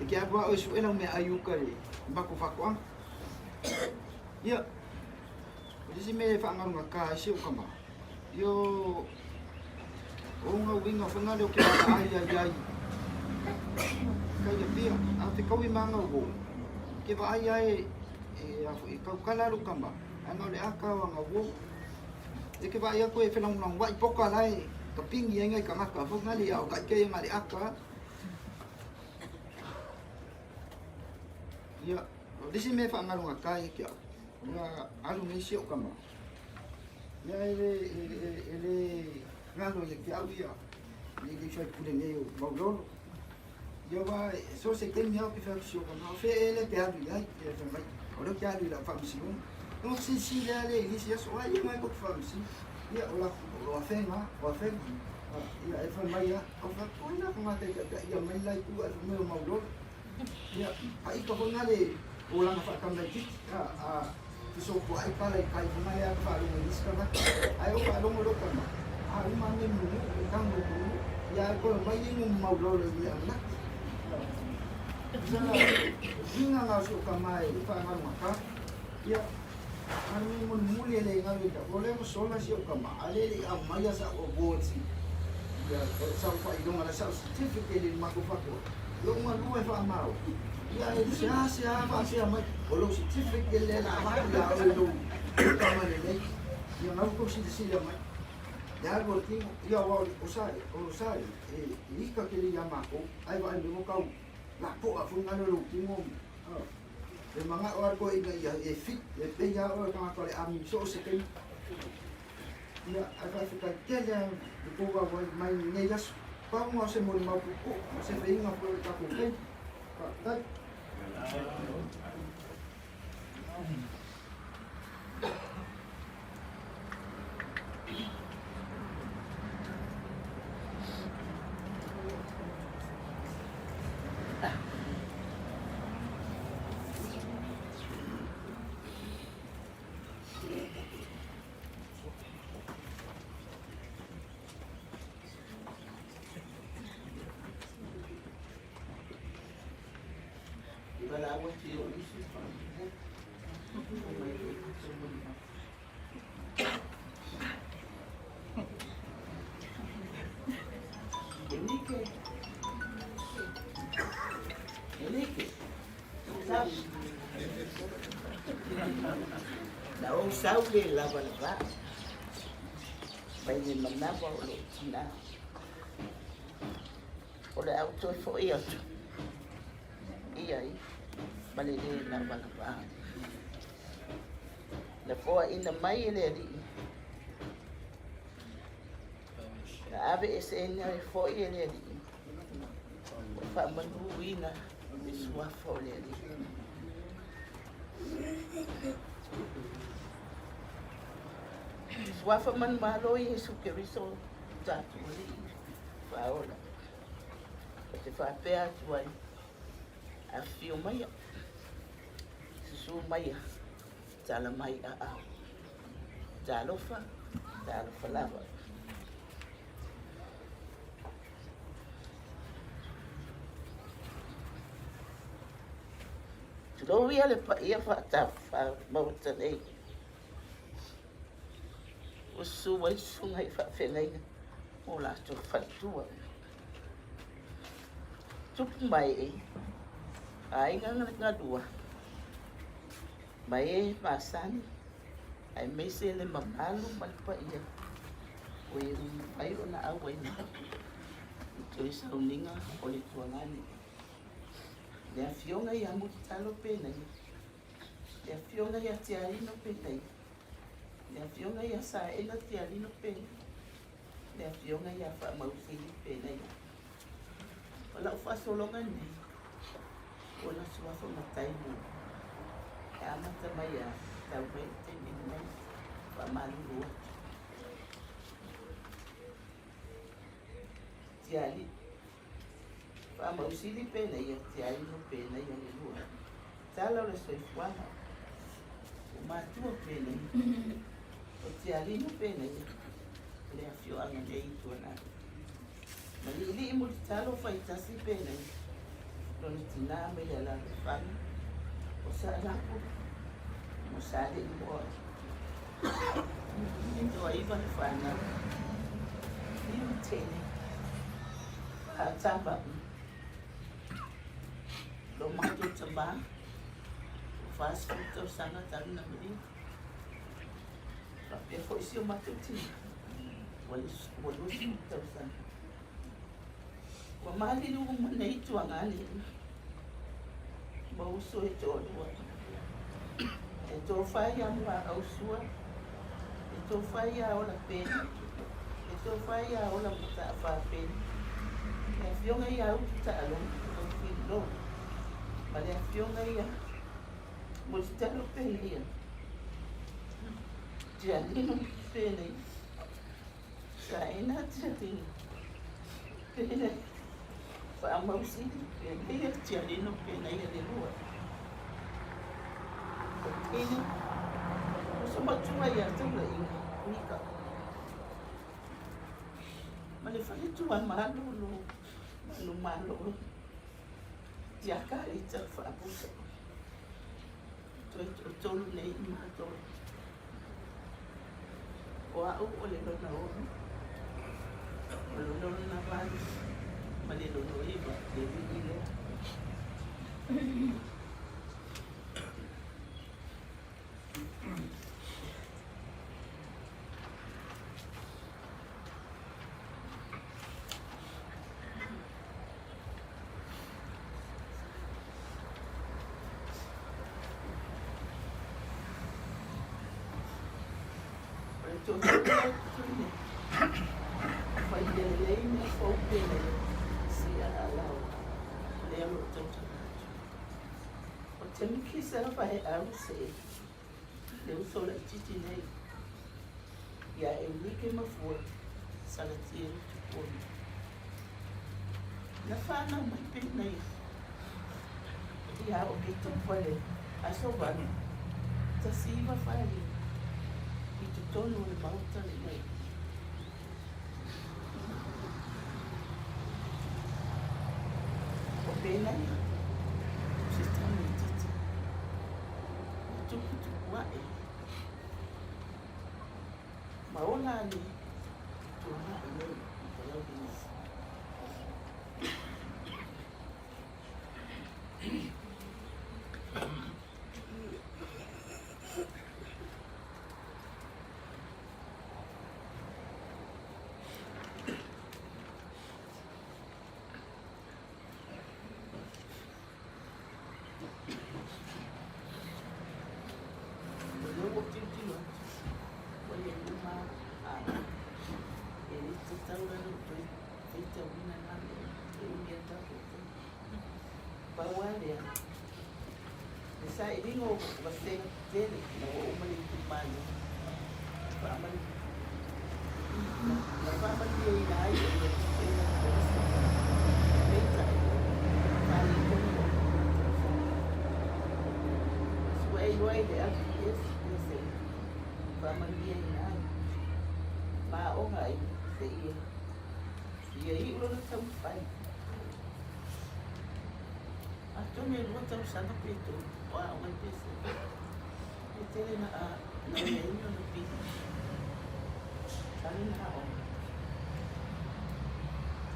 e te alu lava oe e sue lau meaai i uka i matou faatoaga. Ia, o le isi mea e faagalugata ai si ou tama, ia o ona uiga foi lea ou te vaavaai ai ai kai Apia, a fetaui ma ana uo, ou te vaai lava e tautala lou tama, ae na o le ata o ana uo. E te vaai atu e felagolagoai poka la e tapini ai nai tagata foi nale a o taitai na le ata. Ia, o le isi mea e faagalugata ia te au, ona alu nei si ou tama. Ia e le, e, e, e le galo ia te au ia, le le faipule nei o Maulolo. Ia aua so o se taimi lava ou te fai atu i si ou tama, o fea ea lea e te alu i ai? Ia fai mai, o lea ou te alu i lau faamasinoga. Ona silasila lava lea i le isi aso, ai ia mai kou faamasino. Ia o la, o afega, o afega. Ia e fai mai lava, ou fai atu, oi la tagata e taitaia mai la itu ae fai mai o Maulolo. Ia, faita foi na le olaga faatamaitiiti, a, a fesopoai pala i kai foi na le ata faalogo i nisi tagata. Ae ou faalogo lou tama, a uma ane mumu, e tago i mumu, ia ae koe mai inu maulolo i le ananaki. Sala, uiga na o si ou tama e faagalugata, ia, a le mulimuli e le galo i tau, o lea ua sola si ou tama, a le le i aumaia sa'u awards i, ia, sa'u faailoga la sa'u certificate i le matou faatoa, lou galue faamao, ia e seasea faasea mai, o lou certificate lea na avatu ia oe i lou tama lelei, ia na ua tou silasila mai, le alu o le tino, ia aua o sa, o sa e ika tele ia matou, ae vaai mai ua tau lapoa foi na lea o lou tino, E manao lava koe ina ia e fit, e pei lava oe o le tagata o le ami i so o se taimi. Ia, ae faafetai tele lava i le tou auai mai i lenei aso. Pau na o se molimau puupuu, o se feiga foi o le tatou taimi. Faafetai.
Na ou sau le lava le vaa.
Mai le manava o lou tinā. O le a ou toe foi atu i ai ma le lē lavalavā. Na foaina mai e le Alii, na aveeseina ai foi e le Alii, ua faamanuina le suafa o le Alii. Suafa manumalo Iesu Keriso tatou Alii Faaola. Ou te faapea atu ai, afifio maia, susu maia, tala mai aao. Talofa, talofa lava. Tulou ia le paia faatafa maota nei. Ua susu ai susuga i faafeagaiga mo latou faletua. Tupu mai e aiga galua ma e masani aemaise le mamalu ma le paia ua e mafai ona auai mai i toe sauniga o le tualani. Le afioga ia Mulitalo Penaia, le afioga ia Tialino Penaia, le afioga ia Saena Tialino Penaia, le afioga ia Faamausili Penaia. O lau faasologa lenei, o na suafa matai mo e amata mai a tau mai le taimi lenei, faamalulu atu. Tiali, Faamausili Penaia, Tialino Penaia le lua. Tala o le soifuaga, o matua Penaia, o Tialino Penaia, o le afioaga nei i Tuanai. Ma li'ili'i mulitalo faitasi Penaia, lona tinā mai le alaalafaga o Saanapu ma Saleimoa. E toaiva le fanau, fiu tele, faatama. Lo matou tamā, ua 40 tausaga talu na maliu. Faapea foi si o matou tina, ua 20 tausaga. Ua maliliu uma nei tuagalii ma uso e toalua. E tofa ia Muaausua, e tofa ia Ola Peni, e tofa ia Ola Mataafa Peni, le afioga ia Utu Taaloga Taufililo, ma le afioga ia Mulitalo Peneia, Tialino Peneia. Saena Tialino Peneia, Faamausili Peneia, Tialino Peneia le lua. O teine, uso matua ia Taulaiga, Mika. Ma le faletua malolo, manumalo, Tiakalita Faapusa. Toe toatolu nei i matou. O au o le lona ono, o le lona valu ma le lona iva, le alii lea. Le uso laitiiti nei ia Eunike Mafua Salatielu Tupona. Na fanau mai penei ia Oketopa le aso 8, 1945 i totonu o le maota lenei. O Penaia, o se tamaitiiti ua tuputupu ae ma ola le tuanai nei i Palauli nei. lea, le sailiga o vasega tetele ina ua uma le itumalo na faamalieina ai e le Pulega Kolisi. Peitai, faaletonu ona o lona tausaga. Ua iloa i le LPS ia se faamalieina ai ma aoga ai seia iu lona taumafai. Atonu e 2 tausaga pe 3 o aoga i Peseta. E tele na a na i ai ona pili. Tali na aoga.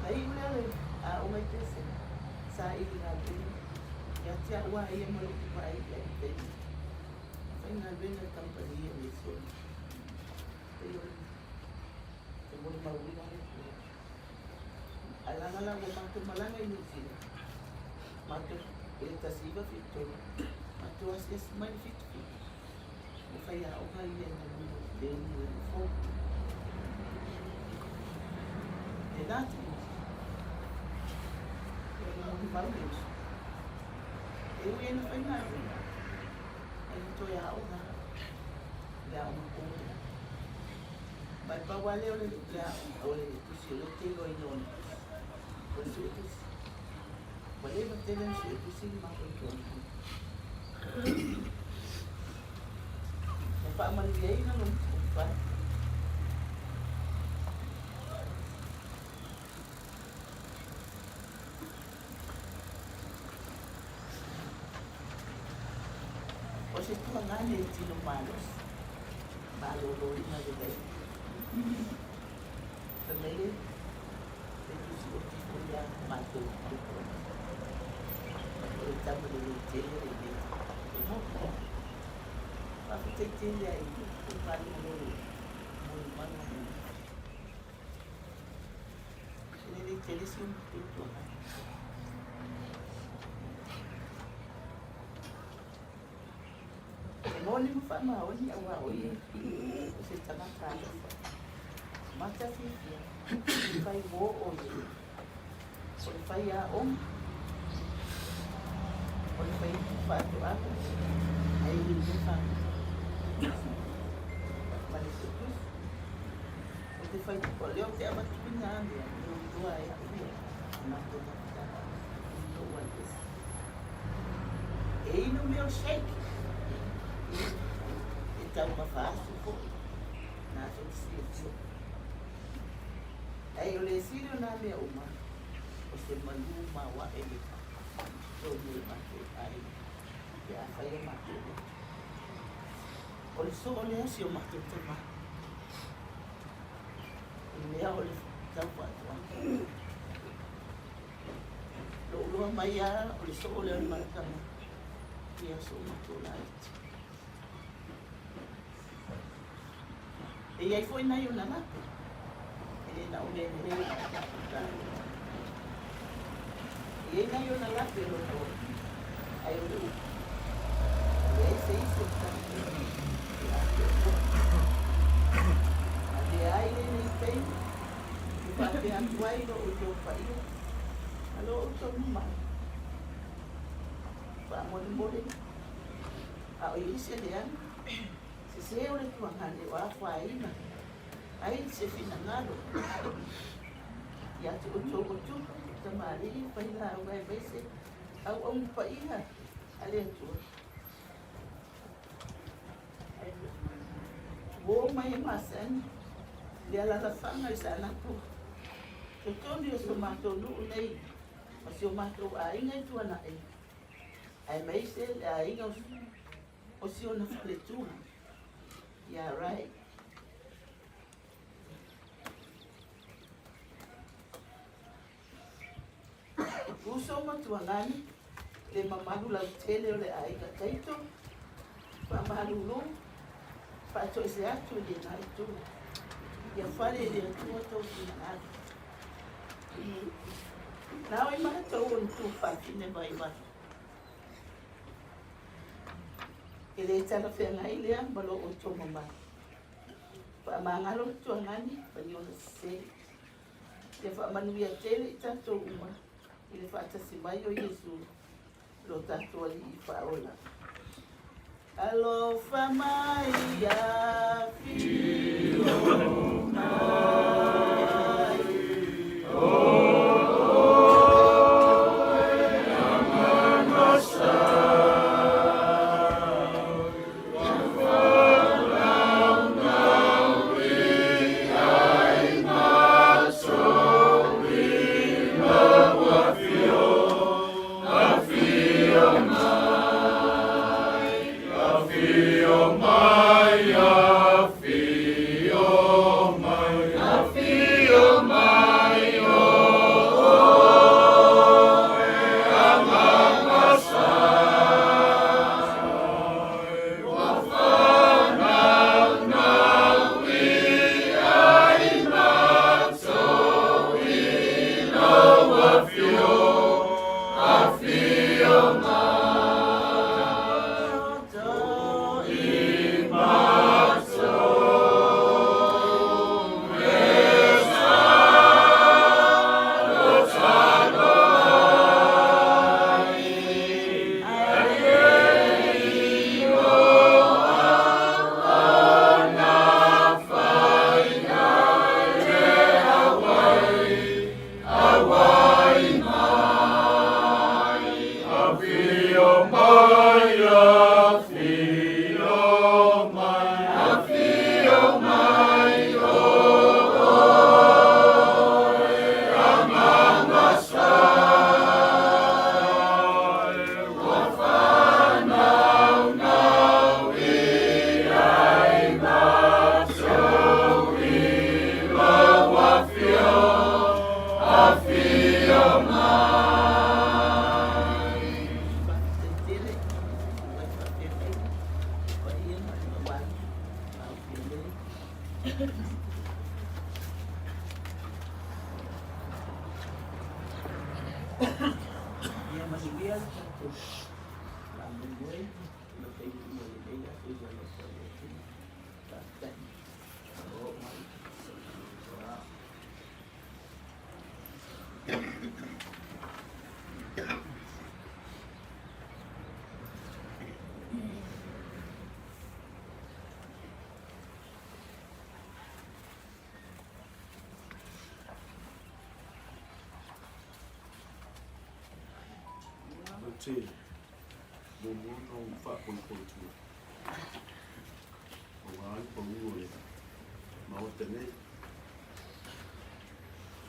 Na iu lea le aoga i Peseta. Sa ili galuega. Ia te au a ia ma lou vaai i ai taimi. Faigaluega i kamupani ia me sona. Pei o le molimauina lea. Ae leaga la ua matou malaga i Niu Sila, matou i le 1973, matou asiasi mai i le 77, o faiaoga ia i luga o le le fou. Lena taimi, e molimau le uso. E ui ai na faigaluega, ae na toe aoga le aoga po lea. Ma e pau lava lea o le o le tusi o lea ou te iloaina o le tusi, o le suetusi. Ua leva tele ona suetusi le matou tonu. Na faamanuiaina lona taumafai. O se tuagane e tino malosi, malōlōina lelei. Fai mai le le tusi o tifo ia matou o le tama lelei tele lenei e moni. Faafetai tele ai i malolo le molimau mai. E lelei tele si o matou tuagane. E moni ma faamaoni aua o ia o se tagata alofa. Matafiafia, e fai uō ʻo ia. O le fai aoga, o le fai faatoaga, ae ui le faatoaga. Ma le suetusi. O te fai, o lea ou te avatuina a mea, e iloa ai au ia, matou tafataga, lou aluese. E inu milkshake, e taumafa asu foi, na tou te silafia. Ai o le sili o nā mea uma, o se malū maoaʻe le totonu o le matou aiga, pe a fai a matou loto. O le soo lea o si o matou tama, i mea o le tau faatoaga. Lou loa mai lava o le soo lea o le matou tama, i aso o matou laiti. E i ai foi nai ona lape, e le na o mea lelei o matou taua. E i ai nai ona lape o lona ola, ae o le upu, e leai se isi o tatou e atoatoa. Avea ai lenei taimi e faapea atu ai lo outou paia ma lo outou mamalu. Faamolemole, a o i ai se leaga, sese o le tuagane o afaina ai se finagalo ia te outou o tupu, tamalii, failauga aemaise auauna paia a le Atua. Uō mai e masani le alalafaga i Saanapu, totonu o so matou nuu nei ma si o matou aiga i Tuanai, aemaise le aiga o si ona faletua ia Ray. Uso ma Tuagane, le mamalu lautele o le aiga Taito, faamalulu, faatoese atu i lena itu, ia fale i le Atua tou finagalo. Na o i matou o ni tuafafine vaivai. E le talafeagai lea ma lo outou mamalu. Faamagalo le Tuagane, faiona sese. Ia faamanuia tele i tatou uma i le faatasi mai o Iesu. Lo tatou Alii Faaola. Alofa mai afio mai. Faafetai tele i faafeagaiga, le paia ma le mamalu o Afia nei. Ia manuia le tatou faamoemoe ma taimi uma lelei atu i le alofa o le Atua. Faafetai. Oo mai.
Ou te muamua ona ou faapoipoi atu aua le pau o le Maota nei.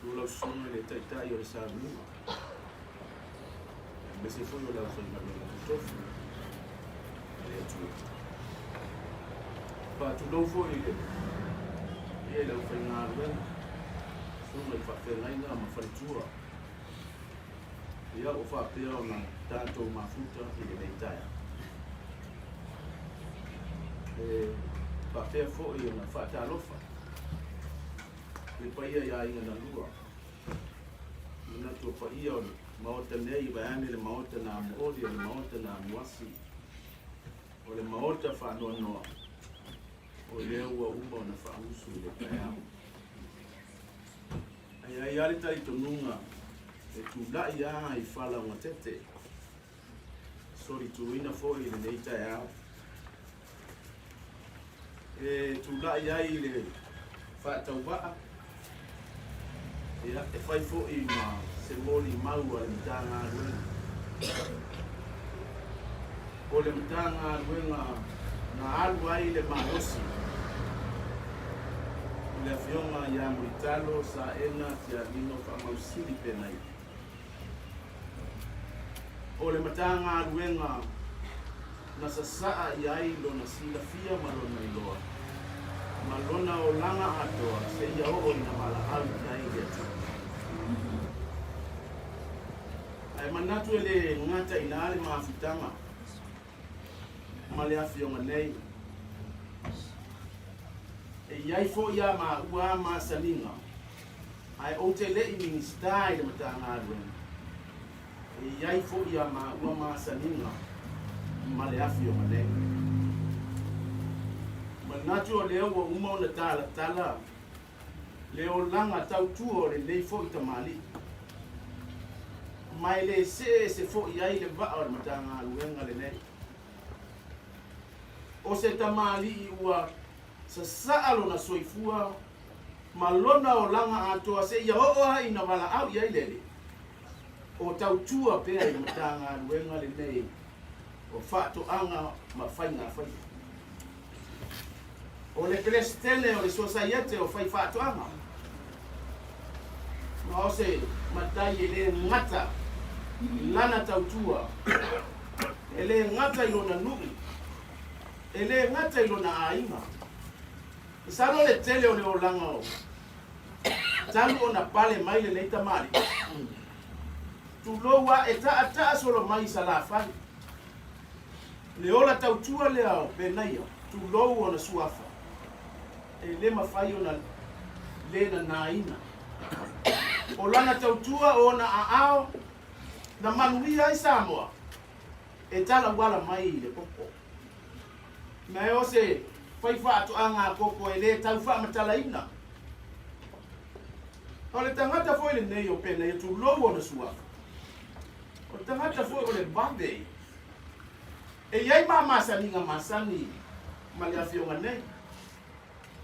Susu lau susuga i le Taitai o le Saluga, aemaise foi o le aufaigaluega totofi a le Atua. Faatulou foi i le paia i le aufaigaluega, susuga i faafeagaiga ma faletua, ia ua faapea ona tatou mafuta i lenei taeao. E faapea foi ona faatalofa le paia i aiga na lua. Manatu o paia o le Maota nei, vaeane le Maota na Amooli, o le Maota na Amuasi, o le Maota faanoanoa, o lea ua uma ona faagusu i le taeao. Ae ai lava le talitonuga e tulai lava i falaogatete, solituina foi i lenei taeao. E tulai ai i le faatauvaa, ia, e fai foi ma se molimau a le Matagaluega. O le Matagaluega na alu ai le malosi i le Afioga ia Mulitalo Saena Tialino Faamausili Penai. O le Matagaluega na sasaa i ai lona silafia ma lona iloa, ma lona olaga atoa seia oo ina valaau i ai le Atua. Ae manatu e le gata i ina le mafutaga ma le afioga nei. E i ai foi a maua masaniga, ae ou te le i Minisita i le Matagaluega, E i ai foi a maua masaniga ma le afioga nei. Manatu o lea ua uma ona talatala le olaga tautua o lenei foi tamalii.
Ma e le see ese foi ai le vaa o le Matagaluega lenei. O se tamalii ua sasaa lona soifua ma lona olaga atoa seia oo lava ina valaau i ai le Alii, o tautua pea i le Matagaluega lenei o Faatoaga ma Faiga Faiva. O le Peresetene o le Sosaiete o Faifaatoaga, ma o se matai e le gata i lana tautua, e le gata i lona nuu, e le gata i lona aiga. Masalo le tele o le olaga o talu ona pale mai lenei tamalii. Tulou a e taataa solo mai i Salafai. Le ola tautua lea o Penaia, tulou ona suafa, e le mafai ona le nanaina. O lana tautua o ona aao na manuia ai Samoa, e talauala mai i le koko. Mea e o se faifaatoaga a koko e le tau faamatalaina. O le tagata foi lenei o Penaia, tulou ona suafa. O le tagata foi o le vave. E i ai ma masaniga masani ma le afioga nei,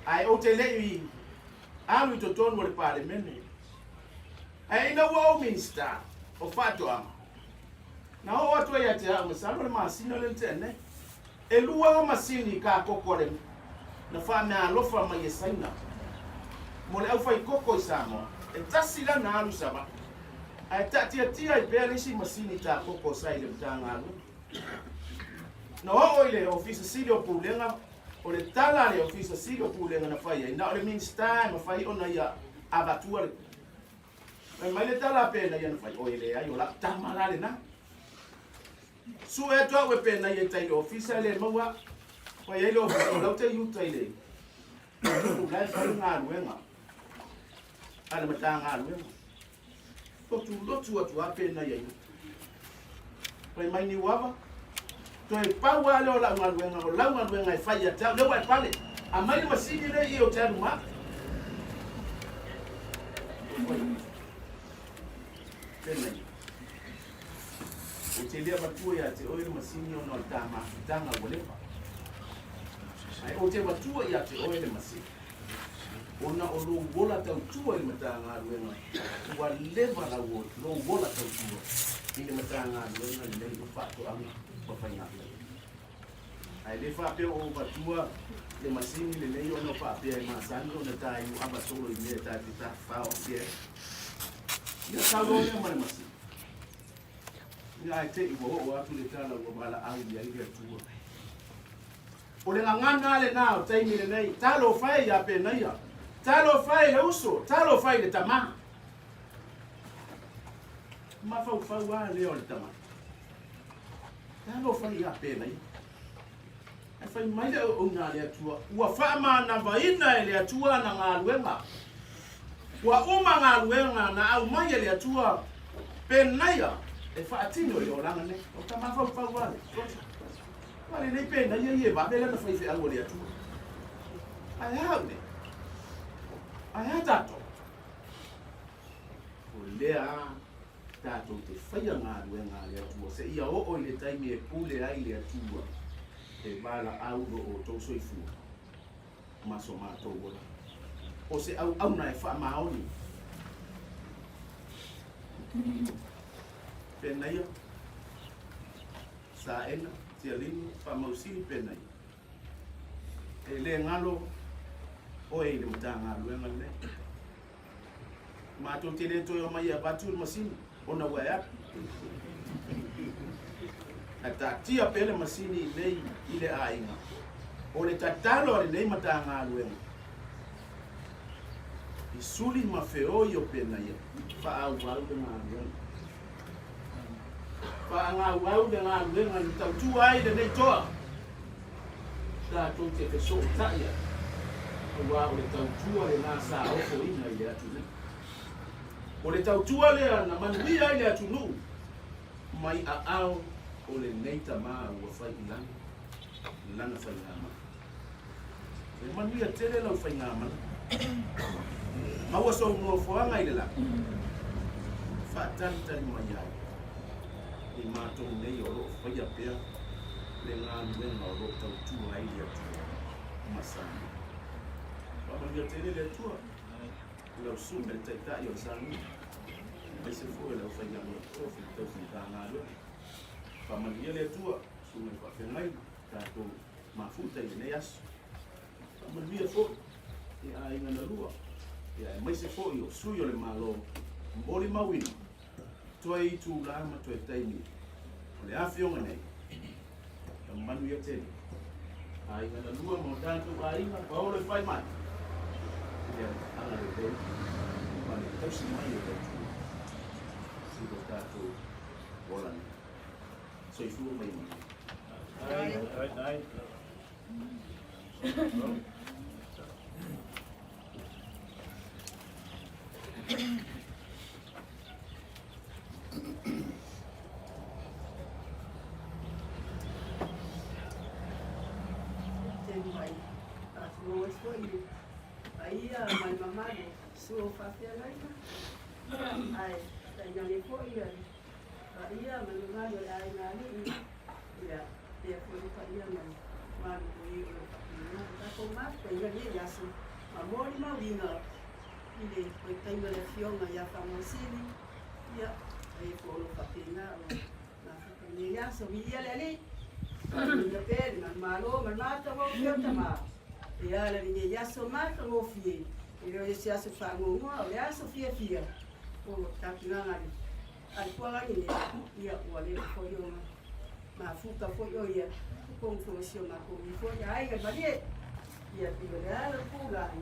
ae ou te le i alu i totonu o le Palemene. Ae ina ua ou Minisita o Faatoaga, na oo atu ai ia te au, masalo le masina lea na tea nei, e lua masini kakoko a le na faameaalofa mai e Saina mo le aufaikoko i Samoa. E tasi la na alu i Savaii, ae taatiatia ai pea le isi masini takoko sa i le Matagaluega. Na oo i le Ofisa Sili o Pulega, o le tala a le Ofisa Sili o Pulega na fai ai, na o le Minisita e mafai ona ia avatua le Fai mai le tala a Penaia na fai, oi e leai, o lau tama la lena. Sue atu au e Penaia i tai i le ofisa e le maua au. Fai ai le ofisa, o lau te i uta i le nuu la e fai le galuega a le Matagaluega. Lotu lotu atu a Penaia i uta. Fai mai Niuava, toe pau lava lea o lau galuega, o lau galuega e fai ia te au, lea ua e pale, aumai le masini lea i i ou te alu ma au. Penaia. Ou te le avatua ia te oe le masini ona o le ta mafutaga ua leva. Ae ou te avatua ia te oe le masini ona o lou ola tautua i le Matagaluega ua leva lou ola tautua i le Matagaluega lenei o Faatoaga ma Faiga Faiva. Ae le faapea o ou avatua le masini lenei ona o faapea e masani ona ta iu ava solo i mea ta te tafafao atu ai. Ia sau loa lea ma le masini. Ia ae te i ua oo atu le tala ua valaau i ai le Atua. O le gagana lena o taimi lenei, talofa e ia Penaia, talofa e le uso, talofa i le tama. Mafaufau lava lea o le tama. Talofa ia Penaia. Ae fai mai le auauna a le Atua, ua faamanavaina e le Atua ana galuega. Ua uma galuega na aumai e le Atua, Penaia e faatino i le olaga nei. O ta mafaufau lava lea. Ua lelei Penaia ia e vave lana faifeau a le Atua. Ae a au nei? Ae a tatou? O lea tatou te faia galuega a le Atua seia oo i le taimi e pule ai le Atua e valaau lo outou soifua ma so matou ola. O se auauna e faamaoni. Penaia, Saena, Tialino, Faamausili, Penaia. E le galo oe i le Matagaluega lenei. Matou te le toe omai e avatu le masini ona ua e alu. Ae taatia pea le masini i inei i le aiga. O le tatalo a lenei Matagaluega, i suli ma feoi o Penaia, faaauau le galuega. Faagauau le galuega na tautua ai lenei toa. Tatou te fesootai ai, aua o le tautua lena sa ofoina i le atunuu. O le tautua lea na manuia ai le atunuu mai aao o lenei tama ua fai i lana, lana faigamala. E manuia tele lau faigamala. Maua sou nofoaga i le lagi, faatalitali mai ai.
i matou nei o lo o faia pea le galuega o lo o tautua ai le Atua ma Samoa. Faamanuia tele le Atua i lau susuga i le Taitai o le Samoa, aemaise foi o le aufaigaluega tofi i tausi Matagaluega. Faamanuia le Atua, susuga i le faafeagai, tatou mafuta i lenei aso. Faamanuia foi i aiga na lua, aemaise foi o sui o le Malo molimauina toe itula ma toe taimi o le afioga nei. Ia manuia tele. Aiga na lua ma o tatou aiga, paolo e fai mai. I le agalelei ma le tausi mai o le Atua i lo tatou ola nei. Soifua ma ia manuia. Ai, ai.
Tēnei, whātū foi paia ma le mamalu susu o faafeagaiga, ae tainane foi le paia ma le mamalu o le aiga alii, ia pea foi le paia ma le mamalu o e o lo o faapena ona tatou mafuta i lenei aso ma molimauina i le vaitaimi o le Afioga ia Faamausili, ia, o e foi o lo o faapena ona mafuta i lenei aso. Viia le Alii, faamanuia pea le manumalo ma le matagofie o Tama, e ala i lenei aso matagofie, e le o se aso faanoanoa, o le aso fiafia o tapenaga a le Tualagi nei, ia ua leva foi ona mafuta foi o ia totonu foi o si o matou nuu foi a aiga i Malie. Ia pei o le ala o le pulai,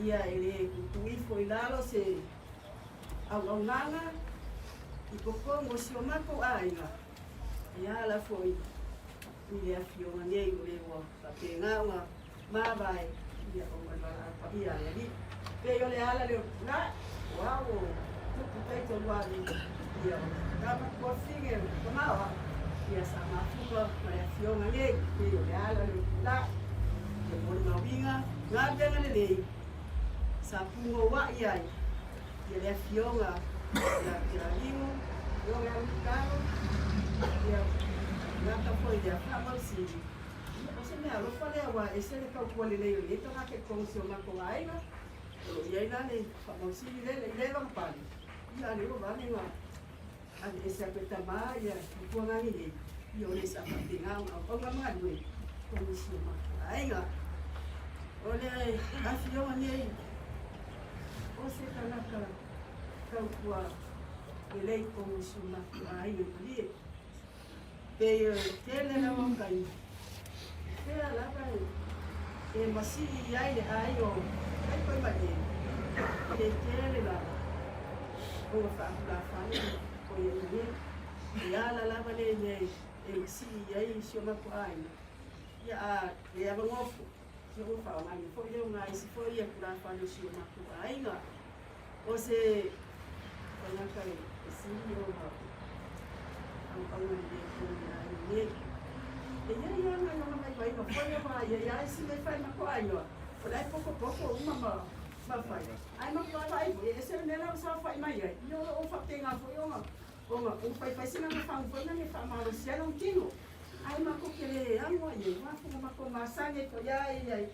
ia e le tutu ifo i lalo se auaunaga i totonu o si o matou aiga, e ala foi i le afioga nei o le ua faapena ona mavae ia ona le valaau paia a le Alii. Pei o le ala lea o le pulai, o au o tupu taitoalualu, ia o tama tuafafine o tama o au, ia sa mafuta ma le afioga nei, pei o le ala lea o le pulai. Ia molimauina galuega lelei sa pugouai ai ia le afioga ia Tialino, afioga ia Lutalo, ia gata foi ia Faamausili. Ia, o se mea alofa lea aua e ese le tautua lelei o lenei tagata i totonu o si o matou aiga. O lo o i ai la le Faamausili lea i lea vagapale, ia a le ua vave ona aveese atu e tama ia tupuaga nei, ia o le sa faapena ona auauna ma galue i totonu o si o matou aiga. O le afioga nei o se tagata tautua lelei i totonu o si o matou aiga i Malie. Pei o le tele lava o taimi, i fea lava e masii ai le aiga o Kaikoimalie, e tele lava ona faatulafale o ia nei. E ala lava le mea e masii ai si o matou aiga, ia a le avanoa foi, ia ona faaaogaina foi lea o nai isi foi ia tulafale o si o matou aiga. O se tagata e sili ona auauna lelei tonu i aiga nei. E i ai lava nai ona vaivaiga foi aua e i ai lava isi mea e fai ma toaiga, o la e potopoto uma ma fai. Ae matua vaai foi, e ese le mea la ua saofai mai ai, ia o lo o faapena foi ona ona faifai sina fagu foi lea e faamalosi ai lona tino. Ae matou te le ano ai ai, aua foi ua matou masani ai foi lava i ai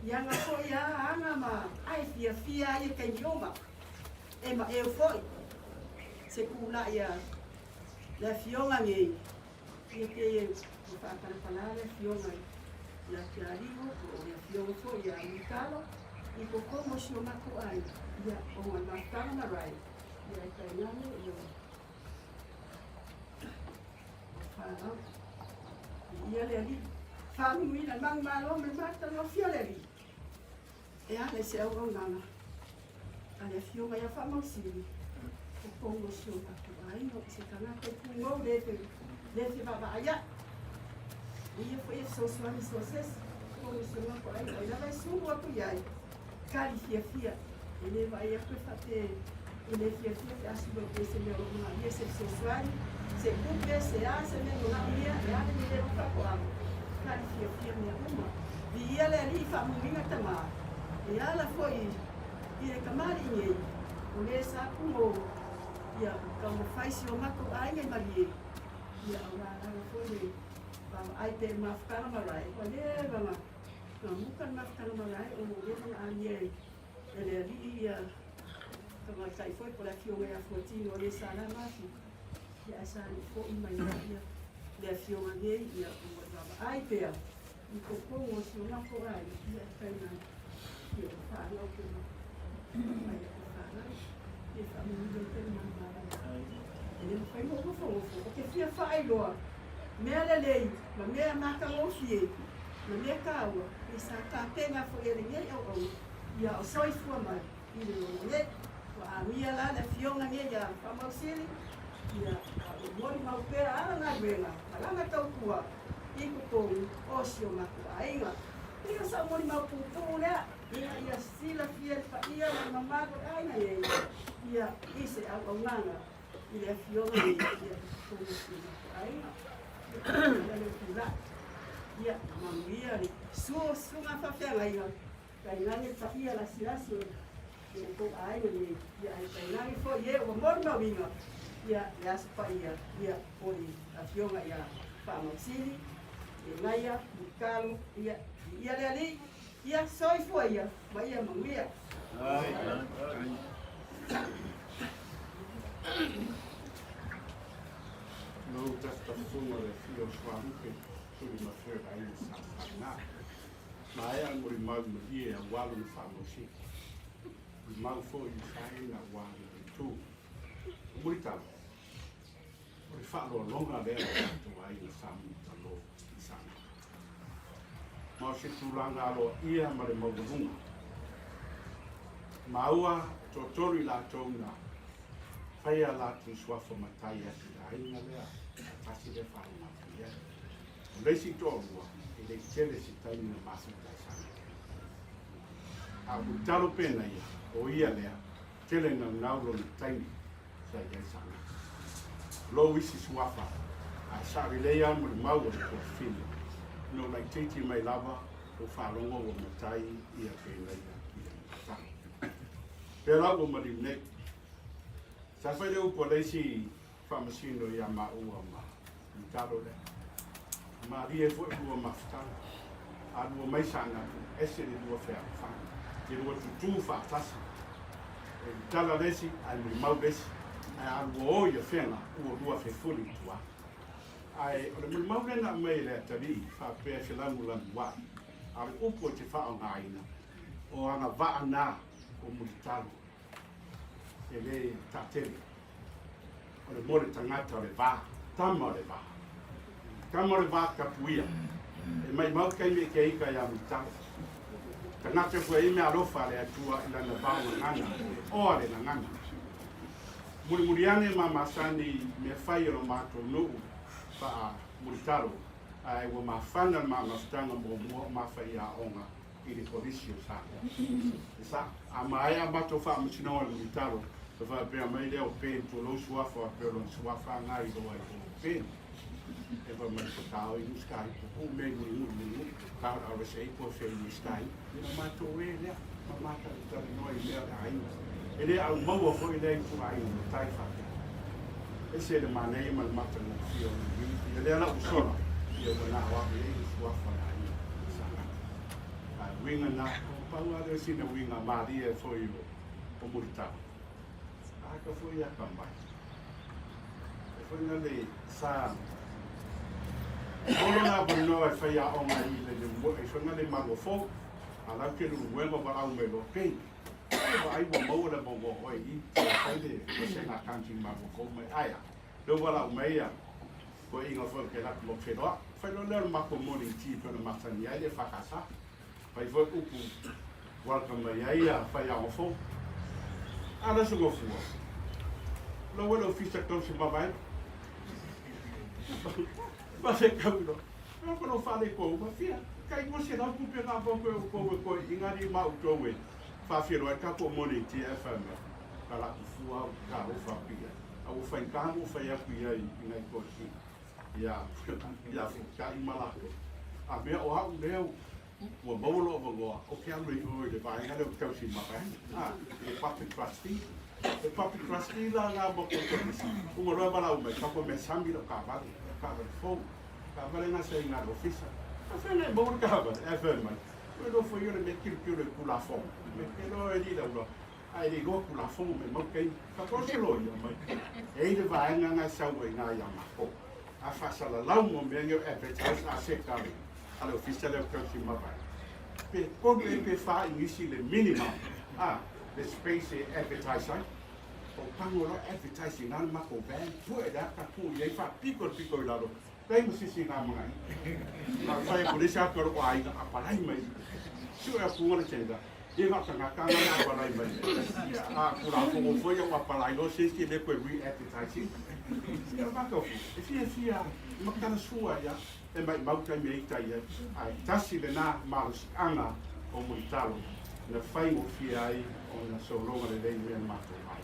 i aga foi a aga ma ae fiafia ai e taimi uma. E maʻeu foi se kulaʻi a le afioga nei, ia pei e ua faapalapala le afioga ia Kealigo po o le afioga foi ia Mulitalo i totonu o si o matou aiga, ia ona le mafutaga ma Ray, ia e tainane ia o fanau. Ia le Alii, faamanuina le manumalo ma le matagofie o le Alii e ala i se auaunaga a le Afioga ia Faamausili, totonu o si o matou aiga, o se tagata i pugou le le fevaavaaia'i. Ia foi e fesoasoani so o se isi, totonu o si o matou aiga, o ai lava e sulu atu i ai, tali fiafia, e le vaai atu e faapea e le fiafia pe a sulu atu ai se mea o lo o manaomia, se fesoasoani, se tupe, se a, se mea e manaomia, e a le mea e le faatoaga, tali fiafia mea uma. Viia le Alii, faamanuiga Tama, e ala foi i le tamalii nei, o le sa pugou. Ia, ua taumafai si o matou aiga i Malie, ia aua lava foi le vaavaai pea i le mafutaga malae, ua leva na muka le mafutaga malae ona ua leva na amia e le alii ia tamaitai foi po o le afioga ia Fuatino o le sa la mafuta, ia ae sa le i foi mai ai ia le afioga nei, ia ua vaavaai pea i totonu o si o matou aiga, ia e taina ia o fanau pe mai o fanau, ia faamanuia ai pea le malamalamea. E le mafai ona ou nofonofo, ou te fia faailoa mea lelei ma mea matagofie ma mea taua ia sa tapena foi e lenei auauna ia o soifua mai i le lona nei. Ua amia la le afioga nei ia Faamausili, ia a o molimau pea ana galuega ma lana tautua i totonu o si o matou aiga. Ia o sau molimau puupuu lea ina ia silafia e le paia ma le mamalu o le aiga nei ia i se auaunaga i le afioga nei ia i totonu o si o matou aiga. Ia, ia le tulai. Ia, manuia le susuga faafeagaiga. Tainane le paia lasilasi o lo outou aiga nei, ia ae tainane foi e ua molimauina ia le Aso Paia ia o le Afioga ia Faamausili, Lenaia, Mulitalo, ia viia le Alii, ia soifua ia ma ia manuia.
Lou tafatafuga o le afio o Sualupe, Tuli ma Feoleaiga sa Saana. Maea le molimau malie aua lona faamausi. Molimau foi i saena aua lona itu. O Mulitalo, o le faaaloaloga lea o tatou aiga sa Mulitalo i Saana. Ma o se tulaga aloaia ma le maualuga. Maua toatolu i latou na faia latou suafa matai atu i le aiga lea, a tasi lea faaloga atu i ai. O le isi toalua, e le i tele se taimi na mafuta ai Samoa. A o Mulitalo Penaia, o ia lea, tele naunau lona taimi sa i ai Samoa. O lou isi suafa, a e sao lelei lava molimau o le tuafafine, ina ua laitiiti mai lava ou faalogo ua matai ia Penaia i le Mulitalo. Pea la ua maliu nei. Sa fai le upu a le isi faamasino ia maua ma Mulitalo lea. Malie foi lua mafutaga. A lua mai Saanapu, ese le lua fealofani. Te lua tutū faatasi. E tala le isi, ae molimau le isi. Ae a lua o i afega, ua lua fefuli i tua. Ae o le molimau lea na aumai e le atalii, faapea e felagolaguai. A o le upu e te faaaogaina, o agavaa na o Mulitalo. E le taatele. O le mole tagata o le va, tama o le va. Tama o le va tapuia. E maimau taimi e te ika ia Mulitalo. Tagata fua i mea alofa a le Atua i lana vao gagana, e oa le gagana. Mulimuli ane ma masani mea fai o lo matou nuu faa Mulitalo, ae ua mafana le mafutaga muamua o mafai aoga i le Kolisi o Samoa. E sa, a maea matou faamasinoga i le Mulitalo, sa faapea mai lea o Ben tualou suafa faapea o lona suafa nga i loa i o Ben. E fai mai ko tao i sky ko ku me muli muli muli muli ka ora ora sei ko fe i sky ina matou e lea ma mata i tali noa i mea o le aiga. E le au maua foi lea i ku aiga matai faapea. Ese le manaia ma le matagofie o le ia lea la ua sola, ia ua na o ake ai le suafa o le aiga i Sagaga. A uiga na, o pau lava lea o sina uiga malie foi o Mulitalo. A ka foi ia ka mai. E foi na le sa Olo na avanoa e fai aoga i le le e foi na le maluafou. A lau ke luluega walau mai loa pei. Vaai ua maua le maua oe i fai le vasega accounting maluafou mai aia. Lea ua walau mai ia koe inga foi ke lak mo wheroa. Fai loa lea o le matou morning tea pe ona masani ai le whakasa. Fai foi upu welcome mai ai ia fai aoga fou. A le aso gofua. Lau ele ofisa kau se mavae. Ma se kau ilo. Lau ko lau whale kou ma fia. Kai mo se lau kupe ngā pau koe o kou e koe ingari ma u tou e. Whawhero ai ka ko morning tea e whai mai. Ka laku fua au ka o whapia. A ua whai ka mo whai aku ia i ngai koe ki. Ia, ia fu ka i malako. A mea o au leo. Ua maua lou avanoa ou te alu ai i o i le vaega lea o tausi mavaega, a, i le Public Trustee. O le Public Trustee la na ma kou tausi, uma loa valaau mai, fako mea sami lau taavale, lau taavale fou. Taavale na sa i ina i le ofisa. A fea na e maua le taavale? Ae fai mai, ua nofo ia le mea tilotilo i Tulafono, mea te iloa e alii lauloa, ae le iloa Tulafono mai mau taimi. Fako se loia mai, e i le vaega na e sau ai ina ia matou. A faasalalau mo mea nei o advertise a se tale a le ofisa lea o tausi mavae. Pe tolu ea pe fa inisi le minimum a le space e advertise ai. O pago loa advertise i ina le matou van, pue le ata tuu i ai faapito le pito i lalo, leai ma sisi i na manaia. A fai atu le isi atu a lou aiga, apalai mai. Sue atu le tender. Ia na o tagata na e apalai mai. Ia a Tulafono foi ia ua apalai loa se isi e le toe re-advertise ina. Ia o matou foi, e fiafia ma talasua ia e maimau taimi e ita i ai. Ae tasi lena malosiaga o Mulitalo na faigofie ai ona sologa lelei mea na matou ai.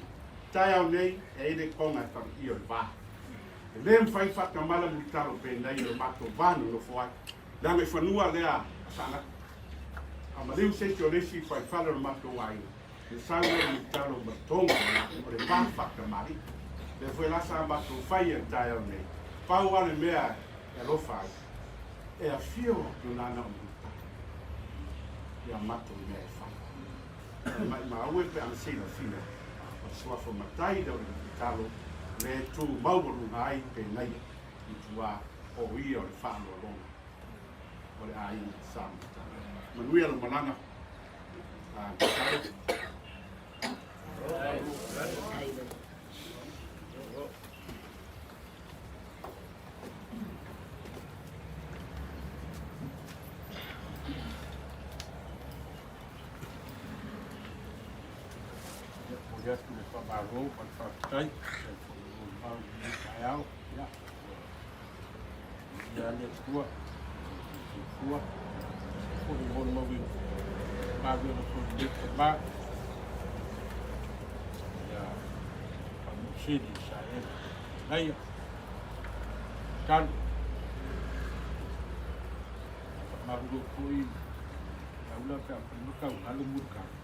Taeao nei, e ai le toga e faluia o le va. E le mafai faatamala Mulitalo penei o le matou va nonofo ai. Leaga i fanua lea a Saanapu. A maliu se isi o le isi faifale o le matou aiga, na sau ai le mulitalo ma le toga o le va faatamalii. Lea foi la sa matou fai i le taeao nei, pau lava le mea e alofa ai, e afio atu nana o mulitalo ia matou mea e fai. E maimau e pe ana silafia o le suafa matai lea o le mulitalo le tu maualuga ai penaia i tua o ia o le faaloaloga o le aiga Sa Mulitalo. Manuia lau malaga. Tatalo. Momoli atu le faamalo ma le faafetai e foi o molimau i lenei taeao. Ia, Ia le Atua, soifua, foi o molimau i galuega foi lenei tama. Ia, faamoosili sa ela. Naia, talo. Faamalulu foi, taula pe a fai makau, alo mulitalo.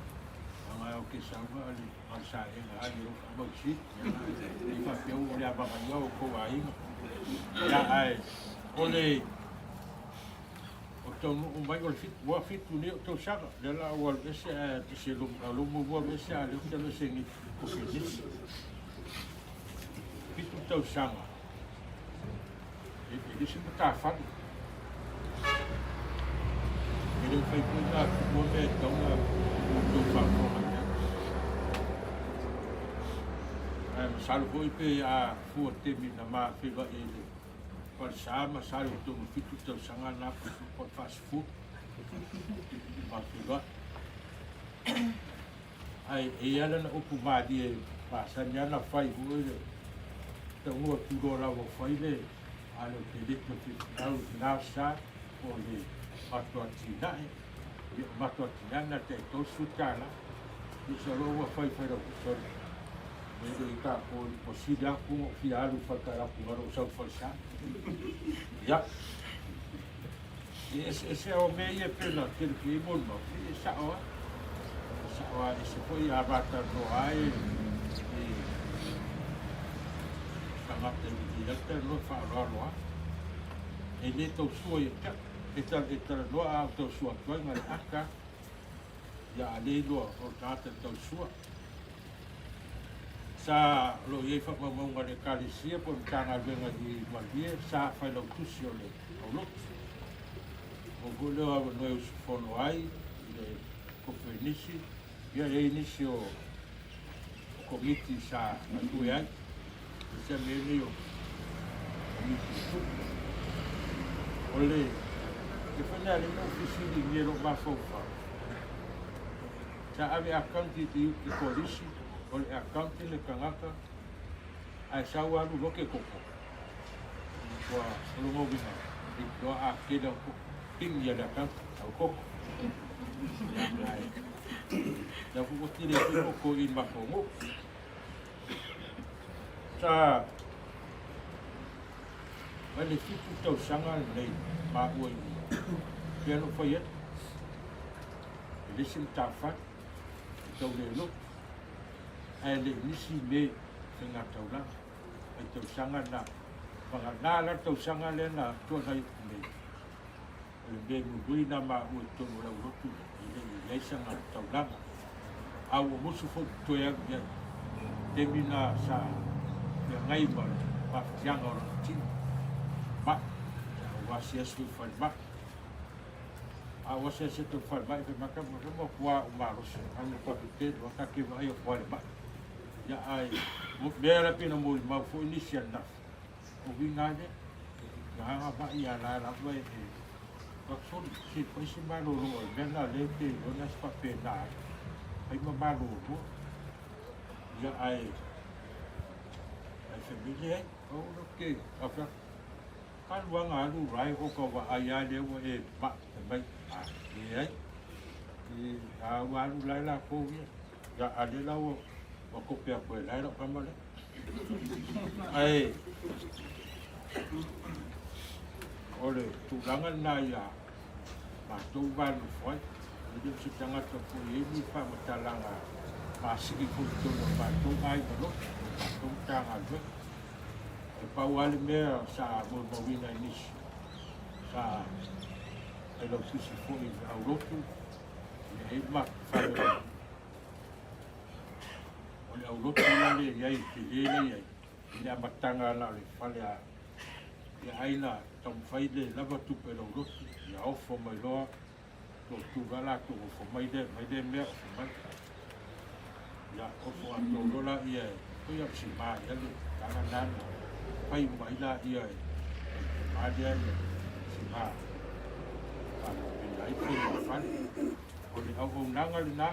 Aga o ke sauga ale ma le saega ali o faamausi. Ia faapea ua le avagaia o kou aiga. Ia ae o le o taunuu mai o le fitu, ua fitu nei o tausaga. Lea la ua alu ese ae te se lomu, a lomu ua alu ese a lea ou te alu ese nei o fenisi. Fitu tausaga. E le se matafale. E le mafai foi ona tuua mea e tatau ona outou faafofoga i ai. Ae masalo foi pe a fua taimi na ma feiloai ai i le falesa, masalo atonu e 7 tausaga na po o le 40 ma feiloai. Ae e i ai lana upu malie e masani lava ona fai foi le taunuu atu loa la ua fai le a le o te leki o te au na sa o le matou atinae ia o matou atinae na tai $30 ia sa loa ua fai fai lau sole e le i tatou i posili atu ona ou fia alu i Faletaalapu na lou sau falesa ia E eseese o mea ia pei ona tele foi i ai molimau, e sao lava. E sao lava, e ese foi a vatalanoa ai e tagata i le talanoa faaaloalo lava. E le tau sua ia te au. E talanoa a ou tau sua atu ai na o le ata lava. Ia a le iloa o le tagata e tau sua. Sa o lo o i ai faamaumauga a le Ekalesia po o le Matagaluega i Malie sa failautusi o le Aulotu. Ua foi lea o avanoa e usufono ai i le Kofenisi, ia e i ai nisi o Komiti sa galue ai, aemaise lava mea nei o Komiti o Tupe. O le mea foi lea lea na ou fesiligia i lou mafaufau, Sa ave accountant i uta i kolisi, o le accountant le tagata ae sau alu loa ke koko. Ua o lona uiga, e iloa a tele au koko, ping ia le accountant au koko. Ia ae lea foi ua tele foi koko i matou nuu. Sa mai le 7 tausaga lenei maua i pei ona ou fai atu. leai se matafale, e tau le lotu, ae le i nisi me faigataulaga, mai tausaga na, vagana la le tausaga lea na tuanai atu nei, o le mea mulimuli na maua i totonu o le aulotu lea, e le i i ai sana taulaga. A ua musu foi toe alu i ai, taimi na sa feagai ma le mafatiaga o lona tino, ma'i, sa ou asiasi foi i falemai. A ou asiasi atu i le falemai, fai mai, Tama, e matua ou malosi, a matua tetele, aua ta te vaai atu lava i le ma'i. Ia, ae mea la pei ona molimau foi nisi ananafi, o uiga lava lea, e agaga ma'i a la lava e soli, se fai se malolo o le mea lena o lea e te iloa se faapena ai, fai ma malolo. Ia, ae, ae fai mai, leai, o lo ke, a fai atu, ka luaga alu rae ko ka vaai a lea ua e ma'i, fai mai, a, leai, e, a ua alu lae lakou ia, ia, a lea la ua, ua kope atu e lae lau tama lea. Ae, o le tulaga lena ia matou va nofo ai. E le o se tagata foi e i ai ni faamatalaga masii foi i totonu o le matou aiga lotu, o le matou Matagaluega. E pau lava le mea sa molimauina i nisi, sa failautusi foi i le aulotu, ia e i ai le matou fale o le aulotu la lea e i ai, tele la e i ai, i le amataga na o le fale a ia ai na taumafai le lava tupe i lau lotu, ia ofo mai loa toatula latou ofo mai lea mai lea mea ofo mai. Ia ofo atoa loa laia e pei o le sima ia le tala na na fai uma ai laia e ma lea ia sima faapena ai faiga o fale. O le auaunaga lena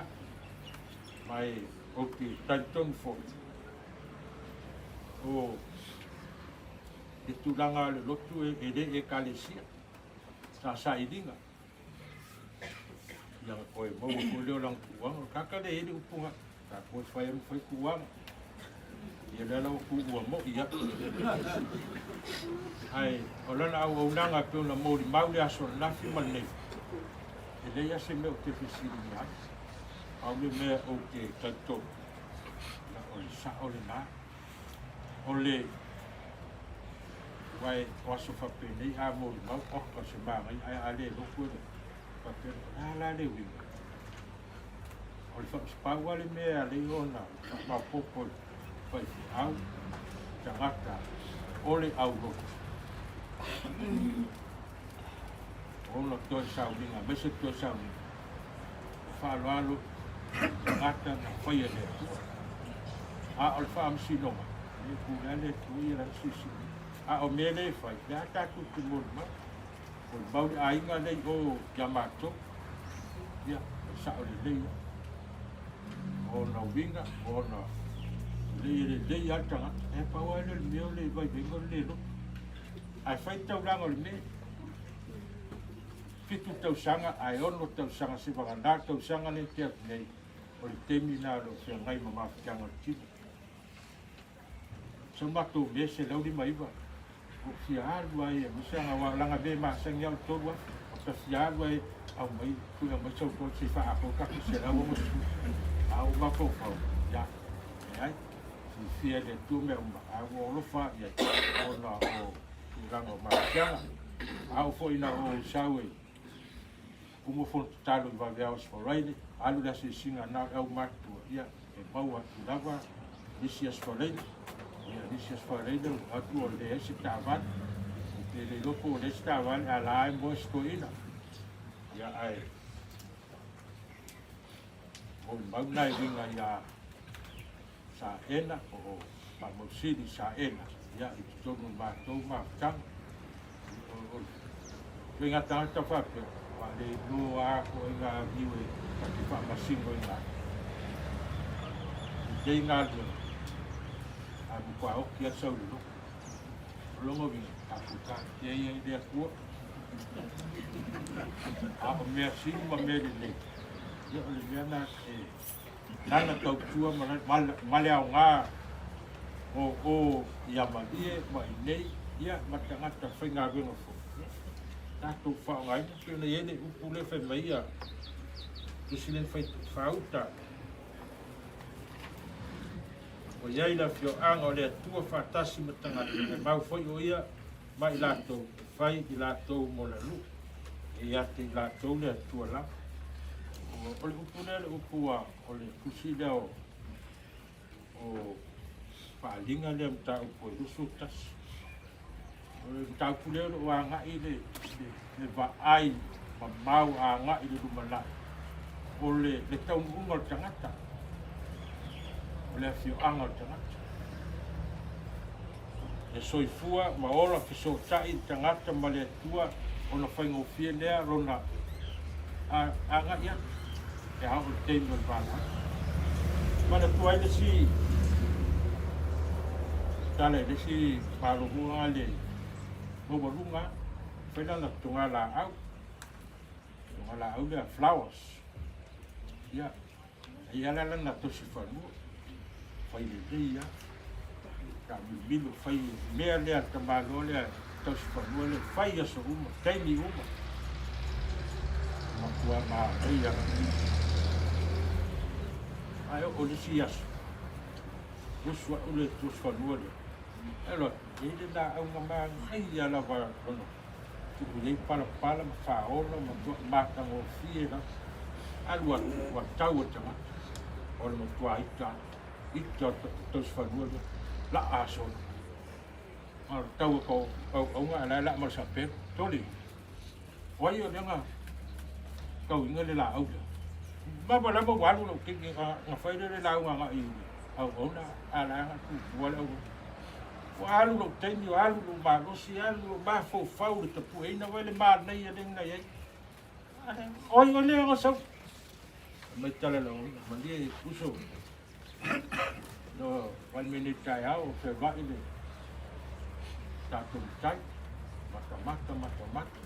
ma e ou te talitonu foi o le tulaga o le lotu e le Ekalesia, sa sailiga. Ia koe maua foi lea o lana tuuaga. O tagata lea e i ai le upu na, tatou e fai ma fai tuuaga. Ia lea la ua tuua moi ia. Ae o lana auaunaga e pei ona molimau le aso ananafi ma lenei, e leai lava se mea ou te fesiligia ai. Pau le mea ou te talitonu, ia o le sao lena. O le aua o aso faapenei a molimau, oka o se manaia, ae a le lotu e le faapea, o le a la le uiga? O le pau lava le mea e ala ai ona faamaopoopo i le faifeau tagata o le aulotu, ona toe sauniga, aemaise le toe sauniga, e faaaloalo i tagata na faia e le Atua. A o le faamasinoga, e pule lava le Atua ia lana silisili. A o mea lea e fai, lea a tatou te molimau. Molimau le aiga lea i o ia matou. Ia, e sao lelei lava. O ona uiga, o ona lelei e lelei lava le tagata. E pau lava lea o le mea o le vaivaiga o le le lotu. Ae fai le taulaga o le mea. 7 tausaga ae 6 tausaga se vagana tausaga lea te atu nei o le taimi lena o lo o feagai ma mafatiaga o le tino. Sa matou mea 159 o fia alu ai e musa nga wa langa me masani au tolu afe o ta fia alu ai au mai tui au mai sau tolu se whaako ka ku se rau o su a o mafaufau ya e ai fia le tu mea uma a ua alofa ia ona o tulaga o mafatiaga. A oo foi ina ou sau e kumu fono tatalo i vaveao Aso Faraile, alu le asiasiga na o le aumatutua, ia, e maua atu lava nisi Aso Faraile, ia, nisi Aso Faraile ua atu o leai se taavale, ou te le iloa po o leai se taavale, a la e moe se toeaina, ia, ae molimau na e uiga ia Saena, po o Faamausili Saena, ia, i totonu o le matou mafutaga. O le ituaiga tagata faapea, ua le iloa lava ituaiga amio e ta te faamasinoina ai. Lelei galuega, ae matua oti lava sau i le lotu. O lona uiga, tatou taatia ia i le Atua. A o mea sili ma mea lelei, ia o le mea lena e lana tautua ma le aoga o o ia Malie ma i inei, ia ma tagata faigaluega foi, ia tatou faaaogaina. Pei ona i ai le upu lea fai mai ia, Tusi lea na fai faauta. Ua i ai le afioaga o le Atua faatasi ma tagata, e mau foi o ia ma i latou, e fai i latou mo le aluʻu, e ia te i latou le Atua lava. O le upu lea, le upu a, o le tusi lea o, o Faaaliga lea mataupu e 21. O le mataupu lea o lo o agai le, le, le vaai mamao agai i le lumanai, o le, le taunuuga o le tagata, o le afioaga o le tagata. E soifua ma ola fesootai le tagata ma le Atua ona faigofie lea lona agai atu e a oo i le taimi o le valaau. Manatua ai le isi tala i le isi maloluga le maualuga fai lana toga laau, toga laau lea flowers. Ia, E i ai la lana tosi fanua, fai lelei lava, taamilomilo, fai mea lea a le tamaloa lea, tausi fanua lea, fai aso uma, taimi uma. Matua manaia lava. Ae oo i le isi aso, usu a'u le tosi fanua lea, ae alu atu, e i ai le lauga manaia lava lona tuu i ai palapala ma faaola ma matuai matagofie lava. Alu atu, ua tau e le tagata, o le matua ita, ita o le tausifanua lea, laa solo. A o le tau e ka auauga ae la e laa ma le sapelu. Toli, o ai o lea na tauina le laau lea? Mama lava ua alu lou keiki na fai lea le lauga agai i auauna, a la na tutua le auauna. Ua alu lou taimi, ua alu lou malosi, alu lou mafaufau i le tapueina, vaai le manaia lea na i ai. Oi, o lea o sau. Mai tala lau, malie uso. No, wale mene taeao, o fewa'i le tatou matai. Mata, mata, mata, mata.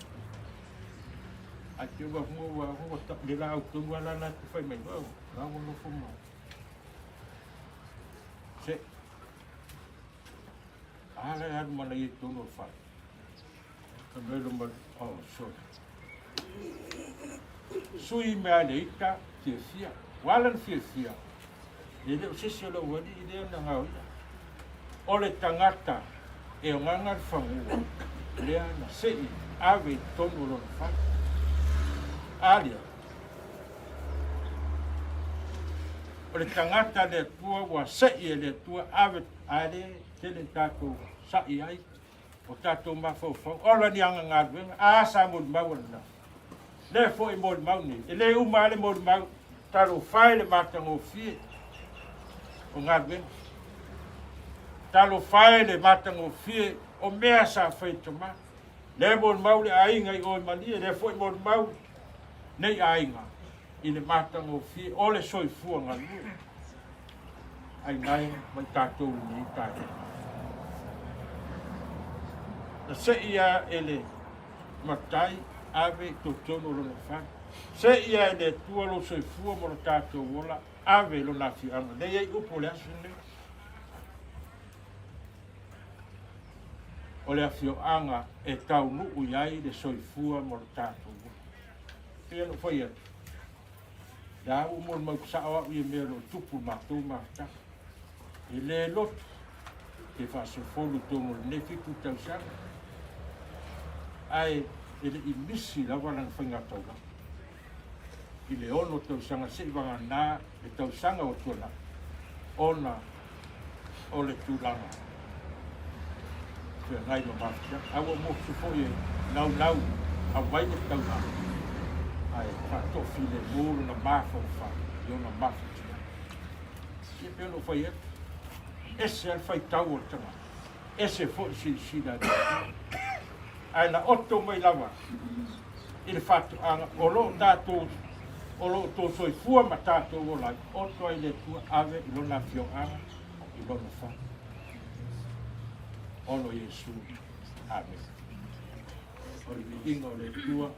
Ai te ua hunga ua hunga ta, le la au tonu ala la te whai mai, wau, la ua nofo ma. Se, A la e alu ma na i tonu o le fale. Ka mea lo ma, oh, sorry. Sui mea le ita, fiafia. Ua ala na fiafia. E le o se isi o lou alii lea na gaoia. O le tagata e ogaga le fanua, lea na sei ave i totonu o lona fale. A lea, o le tagata a le Atua ua sei e le Atua ave, a le tele tatou sa'i ai o tatou mafaufau, ola ni aga galuega, a sa molimau ananafi. Lea foi molimau nei, e le uma lava le molimau, talofa e le matagofie o galuega. Talofa e le matagofie o mea sa fai e tama. Lea molimau le aiga i o i Malie, lea foi molimau nei aiga i le matagofie o le soifua galue. Ai nai mai tatou i lenei taeao. Na sei ia e le matai ave i totonu o lona fale. Sei ia e le Atua lou soifua ma lo tatou ola ave i lona afioaga. Lea i ai upu o le aso lenei. O le afioaga e taunuu i ai le soifua ma lo tatou ola. Pei ona ou fai atu, lea ua molimau sao au ia mea o lo o tupu i le matou mafutaga. E le lotu ke faasofolu i totonu o lenei 7 tausaga, ae e le i misi lava lana faigataulaga. I le 6 tausaga se'i vagana le tausaga ua tuanai, ona o le tulaga feagai ma mafutaga. A ua motu foi e naunau aumai le taulaga, ae faatoafilemu lona mafaufau i ona mafatiaga. Ia pei ona ou fai atu, ese lava le faitau o le tagata, ese foi le silasila a le Atua. Ae na oto mai lava i le faatoaga o lo o tatou o lo o outou soifua ma tatou ola ai, oto ai le Atua ave i lona afioaga i lona fale. Ona o Iesu. Amene. O le viiga o le Atua.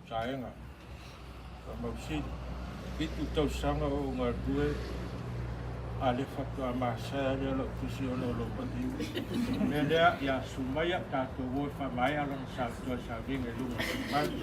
Saega, Faamausili, fitu tausaga o ou galue a le faatoa masae lea o lau tusi ona o lou maliu. O le mea lea, ia sumaia tatou o e faamaea lana sautoa sauniga i luga o le malu.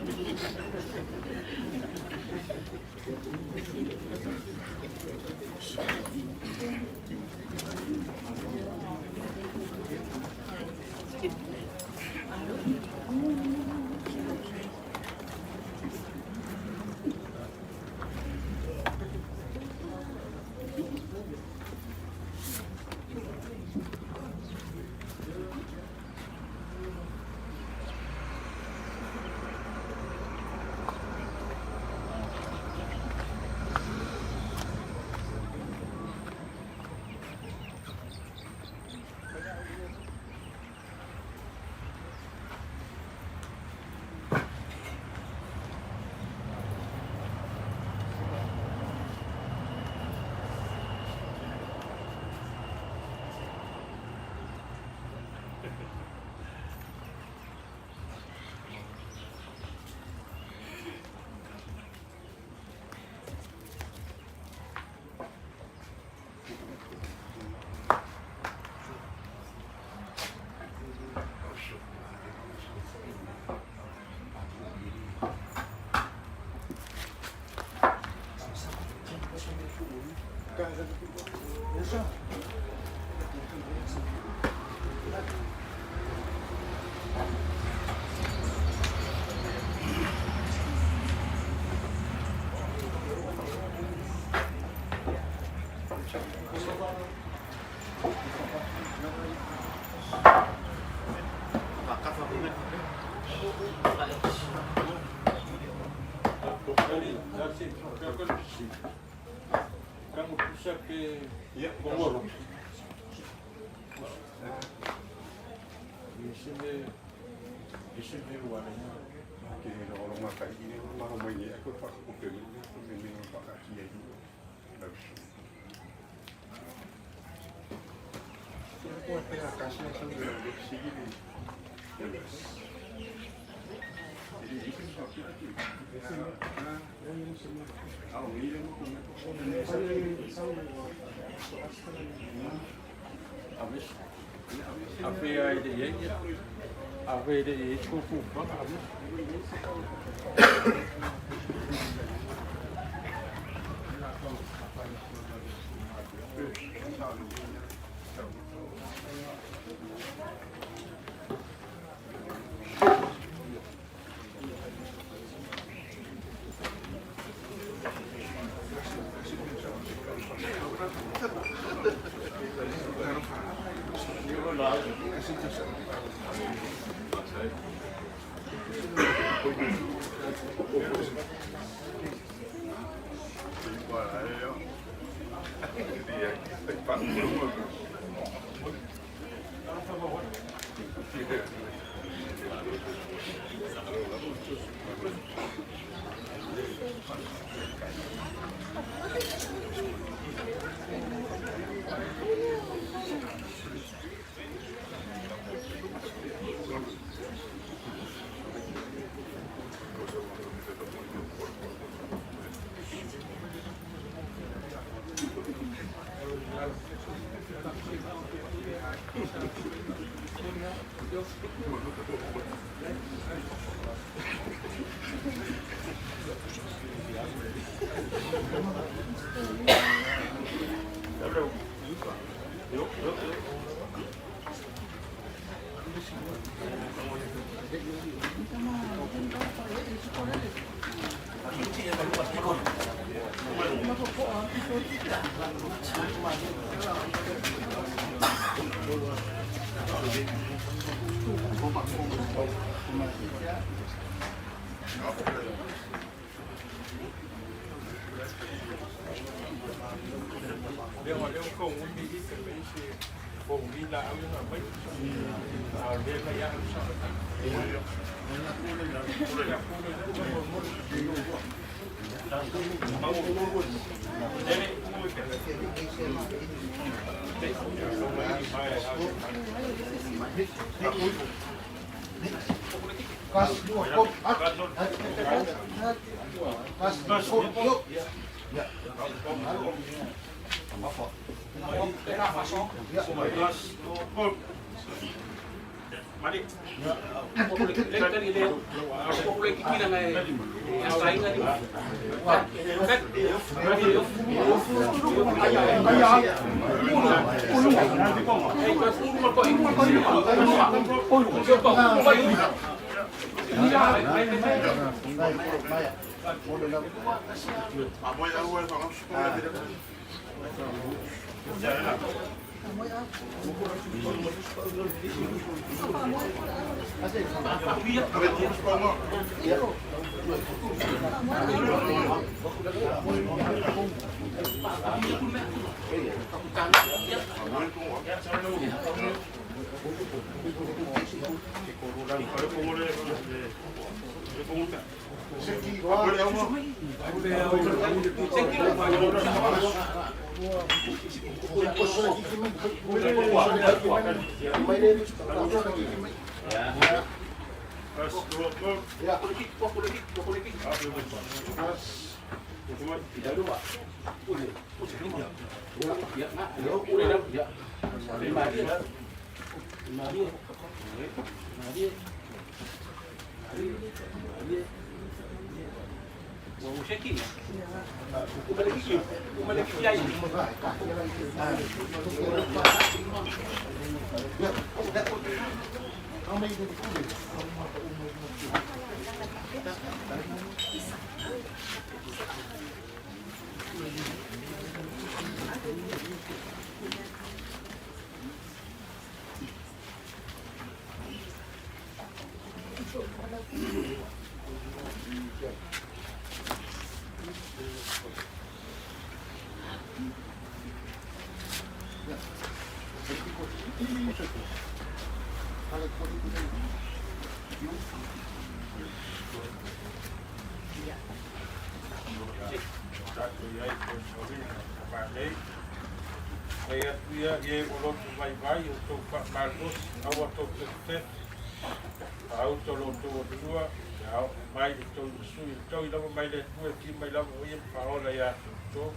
A oo mai le toi sui le toi lava mai le Atua e ki mai lava o ia ma faaola iā te outou.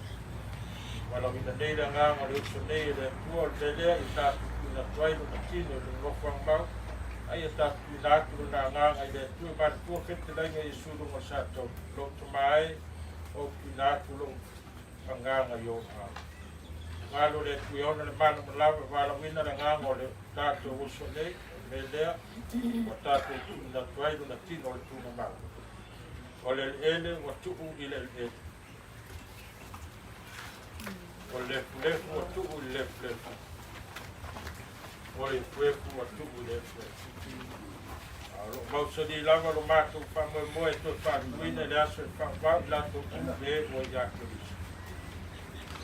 Valaauina nei le agaga o le uso nei e le Atua o le mea lea ia tatou tuuina atu ai lona tino i lona nofoaga mau, a ia tatou tuuina atu lona agaga i le Atua e manatua fetalaiga Iesu i luga o le satauli. Lou Tama e, ua ou tuuina atu lou agaga i ou aao. Galo le Atua e ona le mana ma lava e valaauina le agaga o le tatou uso nei, o le mea lea ua tatou tuuina atu ai lona tino o le tuugamau. O le eleele ua tuu i le eleele. O le lefulefu ua tuu i le lefulefu. O le efuefu ua tuu i le efuefu. A o lo o mausali lava lo matou faamoemoe e toe faaluluina i le aso e faavavau i latou uma me ua ia Keriso.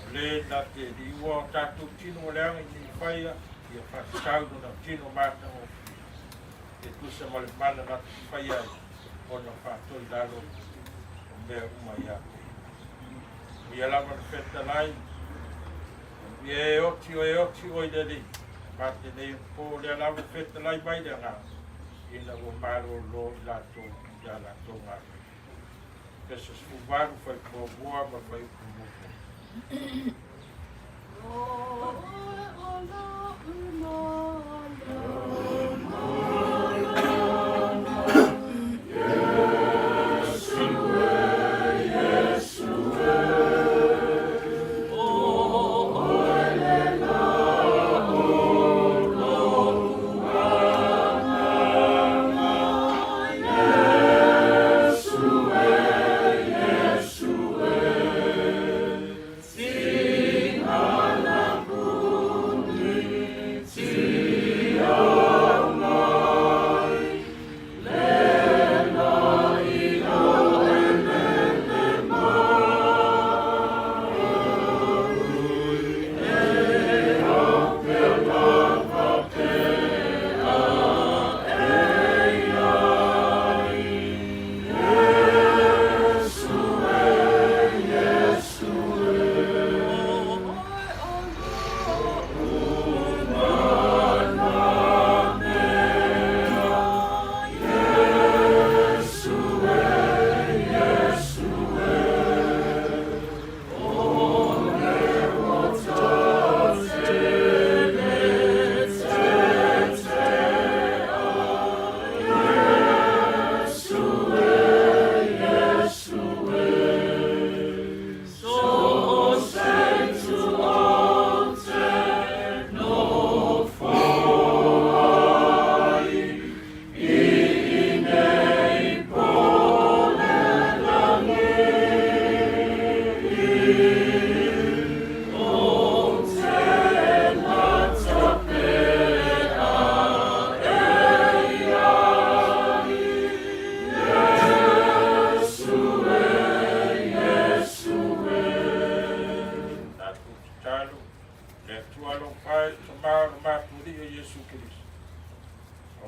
O le na te liua o tatou tino ua leaga i ni faia, ia faatatau lona tino matagofie. E tusa ma le mana na te faia ai ona faatoi lalo o mea uma ia te ia. O ia lava na fetalai, ia e oti o e oti o i le Alii, ma te nei po lea lava fetalai mai le agaga, ina ua malōlō i latou ia latou galuega. Efeso 18, fuaiupu muamua ma le fuaiupu muamua. Tatou tatalo, le Atua alofa e, le Tama o le matou Alii o Iesu Keriso.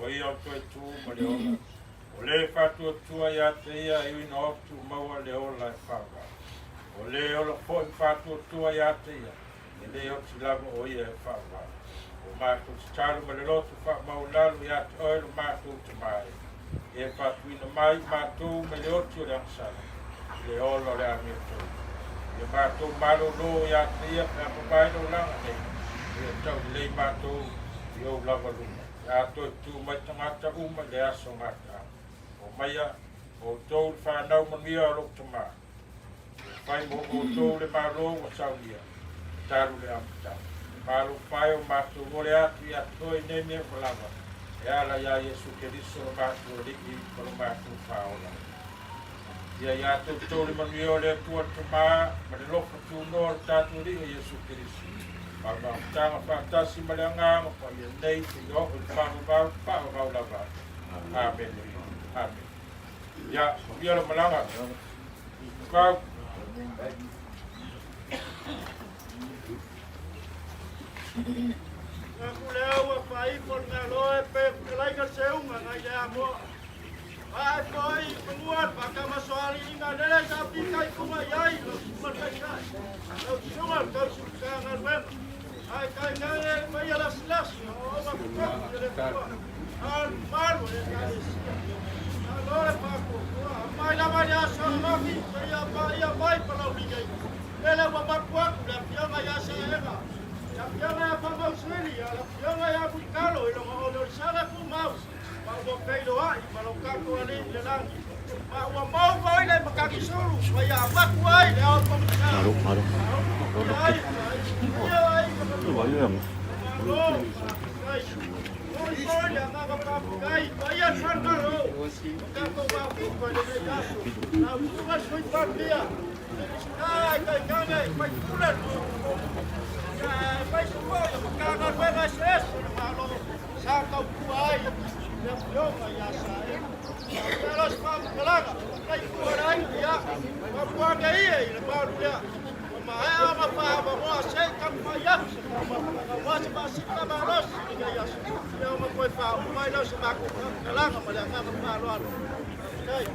O ia o toe tu ma le ola. O le faatuatua ia te ia e ui ina otu maua le ola e faavavau. O le ola foi ma faatuatua ia te ia, e le oti lava o ia e faavavau. O matou tatalo ma le loto faamaualalo ia te oe lo matou Tama e, e faatuina mai i matou mai le oti o le agasala, i le ola o le amiotonu. Ia matou malōlō ia te ia pe a mamae le olaga nei, ia tau lelei matou i ou lava luma. Ia toe tu mai tagata uma i le aso gataaga. Omaia, o outou le fanau manuia o lou Tama. Ua fai mo outou le Malo ua saunia, talu le amataga. Malo fae o matou ole atu ia te oe i nei mea uma lava, e ala iā Iesu Keriso lo matou Alii ma lo matou Faaola. Ia iā toutou le manuia o le Atua le Tama ma le alofa tunoa o le tatou Alii o Iesu Keriso, ma le mafutaga faatasi ma le Agaga Paia nei seia oo i le faavavau, faavavau lava. Amene. Amene. Ia, manuia lau malaga. Kau.
Aku le au a faaifo le mealoa e pe fetalaiga le seuga nai le Amoa. Ae foi i fanua le faatamasoaliiga lele sa fitaituga i ai lau susuga le Taitai, lau susuga le tausi Matagaluega. Ae tainane le paia lasilasi o auauna totofi a le Atua, alu malu o le Ekalesia. Malo le faatoatoa. Lele ua mapu atu le afioga ia Saega, le afioga ia Faamausili, a le afioga ia Muikalo i lona oleolesaga tumau, ma ua feiloai ma lo tatou Alii i le lagi, ma ua mou foi le matagisulu ma ia avatu ai le ao pogisa, ma utuutuia ai ma ai ma Malo, faafetai. Momoli foi le agaga faafetai i paia o le Falemalo o tatou mafuta i lenei aso. Lau Susuga i le Sui Palemia, Minisita e tainane sui usufono o le Maota Fono, aemaise foi o Matagaluega eseese o le Malo sa tautua ai le Afioga ia Saena. Faapea loa se faamatalaga, faataifua le aiga, ia mapuage ia i le malu lea. Ua maea ona faaavanoa se i taumafai atu se taumafataga aua se faasiliga malosi i lenei aso, ia ona toe faauma ai lea o se matou faamatalaga ma le agaga faaaloalo. Faafetai.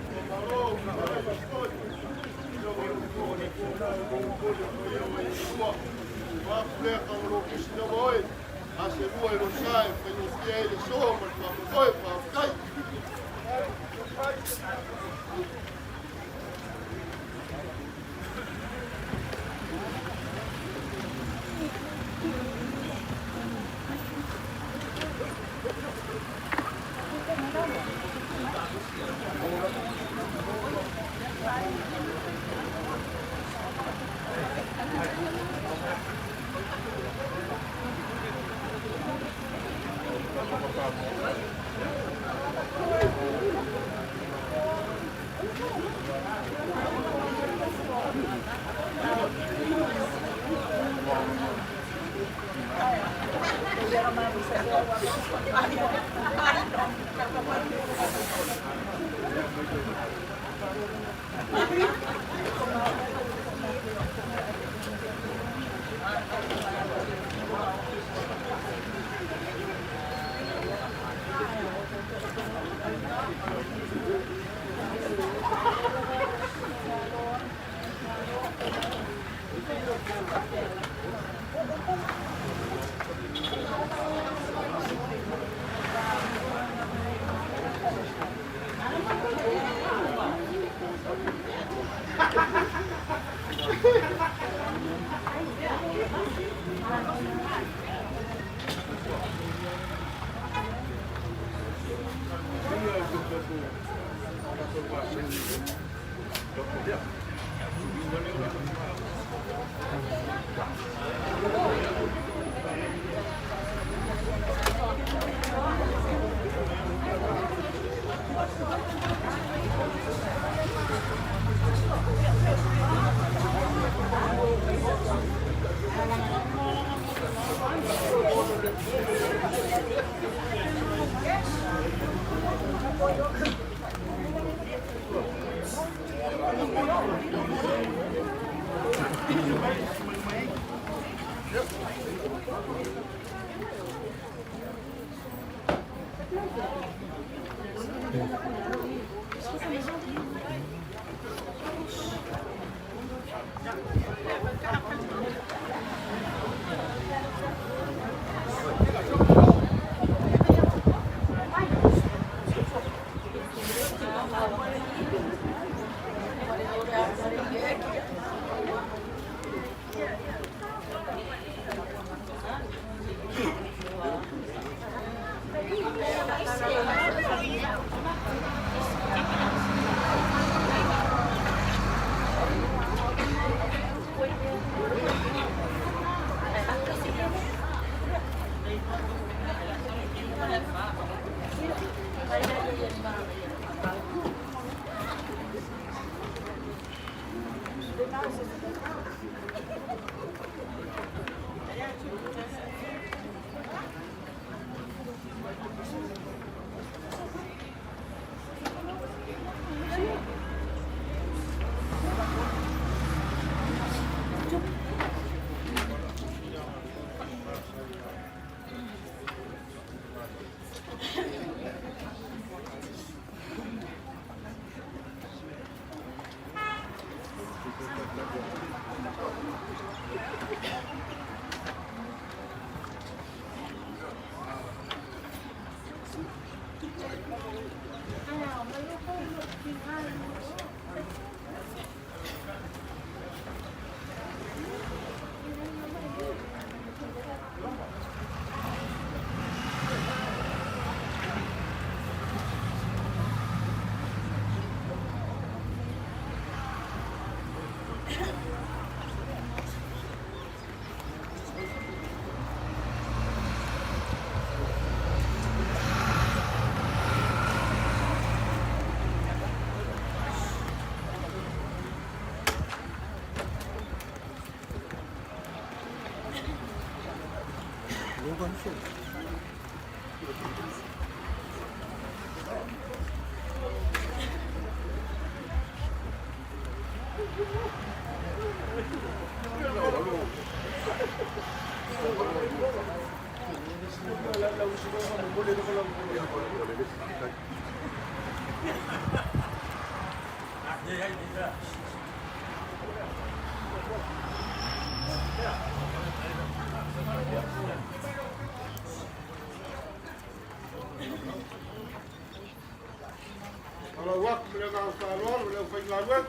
Falau atu ma le agaga faaaloalo i le aufaigaluega.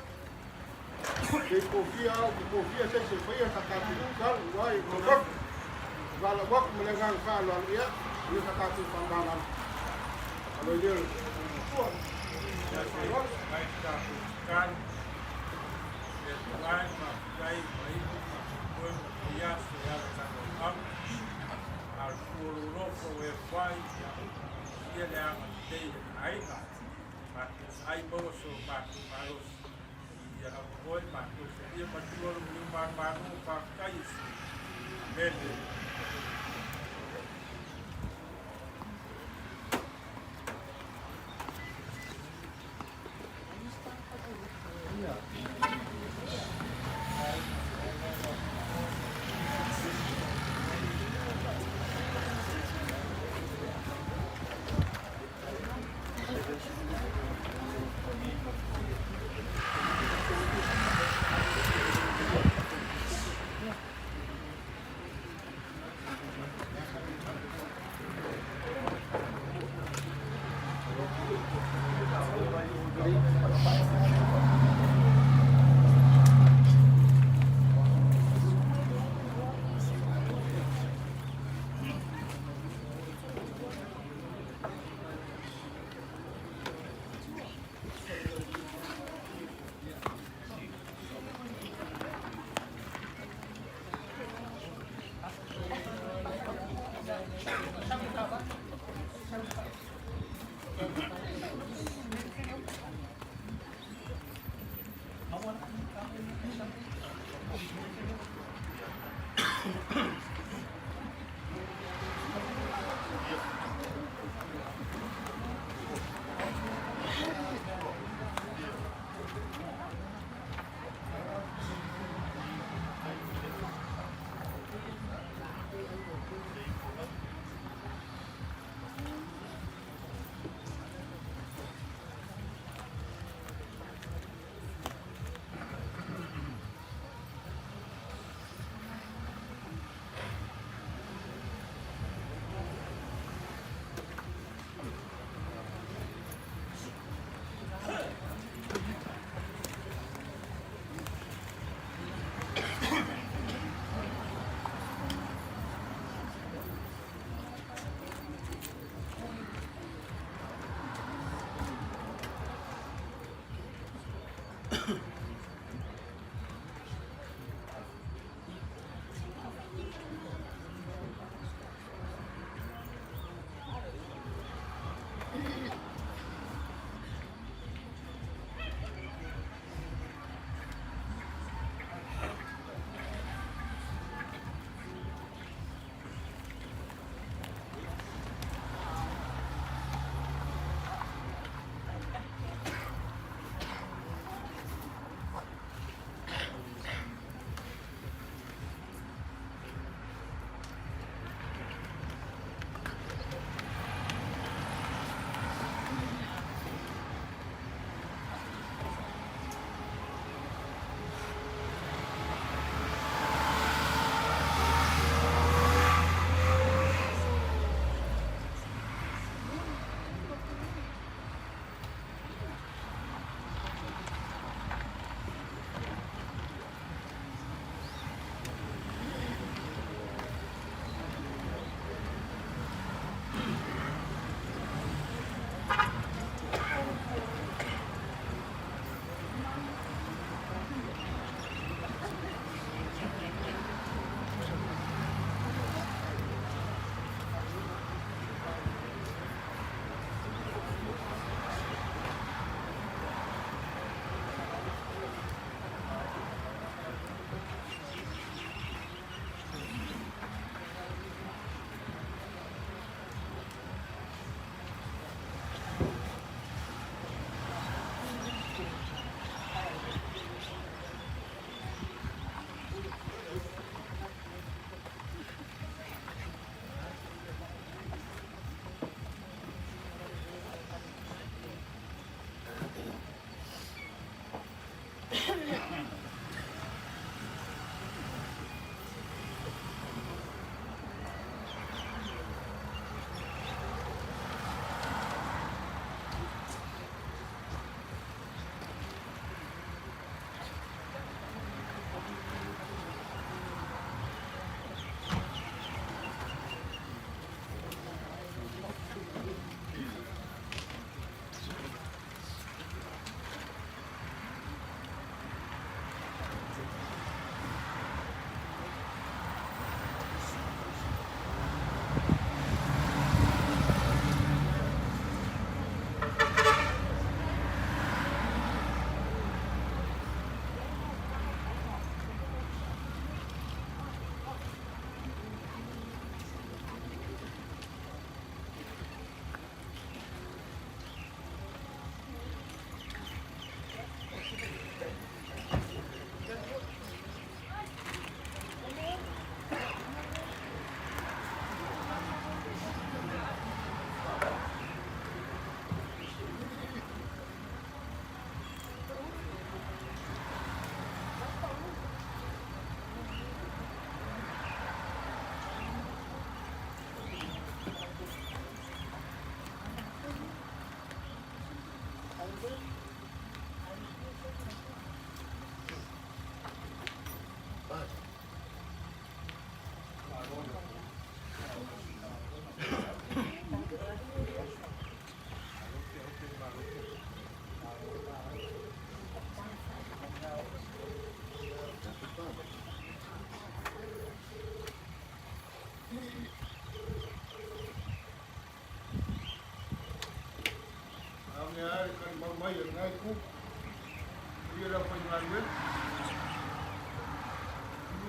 Te kofia au, te kofia se isi e faia sa tatou tatalo aua e mamalu. Valaau atu ma le agaga faaaloalo, ia, ia sa tatou faamagalo. Alo i le Atua.
Ia se mai tatou tatalo. Le Atua e faafetai ma iu ma moe ma faiaso e ala lana au. A o le fua o lou loto ua e fai, ia, ia le agalelei i le aiga. Matou ai maua so matou malosi. Ia lava oe matou soia matua lo liu manumanu faafetai Iesu. Amene.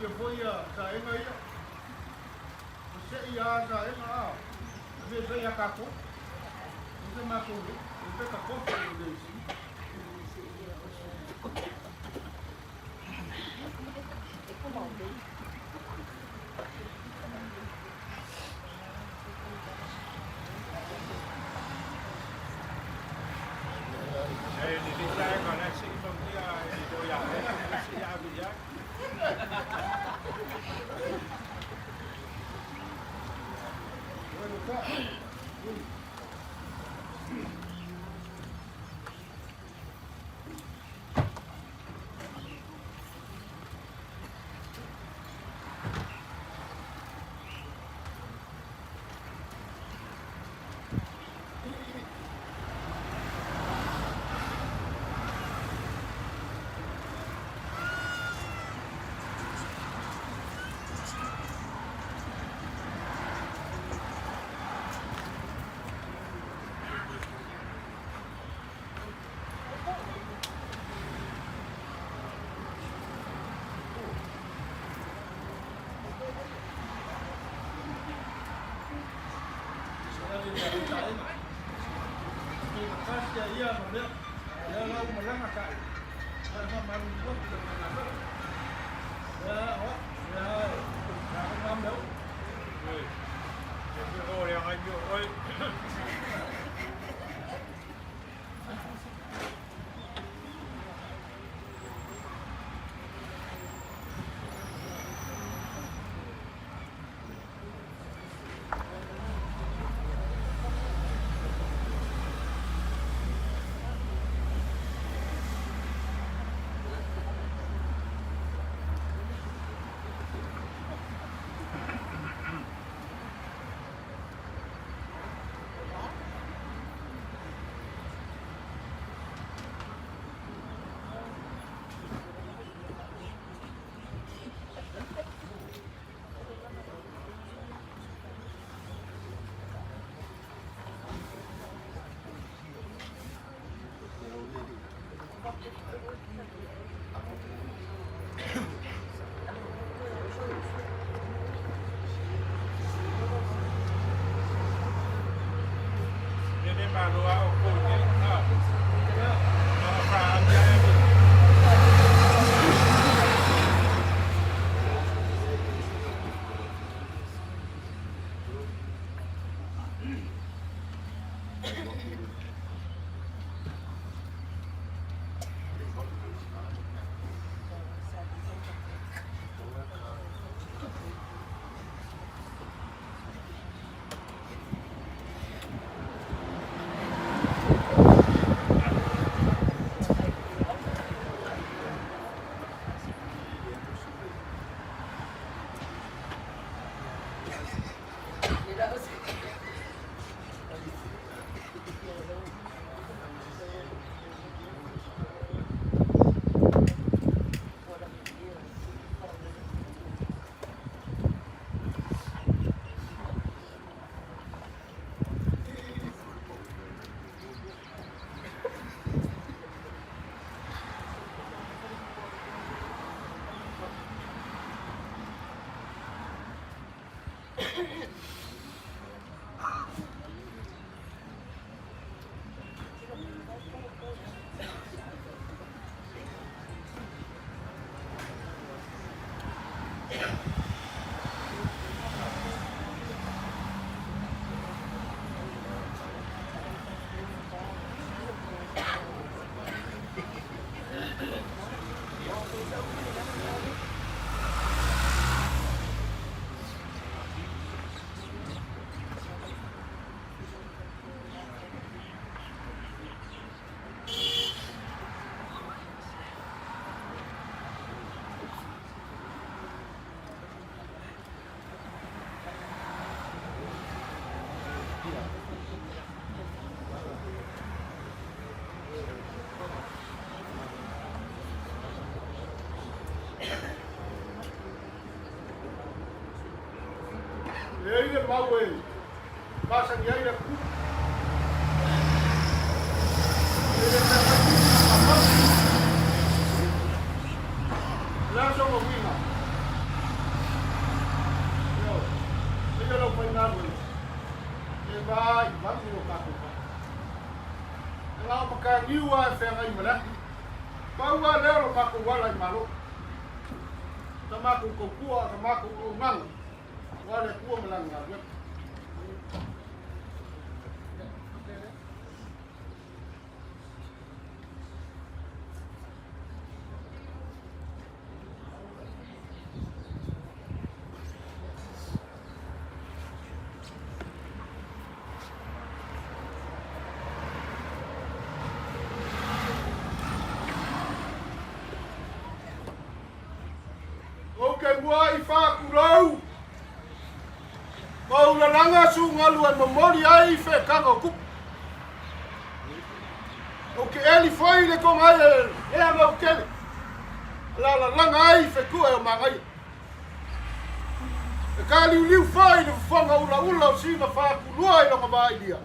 Manuia foi ia saega ia. O seʻi a saega a. A mea sa ia kākou. O se mākou nei. O pe ka kofi o le isi. E ai le mau e masani ai le atunuu. E le mea fai tupu na papau. O le a sona uiga?
va i manu o tatou fale. E lao mataniu lava e feagai ma le atu. Pau lava lea o lo matou ala i Malo. Sa matou tautua, sa matou auaunaga, aua le Atua ma Lana galuega. Ou ke mua i whākurau, ma ou lalaga sugalu e momoli ai feetaga o kupu. Ou ke eli foi le konga ai e ea mau kele, la lalaga ai fekue o magaia. E kāliuliu foi le fofoga ulaula o sina faakulua i lona vaailia.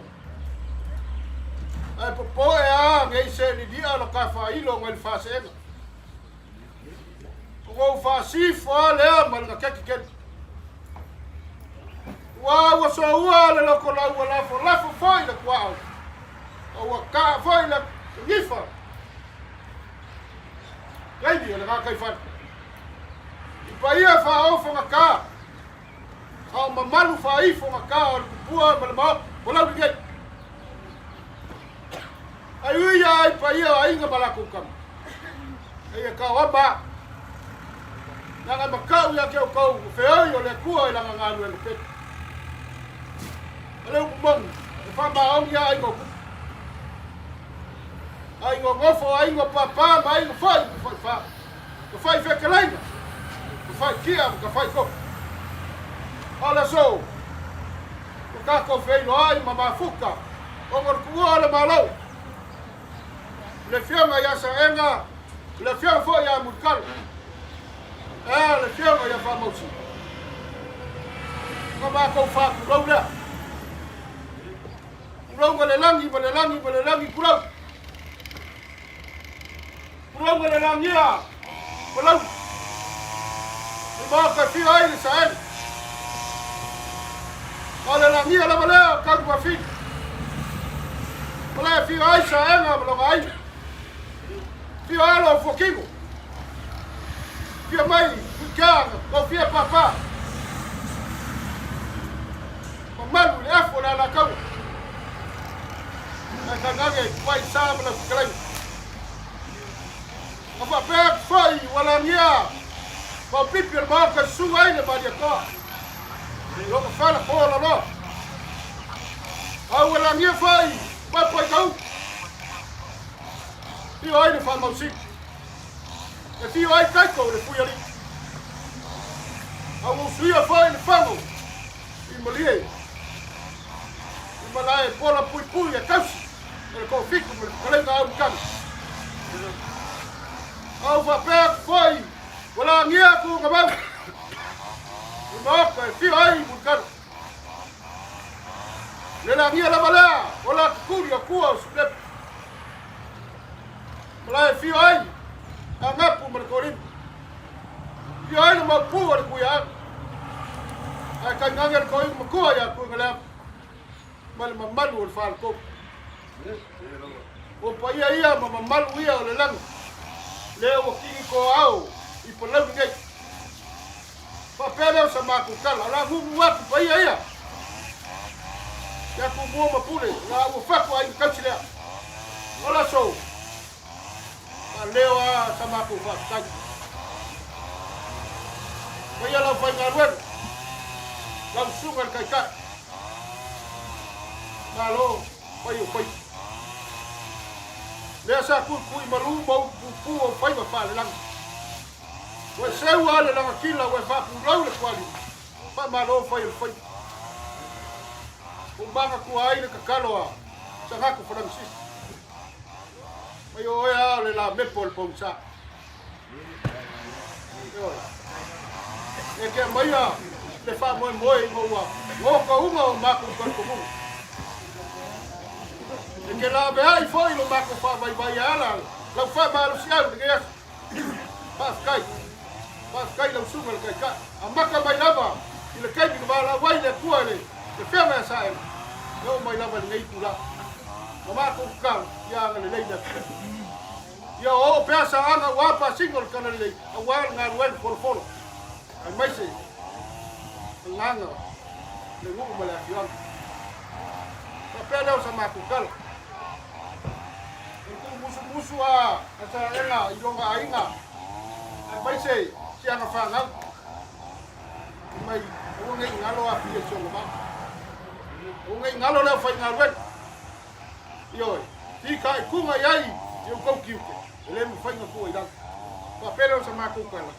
Ae popoe a nei se lili'a lo ka faailo ngai le faaseega. O ou faasifo a lea ma le gakekekele. Ua ua soua le loko lau ua lafolafo foi le kuaau. O ua kaa foi le gifa. Kaimi o le gakaifale. I paia faaofogata, a o mamalu faaifogata o le kupua ma le maota o Laulinei. Ai ui ia ai paia o aiga ma latou tama. Eia ka o ama. Langa makau ia ke outou o feoi o le Atua i langa galuega pele. O le upu moni, e faamaoni ia aiga o kupu. Aiga o nofo, aiga o pāpā ma aiga foi ma foi whā. Ka whai whekeleina, ka whai kia ma ka whai koko. O le aso, ua tātou feiloai ai ma mafuta ona o le tuua o le Malo. O le afioga ia Saega, o le afioga foi ia Mulitalo, e le afioga ia Faamausi. Ka mātou whāpurau lea. Kulauga le lagi ma le lagi ma le lagi kulau. Kulauga le lagia kulau. Le maoka e fia ai le saele. O le lagia lava lea o kau mafini. O le fia ai saega ma loga ai. Fia ai lo fuakingo. Fia mai kuikeanga, ko fia papa. Mamalu i le afu o le Alataua. Ae tainane i tuai sa ma lau fetalaiga. Ka faapea atu foi ua lagia ma o pipi o le maota i susuga ai le Malietoa. Lona fala fōlaloa. A ua lagia foi papa i tau. Fio ai le faamausili. E fio ai taiko le fuialii. A ua usuia foi le fago i malie i malae pola puipui e tausi e le toafitu ma le fetalaiga au tali. Au faapea atu foi ua lagia atu ona mau i maota e fia ai Mulitalo. Le lagia lava lea o la tutuli o tua o Sulepa. Malae e fia ai a Ngapu ma le Toalima. Fia ai le maupū a le Tuiaana. Ae tainane le toeaina matua ia Tuigaleava ma le mamalu o le faletolu. O paia ia ma mamalu ia o le lagi, lea ua kini toao i Palauli nei. Faapea lea o sa matou tala, o le a gugu atu paia ia. Ia Tumua ma Pule, o le a ua fatu ai tausi lea. O le aso, faaleo a sa matou faafetai. Paia lau faigaluega, lau susuga i le Taitai. Malo, fai o faiva. Lea sa tuitui malu ma upu pupū o faiva faalelagi. Ua e seu lava le lagatila ua e faapulau le tualima, faamalo fai o le faiva. Ua manatua ai le tatalo a Sagatu Falagisisi. Mai o oe lava o le lamepo o le pogisa. Ioe. E ke aumaia le faamoemoe ina ua gokauga o matou talitonuga. E ke laveai foi lo matou faavaivai e ala lau faamalosiau i lenei aso. Faafetai. Faafetai i lau susuga i le Taitai. Amata mai lava i le taimi na valaau ai le Atua i le Afioga ia Saema.
E oo mai lava i lenei itula. Ma matou tatalo, ia agalelei le Atua. Ia oo pea saaga aua pasiga o le Talalelei, aua le galuega folafolo, aemaise agaga o le nuu ma le afioaga. Faapea lea o sa matou tala. O le tuumusumusu a Saega i lona aiga, aemaise si ana fanau. Mai, aua ne i galo Apia i si ona vaa. Aua ne i galo le aufaigaluega. Ioe, fitaituga i ai i outou tiute, e le mafai ona tua i lalo. Faapea lea o sa matou tala,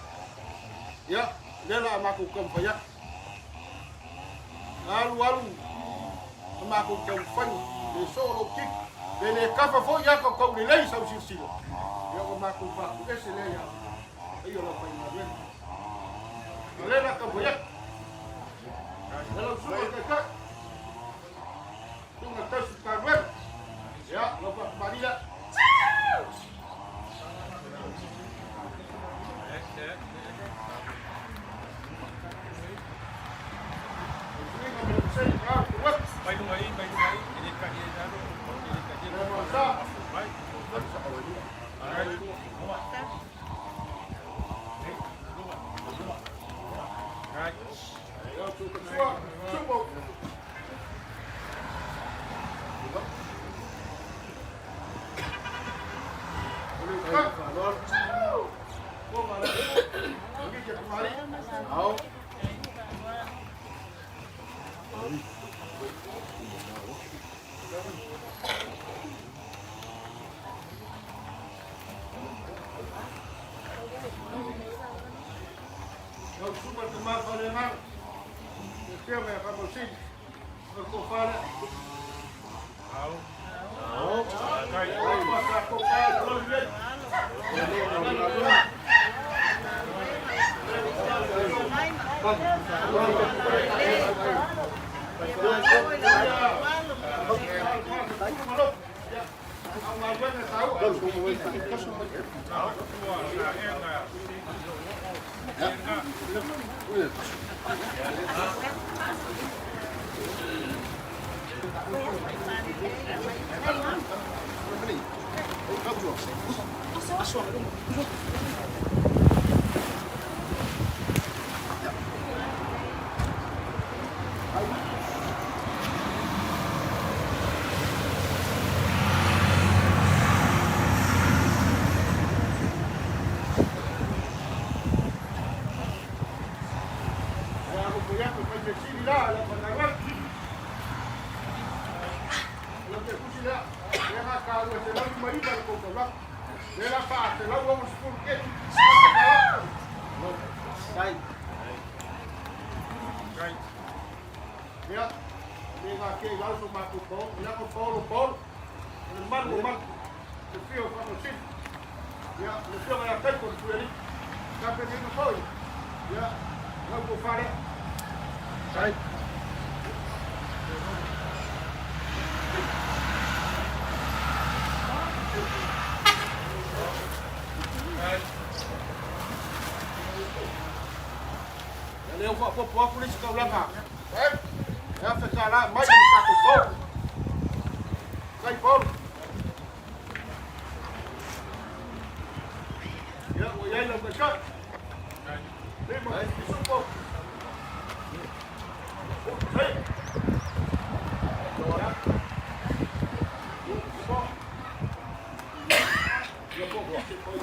ia, lea la a matou taumafai atu. Alu alu sa matou taumafaiga, le soo lou tino, pe le kafa foi ata o taulelei sau silasila, ia ua matou faatuese lea ia ai o le aufaigaluega. O lea la taumafai atu. E lau susuga i le Taitai, susuga tausi galuega, ia, lau faakamali lea. Lau susuga i le Tama Faaleagaga, le Afioga ia Faamausili, o le tofa lea. Ia, le gā i lalo so matou pao, ia ko Paolo Paolo, o le malu o malu, le fia o Faamasino, ia, le afioga ia Taito le Tuialii, tapenaina foi, ia, lau tofa lea. Sai. Ia lea ua faaopoopo atu le isi taulaga e $1000 mai i le tatou Paul. Kai Paul. Ia, ua i ai lau taitai. Lima, isupo. Hei. Ia. Ipo. Ia, po, po, po, po.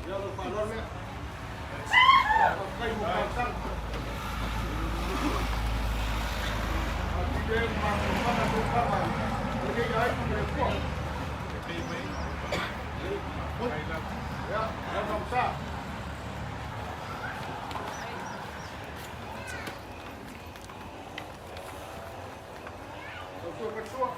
Ia lou faaaloalo lea. Faafetai mo talosaga. Atili ai le mafaufauga tou tama i lenei aiga ma le Atua. Ia, lau Faamasa. Lau Sua Fatusua.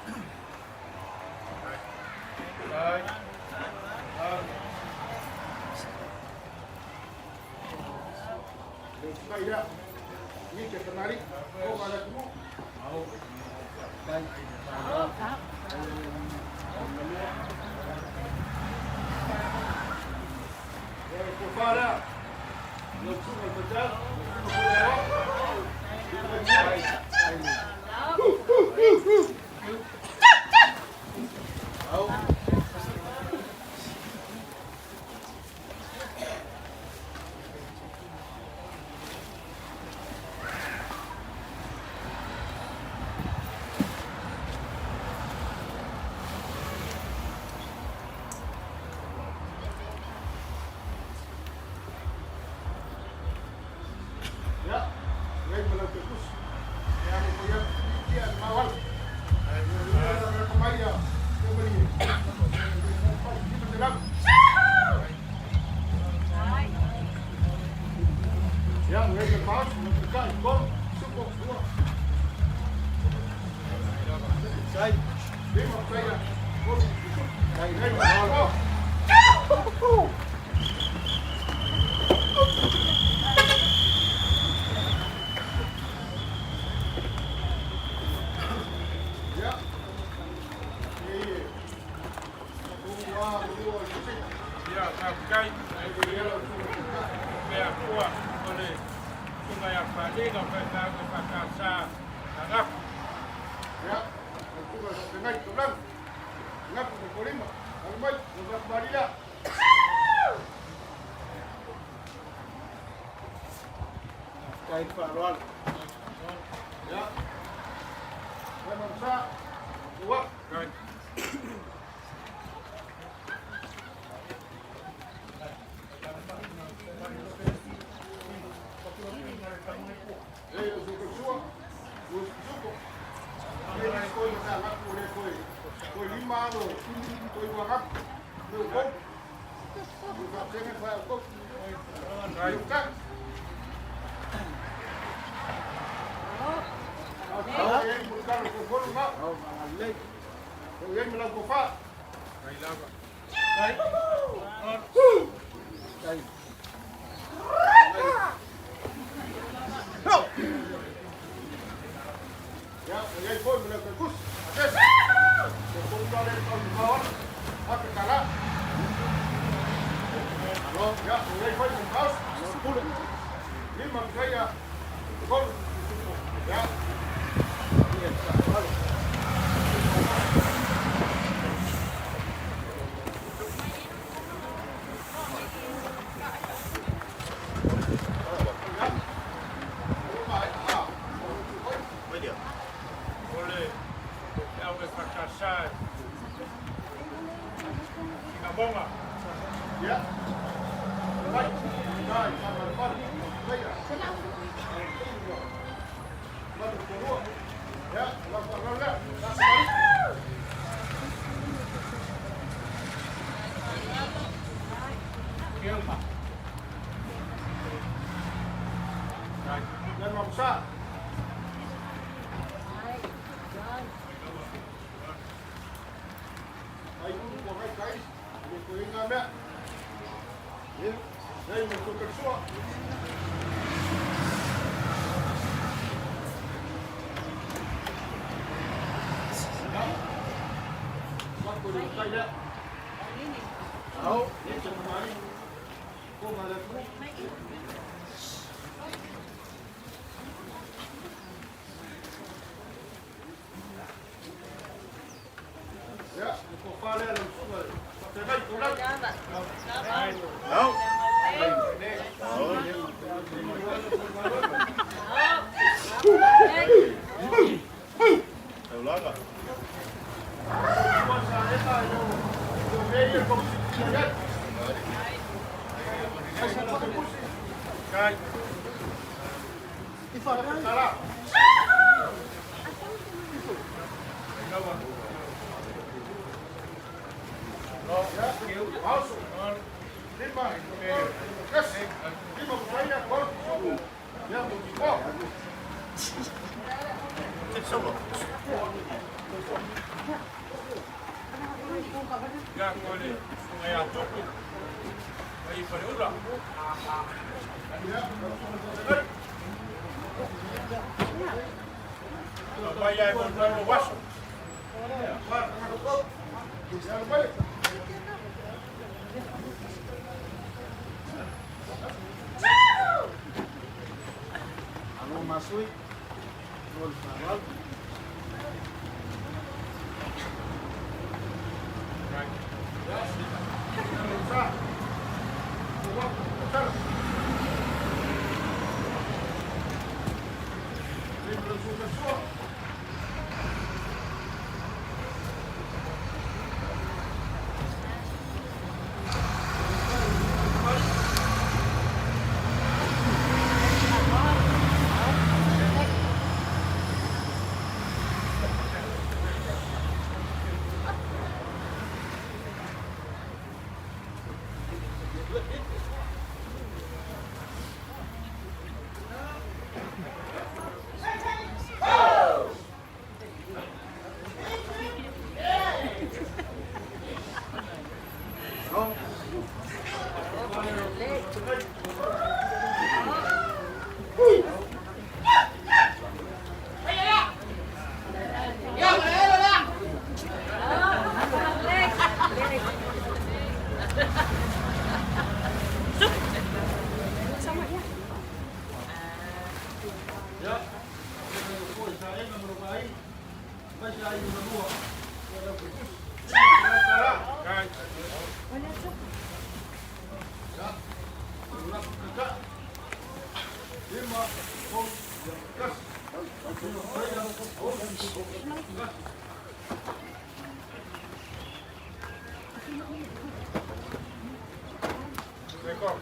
Ia, ko le susuga ia Tupu mai Faleula. Mai ai mo le waso.
Alo masui. Lo le faaaloalo.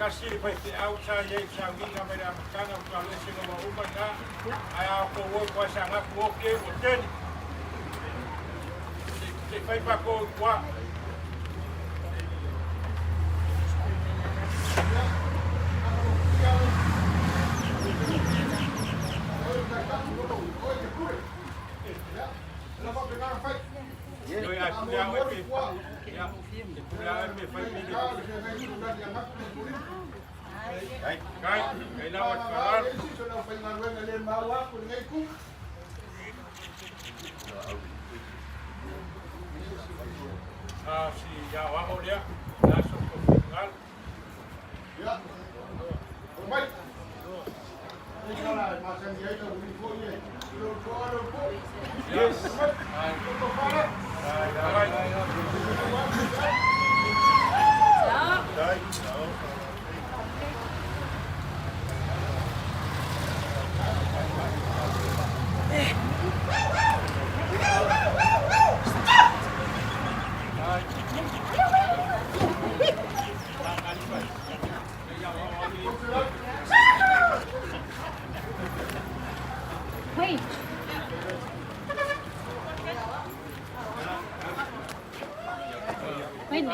Kasi le faifeau sa i ai sauiga mai le amataga o tualoesega ua uma lena, ae a outou o i Koasagafu oke ua tele. Se i fai matou i tua. Ioe, ae pule au e pe, ia, e pule au e pe fai pe le. Kai, kai lava te faaaloalo. A si aoao lea, le aso o tou finagalo. Yes. Ai, ai.
Wait. Wait.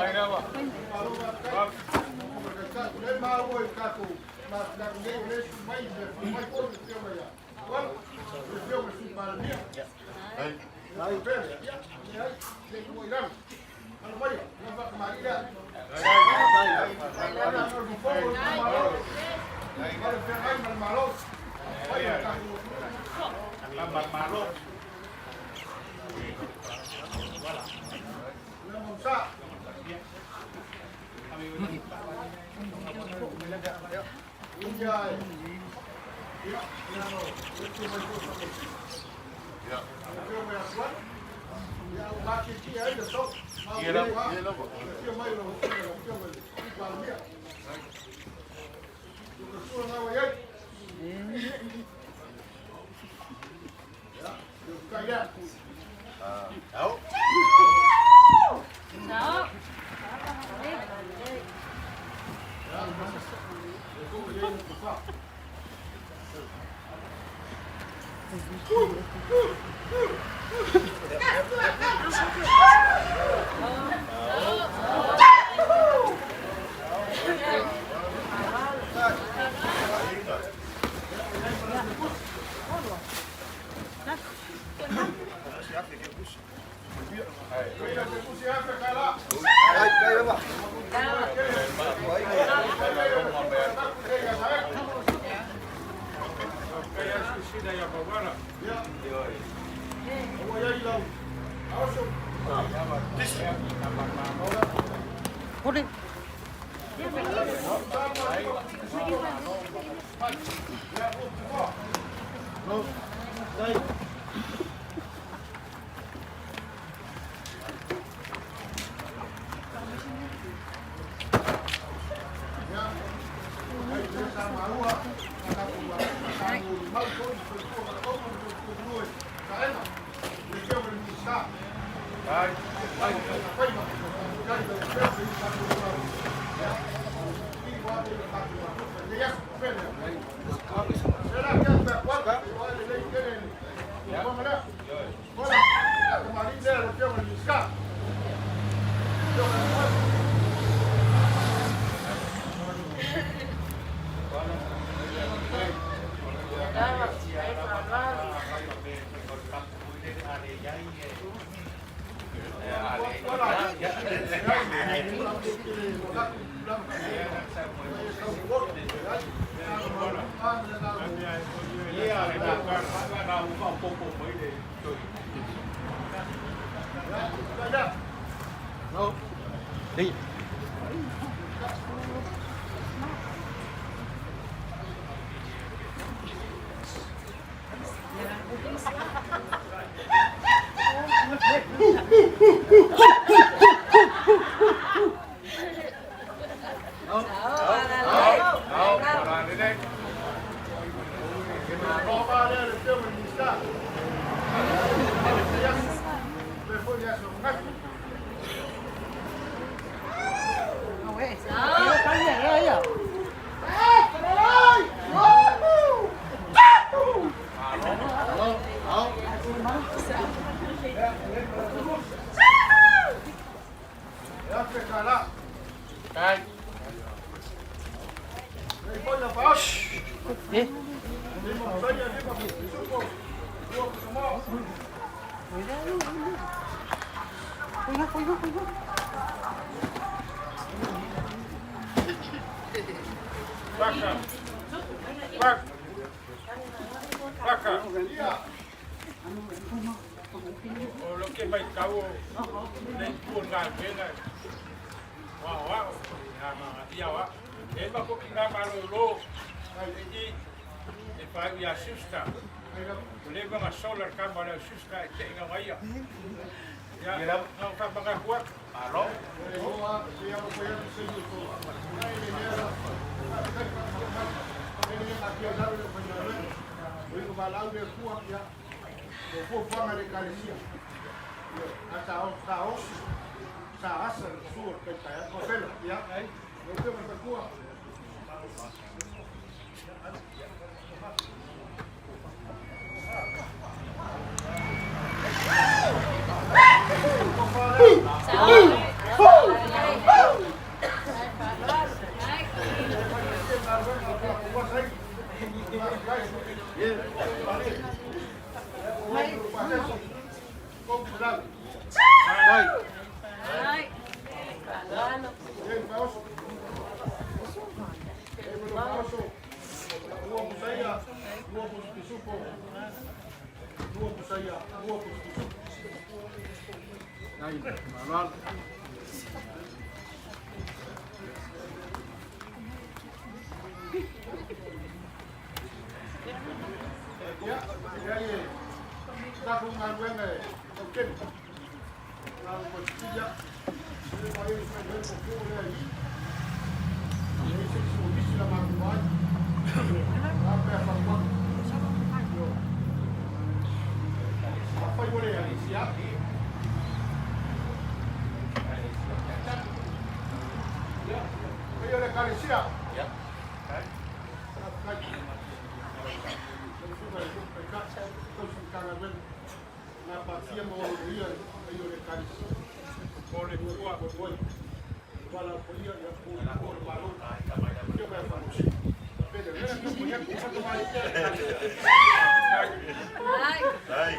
Ai.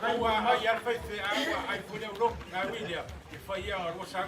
tatou a ai lava le faifeau a ai foi le aulotu, ae ui i lea, e fai ia ona lua sau.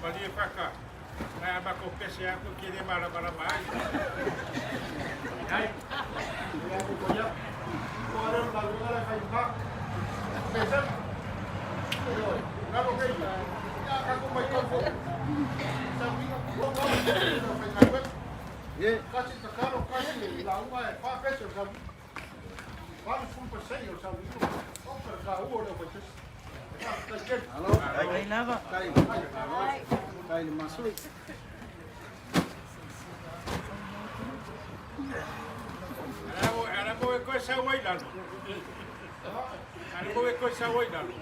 Malie faka, mai a matou pese atu ke le malamalama ai. Ai. Ara mo e koe sau ai lalo. Ara mo e koe sau ai lalo.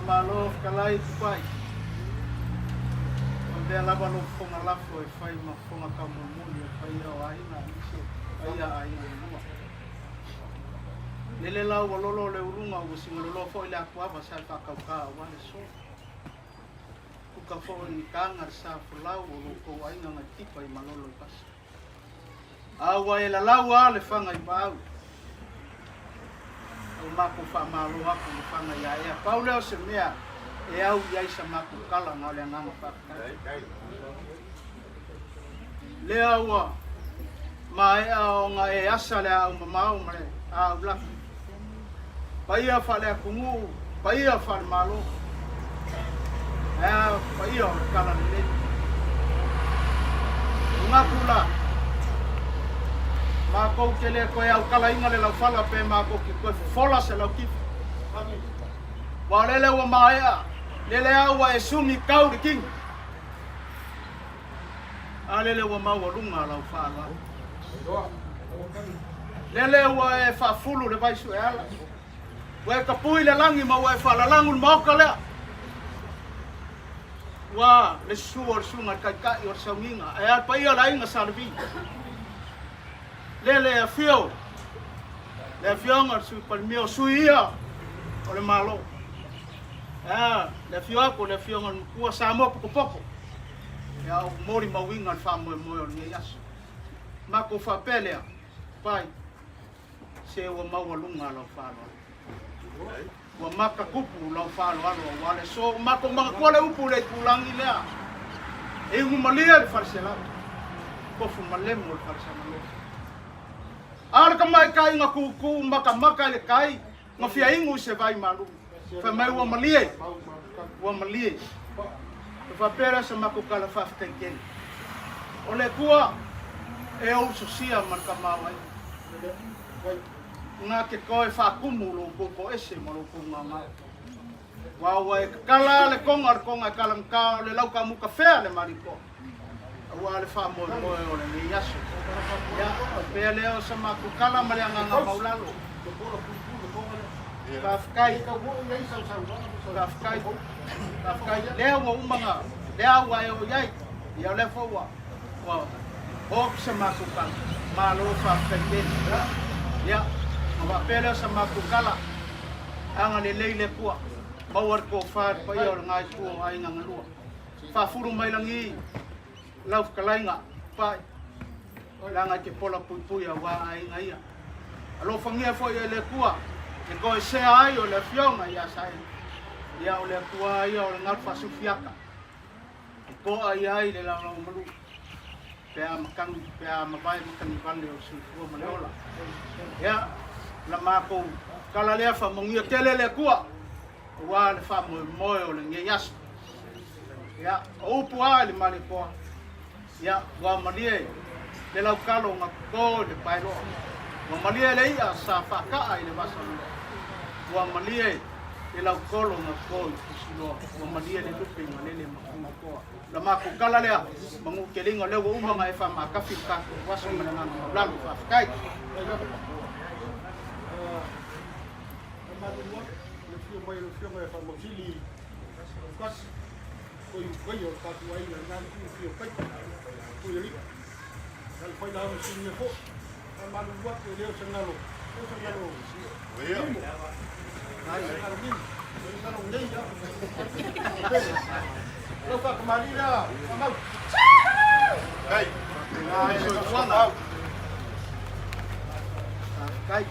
Faamalo fetalai Tupai. O lea lava lou fofoga lafo e fai ma fofoga taumolimoli o paia o aiga aemaise paia aiga e lua. Lele la ua lolo le uluga ua sigaloloa foi le atuava sa e faatauta aua le aso. Tuka foi ni taga le sa folau o lo outou aiga nai tipa i malolo i vasa. A ua e lalau a le faga i paau. Ua matou faamalo atu i le faga ia ea. Pau lea o se mea e au i ai sa matou tala na o le agaga faafetai. Lea ua maea ona e asa le aau mamao ma le aau laki. Paia faale-atunuu, paia faale-Malo, ae a paia o le Tala Lelei. Manatu la, matou te le toe aukalaina le laufala pe matou te toe fofola se laukifa. Aua o lele ua maea, lele a ua e suni tau le kini. A lele ua maualuga lau faaaloalo. Lele ua e faafulu le vai sueala. Ua e tapui le lagi ma ua e faalalagu le maota lea. Ua le susu o le susuga i le taitai o le sauniga, ae a le paia o le aiga Sa Levi. Lele afio le afioga o le Sui Palemia o sui ia o le Malo. Ae a le afio atu o le afioga o le Matua Samoa Potopoto. Ia ou molimauina le faamoemoe o lenei aso. Matou faapea lea, Pai, se ua maualuga lau faaaloalo. Ua matatupu lau faaaloalo aua le aso. Ua matou manatua le upu i le itulagi lea, e iugu malie le faleselau, tofu malemo le falesamaloa. A o le tamaitai na tutu matamata i le tai, na fia inu i se vai malu. Fai mai ua malie, ua malie. E faapea lea sa matou tala faafetai tele. O le Atua e ou sosia ma le tamaoaiga. Na te toe faatumu lo outou toese ma lo outou gaogao. Aua ua e tatala le toga o le toga e talagata o le laukamuta fea le malipoa. Aua le faamoemoe o lenei aso. Ia, faapea lea o sa matou tala ma le agaga maulalo. Faafetai. Faafetai. Faafetai. Lea ua uma na, lea ua e oo i ai. Ia o lea foi ua, ua oo atu sa matou tala. Malo faafetai tele. Ia, ona faapea lea o sa matou tala, agalelei le Atua, maua le tofa i le paia o lena itu o Aiga na lua. Faafulu mai lagi lau fetalaiga Pai, leaga e te pola puipui aua aiga ia. Alofagia foi e le Atua e toesea ai o le afioga ia Saena. Ia o le Atua ia o le galu faasufiata e toa ia ai le laulau malu pe a matagi pe a mavae matagivale o le soifua ma le ola. Ia la matou tala lea faamanuia tele le Atua aua le faamoemoe o lenei aso. Ia, o upu lava i le Malietoa, ia, ua malie le lautalo na toto i le paeloa, ua malie le i'a sa faakaa i le vasaluloa, ua malie le lautolo na toto i Fusiloa, ua malie le lupe na lele ma Fugakoa. La matou tala lea, manu teliga o lea ua uma ona e faamatafi le tatou aso ma le agaga maualalo. Faafetai.
Faamalulu atu i le afio mai o le Afioga ia Faamausili Lukasi, Toi Ukaia o le tatou aiga i lena itu i Afio Paita, Toi Alii, ia le faila ona sinia foi. Faamalulu atu e le o se galo, le o se galo nimo. Ai, se galo nimo, le o se galo nei lava. Lau faakamalii lea, Faamau.
Kai. Ai, soifuaga. Faafetai.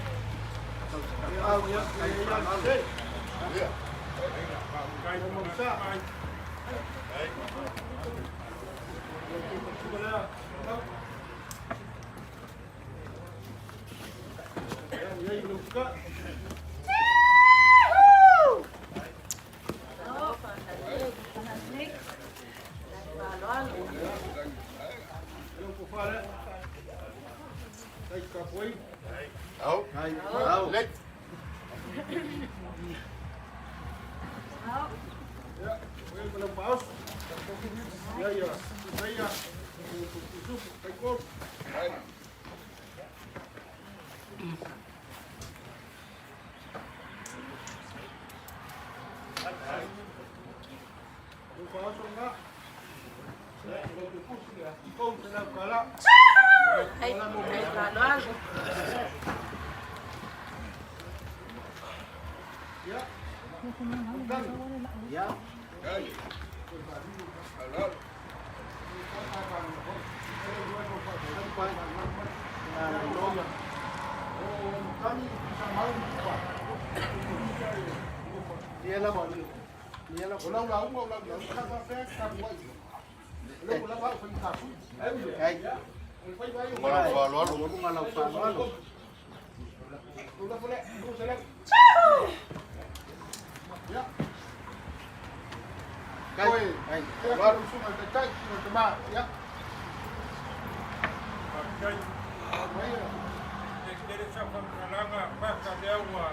E tele sau faamatalaga paka lea ua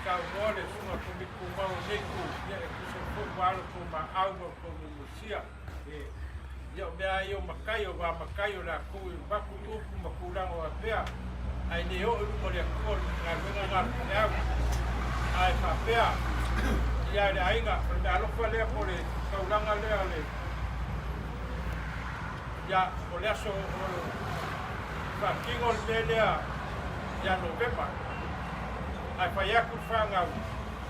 saunoa le susuga Komiti Tumau o lenei itu, ia e tusa ai foi ua alo tou maau ma tou mulimusia. Ia o mea lava ia o matai, o va matai o latou e avatu upu ma tulaga faapea, ae le oo i luma o le Atua o le galuega lena a le faifeau. Ae faapea, ia le aiga, o le meaalofa lea po o le taulaga lea o le Ia, o le aso o faatino le mea lea ia Novema, ae fai atu le fanau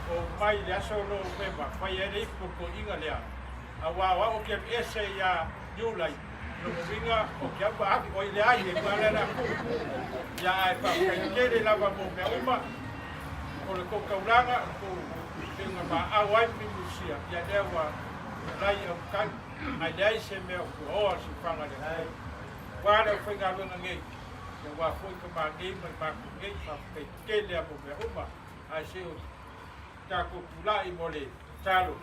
o mai i le aso Novema, fai ai le ipu o le toeaina lea, aua o au ou te alu ese ia Iulai, lona uiga ou te alu aafi, oi leai, e ua le aku. Ia, ae faafetai tele lava mo mea uma, o le tou taulaga, o le tou feuga maau ai ma mulimusia, ia lea ua lai au tali. Ae leai se mea o tuaoa o siufaga le Atua. Ua le aufaigaluega nei, ia ua foi tama nei ma le matou nei, faafetai tele a mo mea uma, ae se o tatou tulai mo le tatalo.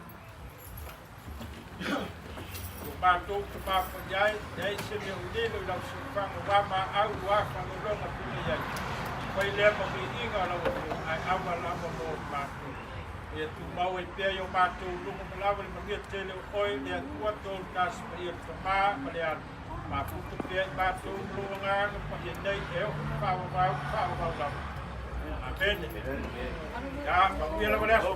O matou tama paia e, leai se mea o lilo i lau siufaga ua maau ua faalologa puna i ai. Fai lea ma viiga o lau Afioga, ae ava lava mo matou. Ia tumau ai pea i o matou luga ma lava le manuia tele o Oe, le Atua tolu tasi paia le Tama ma le Alo, mafuta pea i matou ma lou Agaga Paia nei e oo i le faavavau faavavau lava. Amene. Ia, manuia lava le aso.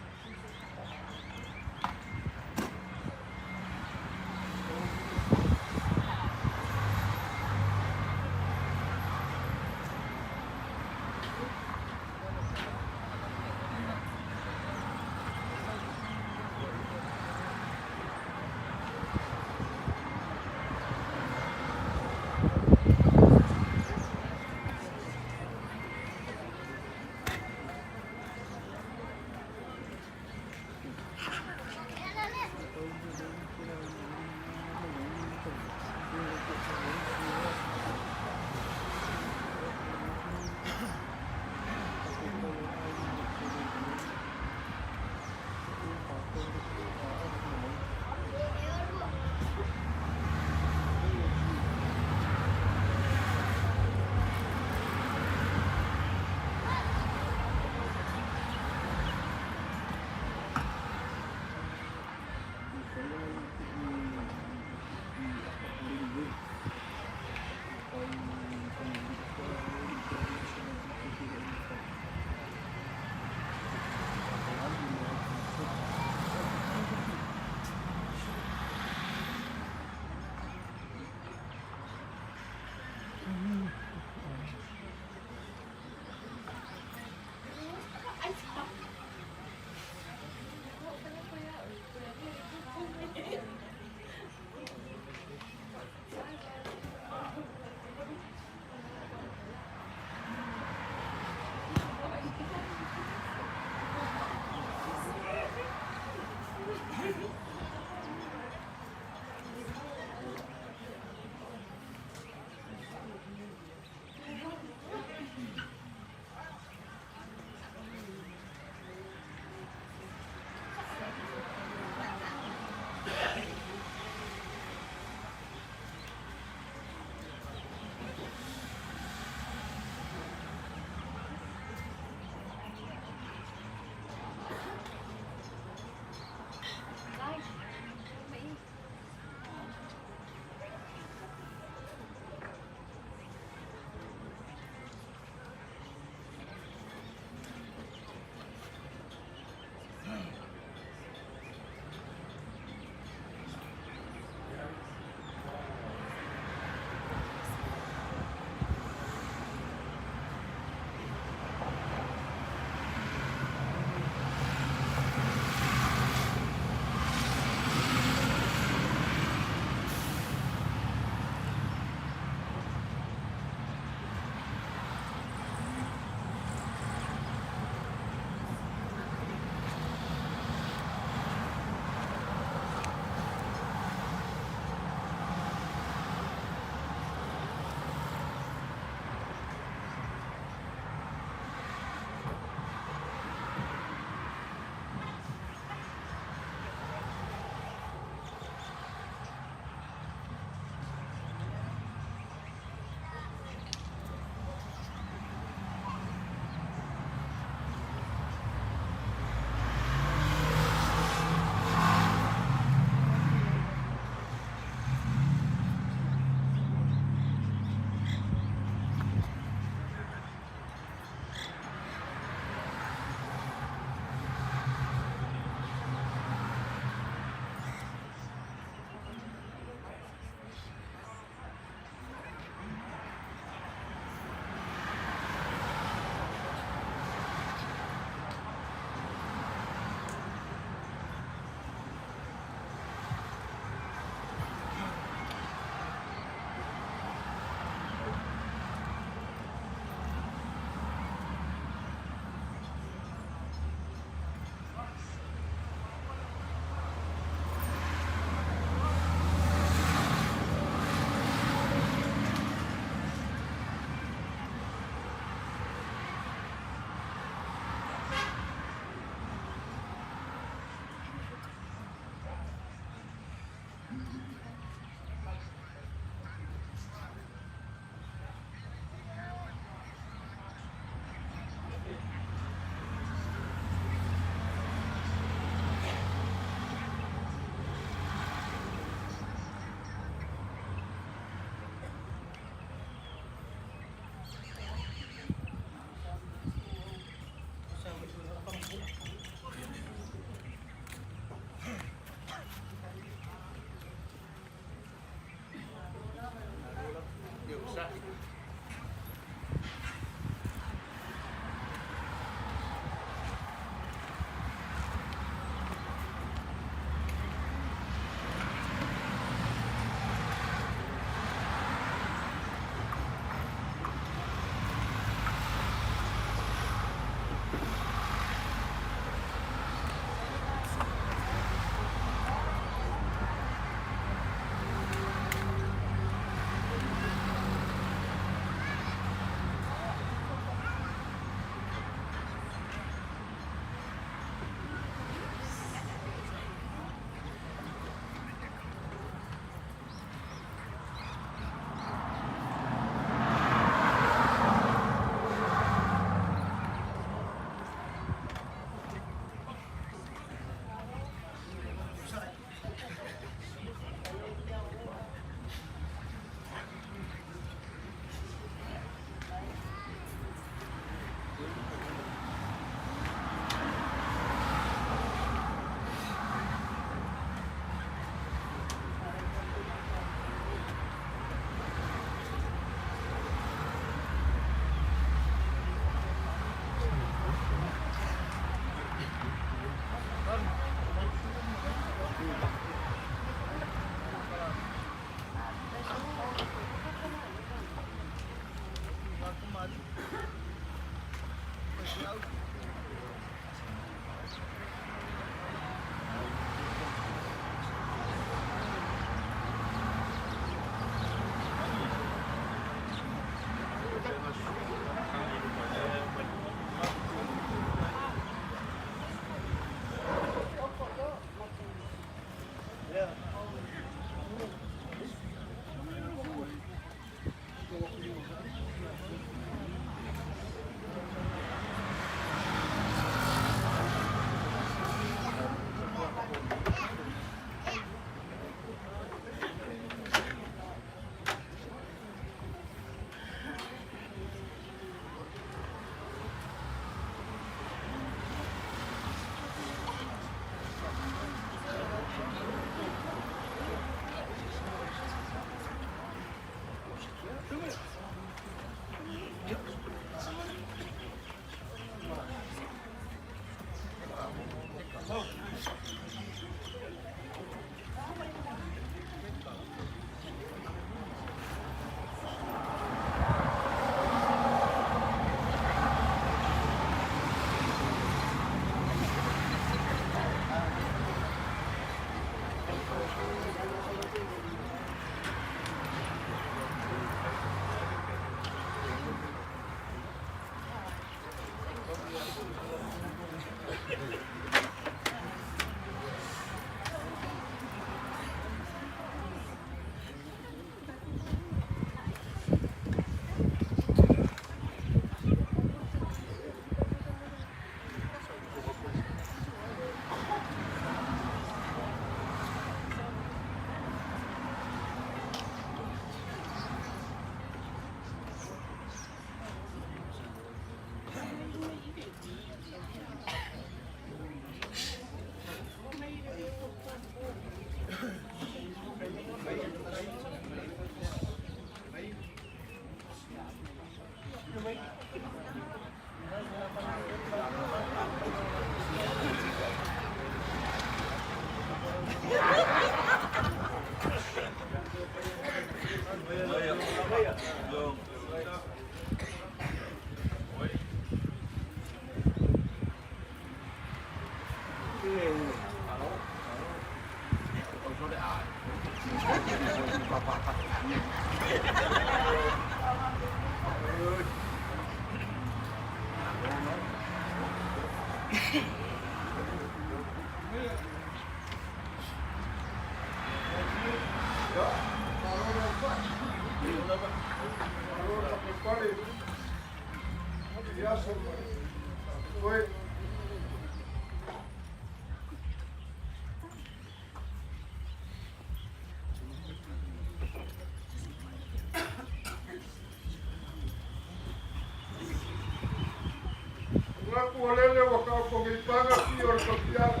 Ua lele ua taotogi i paga pio o le tautiaga.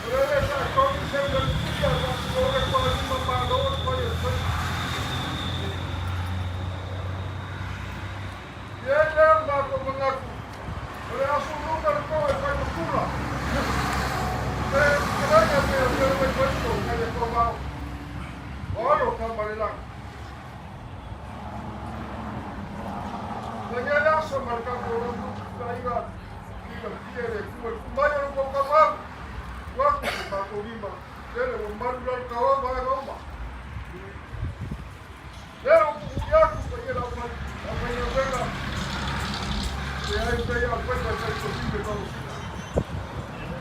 O lele sa togi seu le lutia sa tuole kwa lima malo le kwa ia fai. Ia e lea mako mangaku. O le asu lunga le koe fai makula. Te kalaga te o te mai fai ko ngai e kua mao. O alo ka malelang. Lenei aso ma le tatou lautaiga silafia e le Atua i le mai o le tou Tapaau, ua atu le tatou lima, lele ua malu lalo taoa vaega uma. Lele ua tuuina atu paia le aufaigaluega, leai pei a faiva e faitosina i tauosina.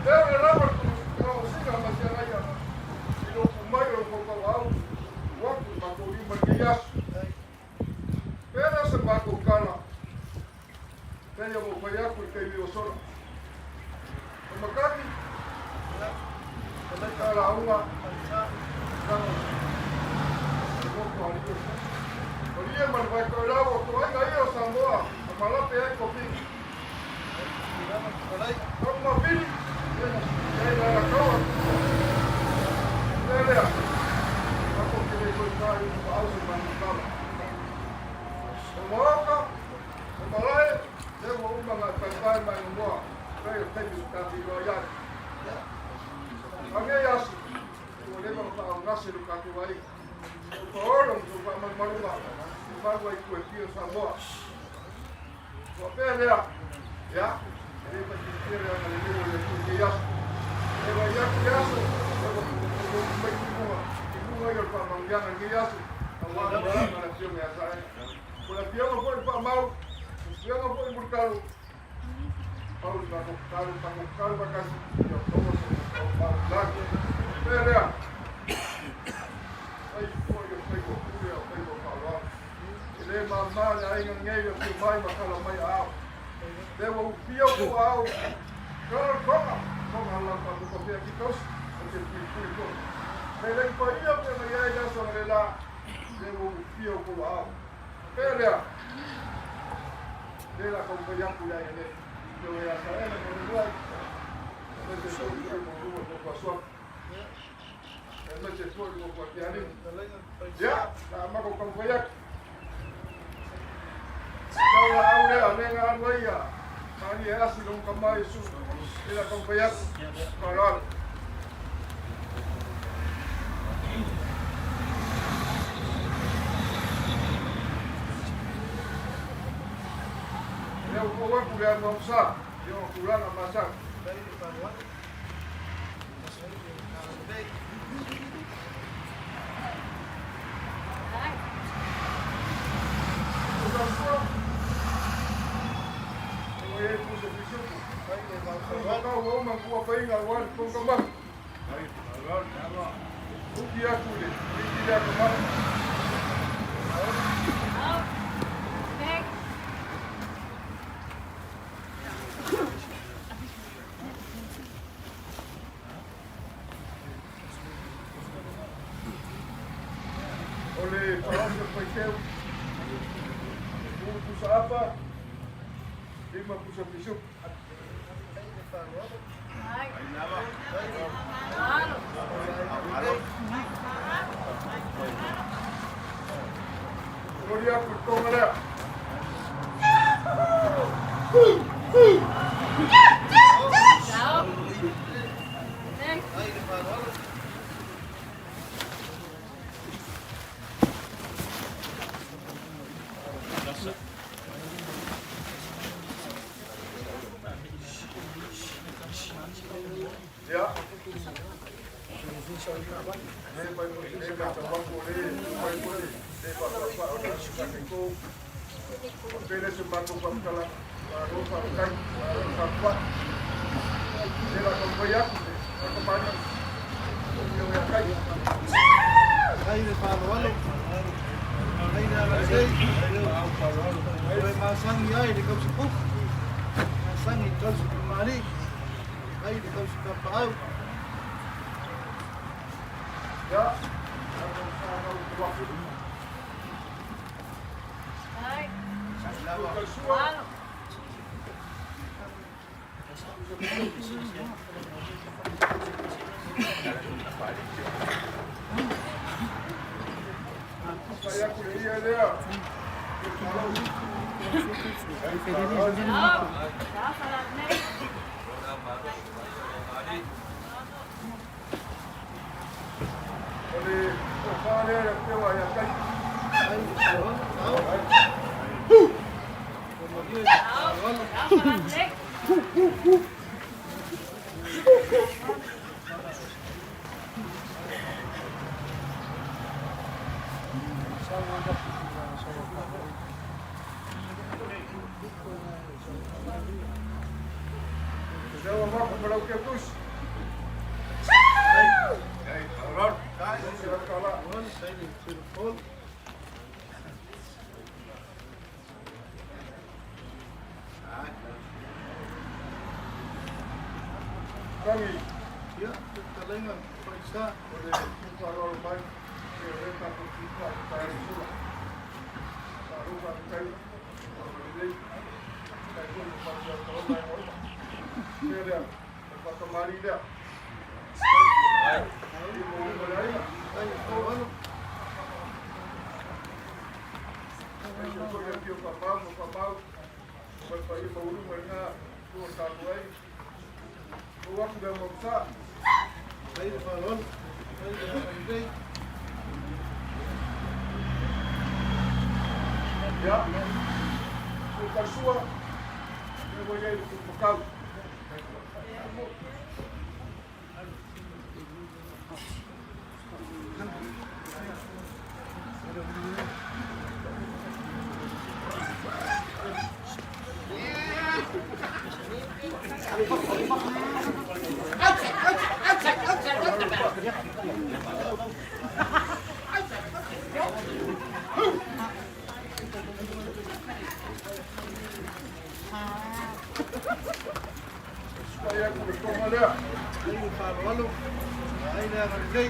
Lele le lava le tauosina ma siagaia i lou mai o le tou Tapaau, ua atu le tatou lima i lenei aso. Pele se matou tala, pei ona ou fai atu i le taimi ua sola. O Makati, sa lauga, lana o loto alii o Malie ma le Vaitoelau o toaiga ia o Samoa na malape ai Kofini. Tau mafili, ia i Lalakaua. Lea lea, matou te le toe ta i paau se matou tala. O maoka, o malae, lea ua uma ona e paepae mai nomoa, pei o taimi o ta feiloai ai. A nei aso, ua leva ona faaogase lo tatou aiga. faaola ma sou faamalumaluga i malu ai itu e fia o Samoa. Faapea lea, ia, e le faigofie le agalelei o le Atua i lenei aso. E vaai atu i le aso, ia ua tuutuu mai timuga, timuga ia o le faamanuiaga i lenei aso, aua le malaga a le Afioga ia Saega. O le Afioga foi i le Faamau, o le Afioga foi i Mulitalo, pau le matou tatalo, tatou tatalo faatasi, ia maua se malosi. Faapea lea, fai foi o faiva pule a o faiva faaaloalo. E le mama le aiga nei e afio mai ma tala mai aao. Lea ua ufia outou aao, kala le toga, toga la faamuta mea ki tausi, o te puipui foi. Le lagi paia pe na iai le aso le la, lea ua ufia outou aao. Faapea lea, le la taumafai atu le aiga nei. Lea ua ia Saena ma le luai, aemaise foi le fai maulua i nofo asoafi. Aemaise foi le nofo atialima. Ia, la matou taumafai atu. Tau laau lea, lea na alu ai ia Maria e asi lona tama Iesu. Lea la taumafai atu. Faaaloalo. Lea ua fou atu le anu ausa i ona tulaga masani. O le faaofi o le faiteu, e pusa apa, 5 pusa pisuku. Lori atu i le tonga lea. Ia. Le mai le mai tau atu o le mai foi le faapaapa'a o le aso sa tatou. Faapea se matou faamatalaga, malo faafetai, malo tapuai. Le la taumafai atu le faatamalii o Afioga ia Kai.
Ai le faaaloalo, ai le agalelei, o e masani ai le tausipupu, masani i le tausi tamalii, ai le tausi tapaau.
Ia, tatou fanau atu. Sua. Fai atu le ia lea. O le tofa lea le afioga ia Kai. Lea ua mapu ma lau tusi. Tangi.
Ia, fetalaiga Faisa.
O le faaaloalo mai, e o le tatou tufa i tae sula. Malo faafetai, lelei. Tai foi mo matou taola e uma. Lea lea, o le faatamalii lea. I mo uma le aiga.
Ai le faaaloalo.
Ai se foi afio faamau ma faamau. O le paia maualuga lena, tua tatou ai. O atu lea mausa.
Ai le faaaloalo, ai le agalelei.
Ia, sui falasua, lea ua i ai le tupumakau. Fai atu le toga lea.
Ai le faaaloalo, ai le agalelei.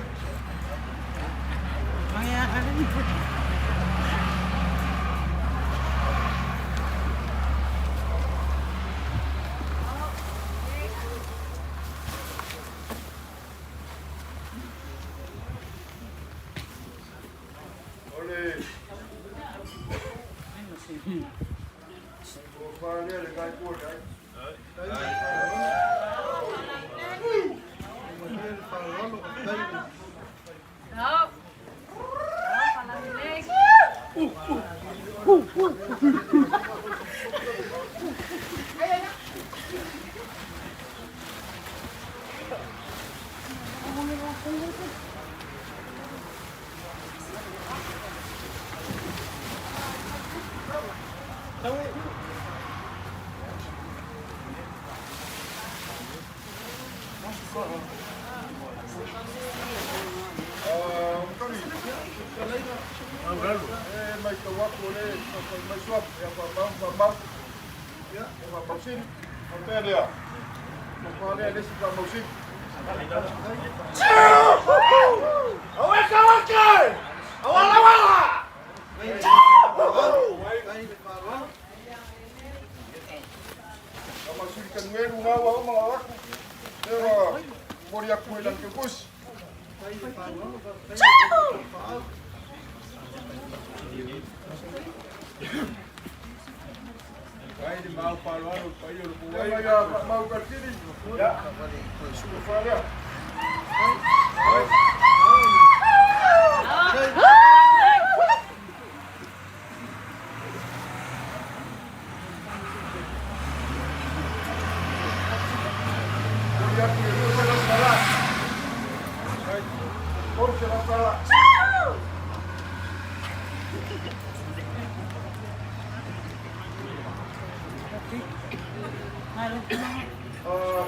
O le tofa lea le gai kua le ai. E matau atu o lea e fai mai suafa, ia faamau, faamau, ia faamausili, faapea lea, tofa lea le isi faamausili.
Awake, awake! Awala, awala!
Faamausili kanuelu na ua uma o aku, lea ua momoli atu i lana keukusi.
Ai le mau faaaloalo i le paia o le
Lea mai ia faamau Kalikili, ia, tofa lea. Momoli atu i le $200. $300.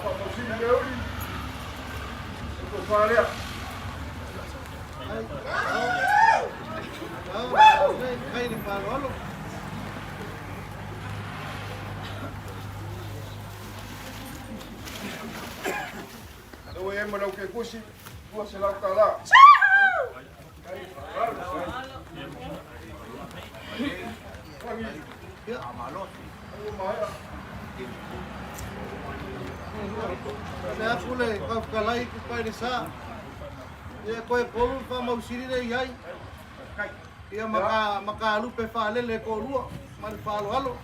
Faamausili Leuli, o tofa lea.
Ai le faaaloalo.
Lea ua i ai ma lau kekusi, $200. Lagi. Ua maea.
Le aku le kaukalai ku pai le sa. Ia koe kolu faamausili le i ai. Ia maka maka lupe faalele ko lua ma le faaaloalo.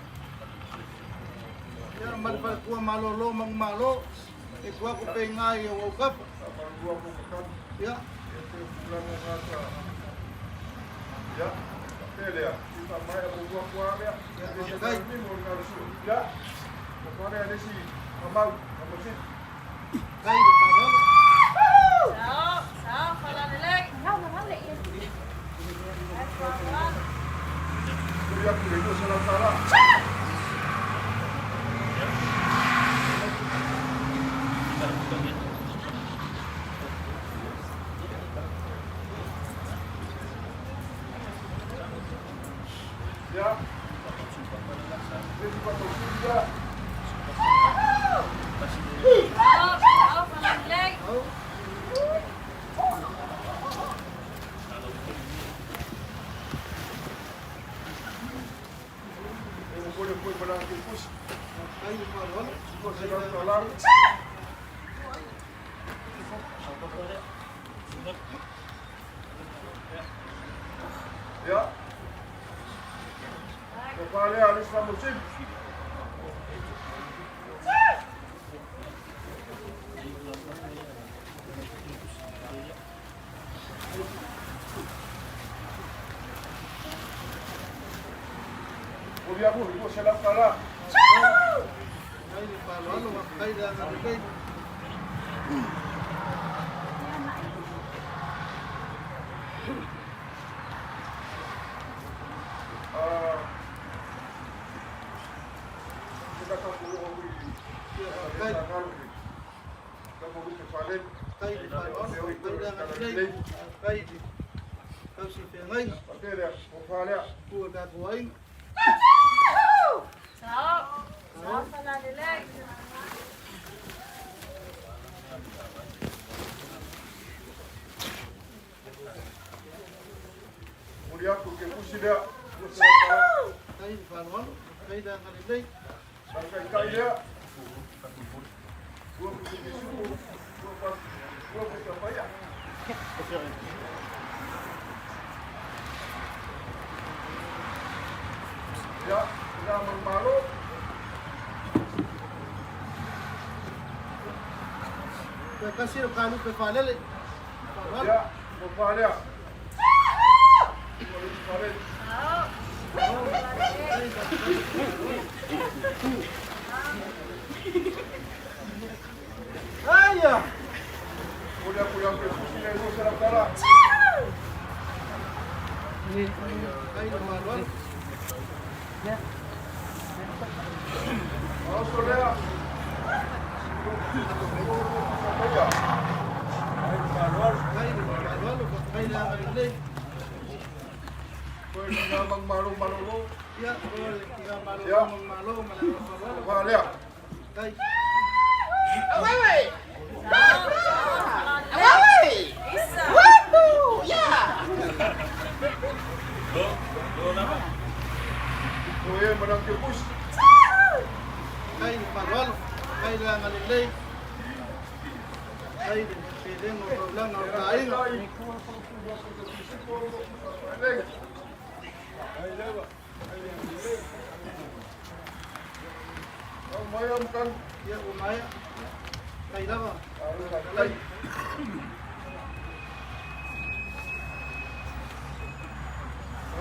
Ia ma le falekua malolo ma malo. E kua ko pe ngai o kapa. Ia.
Ia, faapea lea, i faamaea muamua atu lava lea. Ia, se taimi mo le galusia. Ia, tofa lea le isi faamau, faamausili.
Kai le faaaloalo.
Momoli atu le $200. Ia, le isi faamausili ia. E momoli atu foi ma lana kekusi.
Kai le faaaloalo.
$200. Ia, tofa lea le isi faamausili. Momoli atu le $200.
Faafetai le faaaloalo, faafetai le agalelei. Faafetai le faaaloalo, faafetai le agalelei, faafetai i le tausi feagaiga, tua tatou aiga.
Momoli atu ke fusi lea.
Faafetai le faaaloalo, faafetai le agalelei.
Taitai lea. Ua pusa ua pusa paia. Ia, ina malo.
Toe tasi o kalupe faalele.
Ia, mo faalea. Ua lupe faalele.
Aia!
Momoli atu ia ke fusi le $200.
Faafetai le faaaloalo.
Oso lea.
Faafetai le faaaloalo, faafetai le agalelei.
Koe ina mang malo malolo.
Ia, o le tina malo mang malo ma le faaaloalo.
Faalea.
Faafetai.
Koe e manang ke fusi.
Faafetai le faaaloalo, faafetai le agalelei. Faafetai le pelega o taulaga o aiga. Ia, ua maea. Faafetai lava. Faafetai.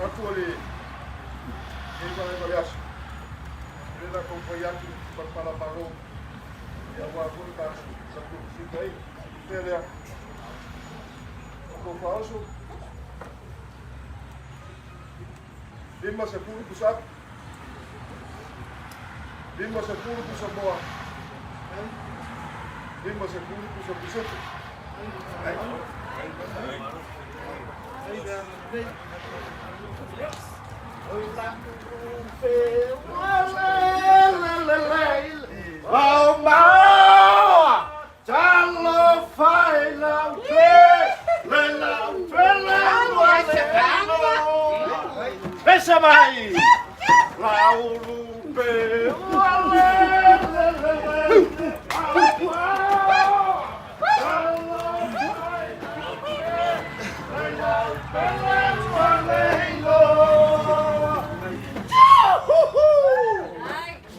Atu o le le aso. Le la kau atu palapala malo. Ia ua foi ka sa ku si kai. Te lea. O ko faoso. 50 pusa. 50 pusa moa. 50 pusa pusete.
Faafetai le agalelei.
Pesa mai! Laulupe ua le le le le.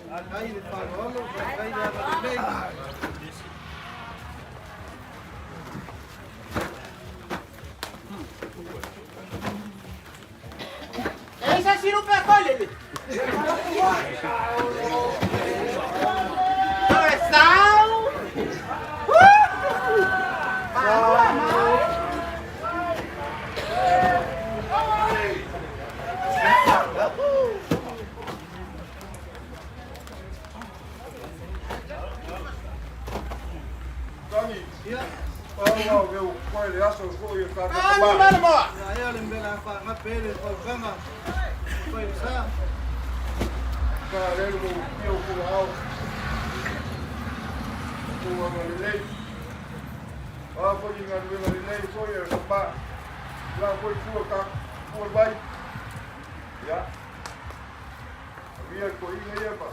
Faafetai le faaaloalo, faafetai le agalelei.
Esa sirupe kolele. Sao.
Tangi.
Ia,
Pau au eu koe le aso ko i ka ka
Anu
ba.
mana moa.
ia ea le mea la faagape le faukaga. Fai le sa.
Ka le mo pio ko au. Ko anga le lei. A ko i ngā nuenga le lei ko i ka pa. La ko i kua ka kua vai. Ia. Avia ko i ngai pa.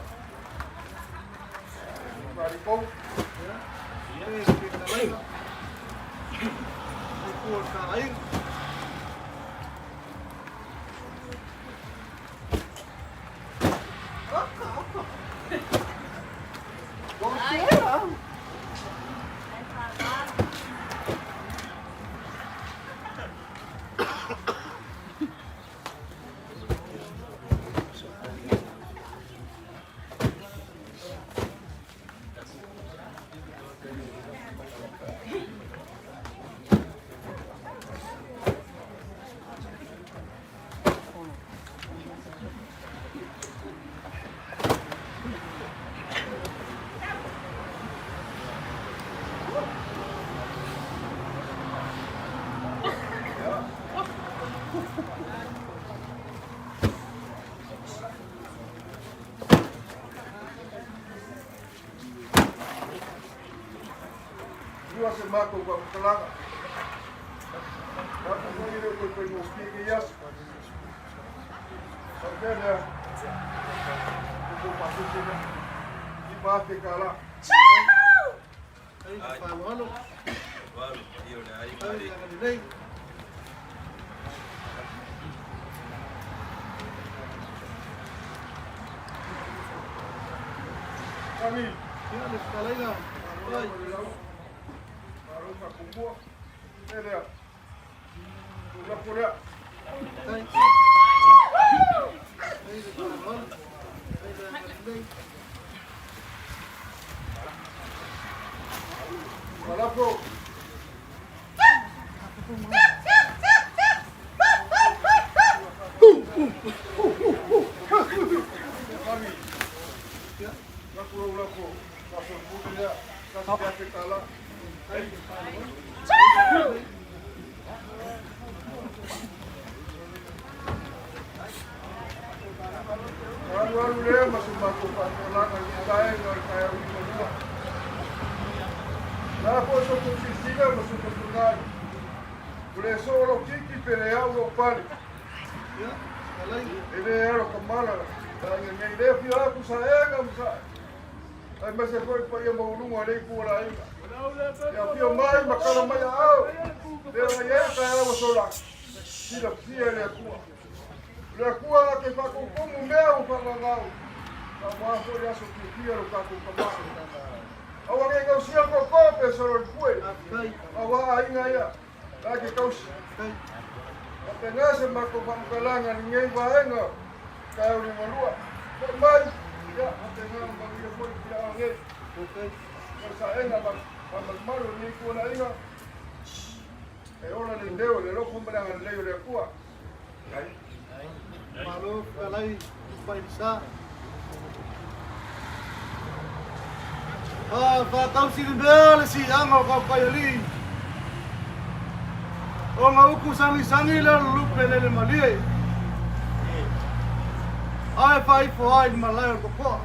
Mari ko.
Ia, e ke talaiga. E kua ka aiga.
matou faamatalaga. Tatou foi e le o toe faigofie lenei aso. Faapea lea, o tou pasese lea, $9,000.
Faaaloalo. Lelei.
Sami.
Ia le fetalaiga.
Malo faakumua. E lea. Lafo lea. Malafo. Lafo lau lafo. Lafo pule lea. $1,000. Alu alu lea ma se matou faatalaga i le vaega o le taeao liugalua. La foi so tou silasila ma so tou Ua le soo lou titi pe le au lou pale. E le alo ka mala le aiga nei. Le afio atu saega ma sae. Aemaise foi paia maualuga o lenei itu o le aiga. E afio mai ma tala mai aao. Le agai ai taeao ua sola. Silafia e le Atua. O le Atua na te faatoutomu mea ua faagaogao. Faaaoga foi le aso fiafia lo tatou tama. Aua ne i gausia le toto pe solo le pue. Aua aiga ia la ke tausi. Faapena se matou faamatalaga i lenei vaega taeao liugalua. Foi mai, ia faapena ona manuia foi le fiaaga nei. O le saega ma faamalumalu o lenei tuanaiga, e ola le leo i le alofa ma le agalelei o le Atua.
Malo fetalai Pailisa. A faatausi le mea le siaga o Kaukaialii. O nga uku sagisagi le lulupe lele malie. Ae faaifo ai le malae o le kokoa.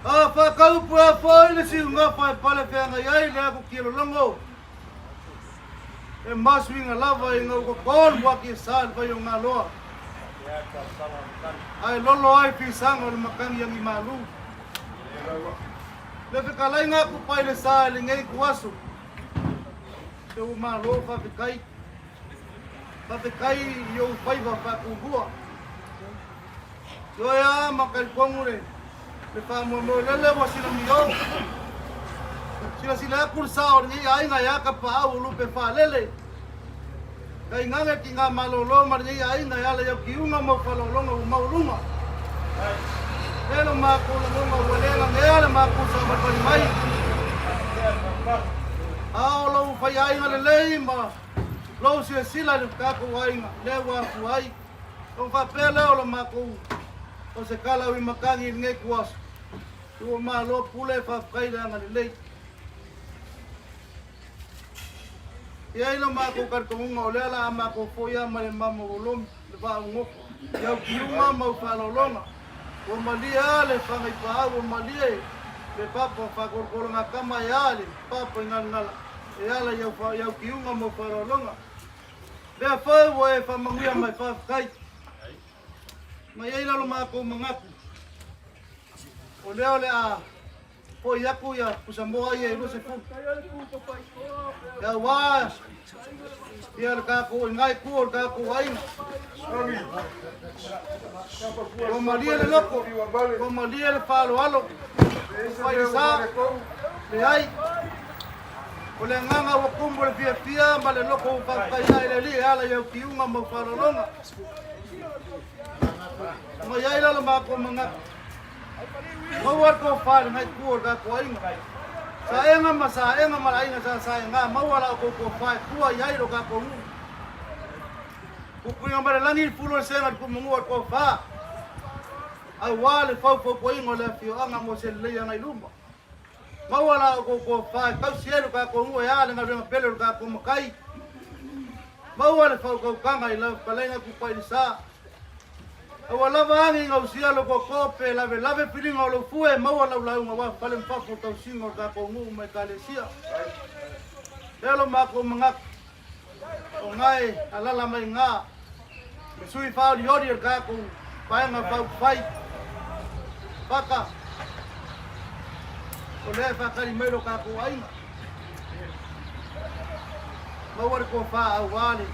A faakaupu a foi le siugafa e pale feagai ai le aku kialologo. E masuiga lava i ngau kokol muaki e sa le vai o ngaloa. Ae lolo ai fisaga o le makangi angi malu. Le fekalaiga aku pai le sa e lenei ku aso. Te ua malo faafetai. Faafetai i ou faiva faakumua. Ioe a ma kalikongu le le faamoemoe lele ua silamio. Silasila aku le sa o lenei aiga e aka paau o lupe faalele. Tainane ki ngā malolo ma lenei aiga e ala i au kiuga ma au faalogologo ua maualuga. E lo mākou lagoga ua le gagea le mākou sāvalivali mai. A o lou faiaiga lelei ma lou silasila i le tatou aiga lea ua afua ai. Ona faapea lea o lo matou o se kala ui matagi i lenei ituaso. Ua malo pule faafetai le agalelei. E ai lo matou talitonuga o lea la a matou foi a ma le mama ua lomi le vaa o gofo i au kiuga ma au faaaloaloga. Ua malie a le fagaipaau ua malie le papa faatolotologa tama e a le papa i galgala e ala i au kiuga ma au faaaloaloga. Lea foi ua e faamanuia mai faafetai. Mai ai lalo matou manatu. O lea o le a foi aku ia pusamoa ia i 20. Ia ua ia le tatou i ngai ku o le tatou aiga. Ua malie le loko, ua malie le faaaloalo, ua failisa, leai. O le agaga ua tumu le fiafia ma le loko ua faafetai ai le Alii e ala i au kiuga ma au faaaloaloga. Mai ai la lo matou manatu. Maua le tofa i lenei itu o le tatou aiga. Saega ma saega ma le aiga sa saega, maua la outou tofa e tua i ai lo tatou nuu. Puipuiga mai le lagi i fulu o le sega i le tumanua o le tofa, aua le faufautuaina o le afioaga mo se lelei agai luma. Maua la outou tofa e tausi ai lo tatou nuu e a le galuega pele o le tatou matai. Maua le faautautaga i lau fetalaiga Tupailisa. Aua lava agi gausia lou koko pe lavelave piliga o lou fue e maua lau lauga aua fale ma fafo o tausiga o le tatou nuu ma Ekalesia. Lea lo matou manatu o gae alala mai ga le sui faaolioli o le tatou Vaega Faaupufai Paka o lea e faatali mai lo tatou aiga. Maua le tofa aua le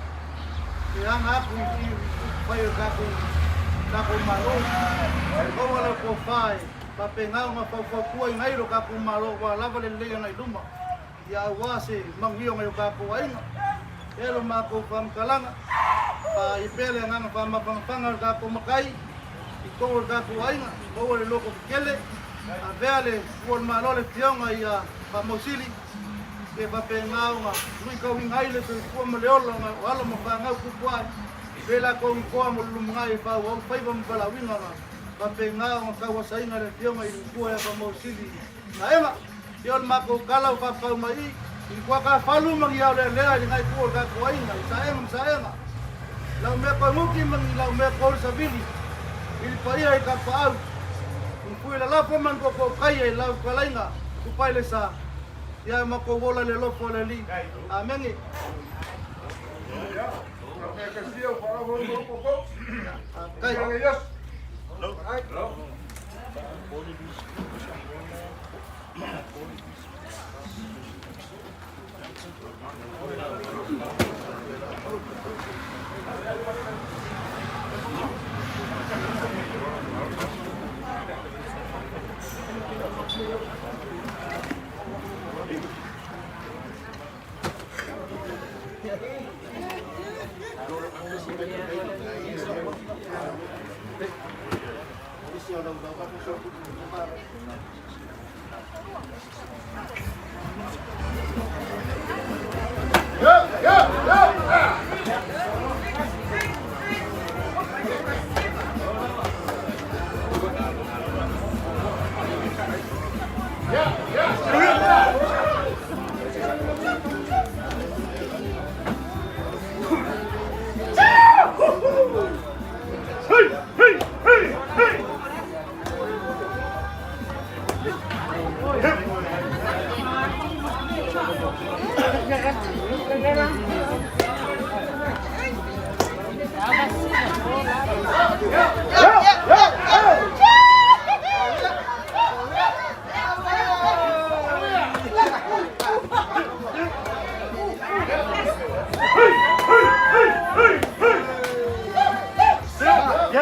e aga atu i upufai o le tatou Malo. Maua lau tofa e faapena ona faufautuaina ai lo tatou Malo aua lava le lelei agai luma ia aua se manuia o nai o tatou aiga. E lo matou faamatalaga, faaia pea le agaga faamafanafana o le tatou matai i totonu o le tatou aiga, maua le loto tetele, avea le Ua le Malo le Afioga ia Faamausili, ia faapena ona luitauina ai le soifua ma le ola o alo ma fanau tupu ae, pei latou i toa mo le lumanai e faaauau faiva ma valaauina ona faapena ona tauasaina le Afioga i le Matua ia Faamausili Saega. Ia o le matou tala ua faapau mai i i Tuatafalu ma ni aolealea i le nai itu o le tatou aiga i Saega ma Saega, lau mea koeguti ma ni lau mea kouli savili i le paia i Tapaau, i Pui Lalafo ma ni tootootaia i lau fetalaiga Tupailesa, ia e matou ola i le alofa o le Alii. Amene.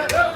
Yeah.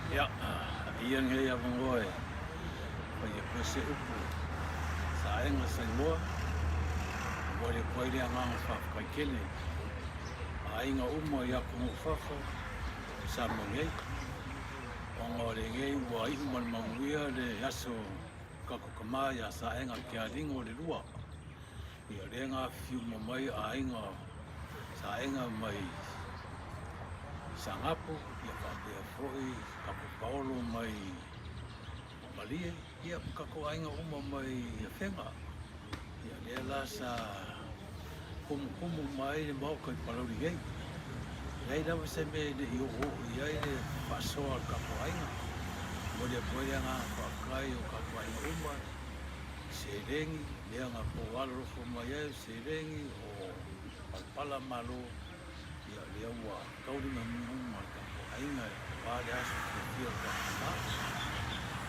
Ia, ia lenei avanoa e fai atu ai se upu Saega Samoa, momoli atu ai le agaga faafetai tele a aiga uma i atunuu fafo i Samoa nei, ona o lenei ua iu ma le manuia le aso tatou tama ia Saega Kealigo le lua. Ia lea na afifio uma mai aiga Saega mai Saanapu, ia faapea foi tatou paolo mai Malie, ia ma tatou aiga uma mai Afega. Ia lea la sa tumutumu uma ai le Maota i Palauli nei. Leai lava se mea e le i oooo i ai le faasoa a le tatou aiga. Momoli atu ai le agaga faafetai i o tatou aiga uma, seleni, lea na outou alolofa mai ai o seleni, o palapala malo, ia lea ua taulimaina uma e le tatou aiga aua le aso fiafia o le tatou tama.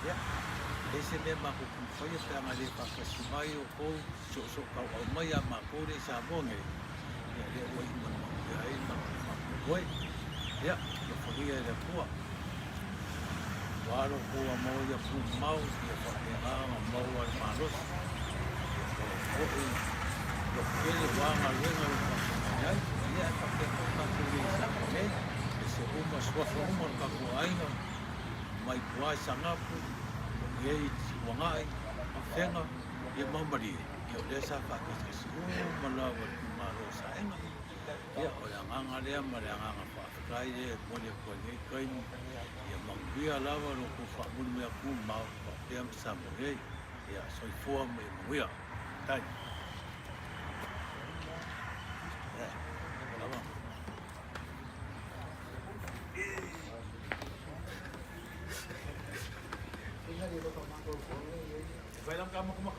Ia, e leai se mea matou te mafaia pe ana le faatasi mai outou, soosootauau mai ia matou lea i Samoa nei, ia lea ua iu ma le manuia ai le matou faamoemoe. Ia, alofagia e le Atua. Ua alo outou a maua ia tumau, ia faapena ona maua le malosi, ia maua foi lototele aua galuega o lo o faasolo mai ai. Ia ae faapea foi tatou le i Samoa nei, aemaise uma suafa uma o le tatou aiga, mai tua i Saanapu, i i Uagai, Afega, ia ma Malie, ia o lea sa faatasi uma lava i le itumalo o Saega. Ia, o le agaga lea ma le agaga faafetai lea e momoli atu ai nei taimi, ia manuia lava lo outou faamuli mai atu ma faapea ma Samoa nei. Ia, soifua ma ia manuia. Faafetai.
Ka makamaka.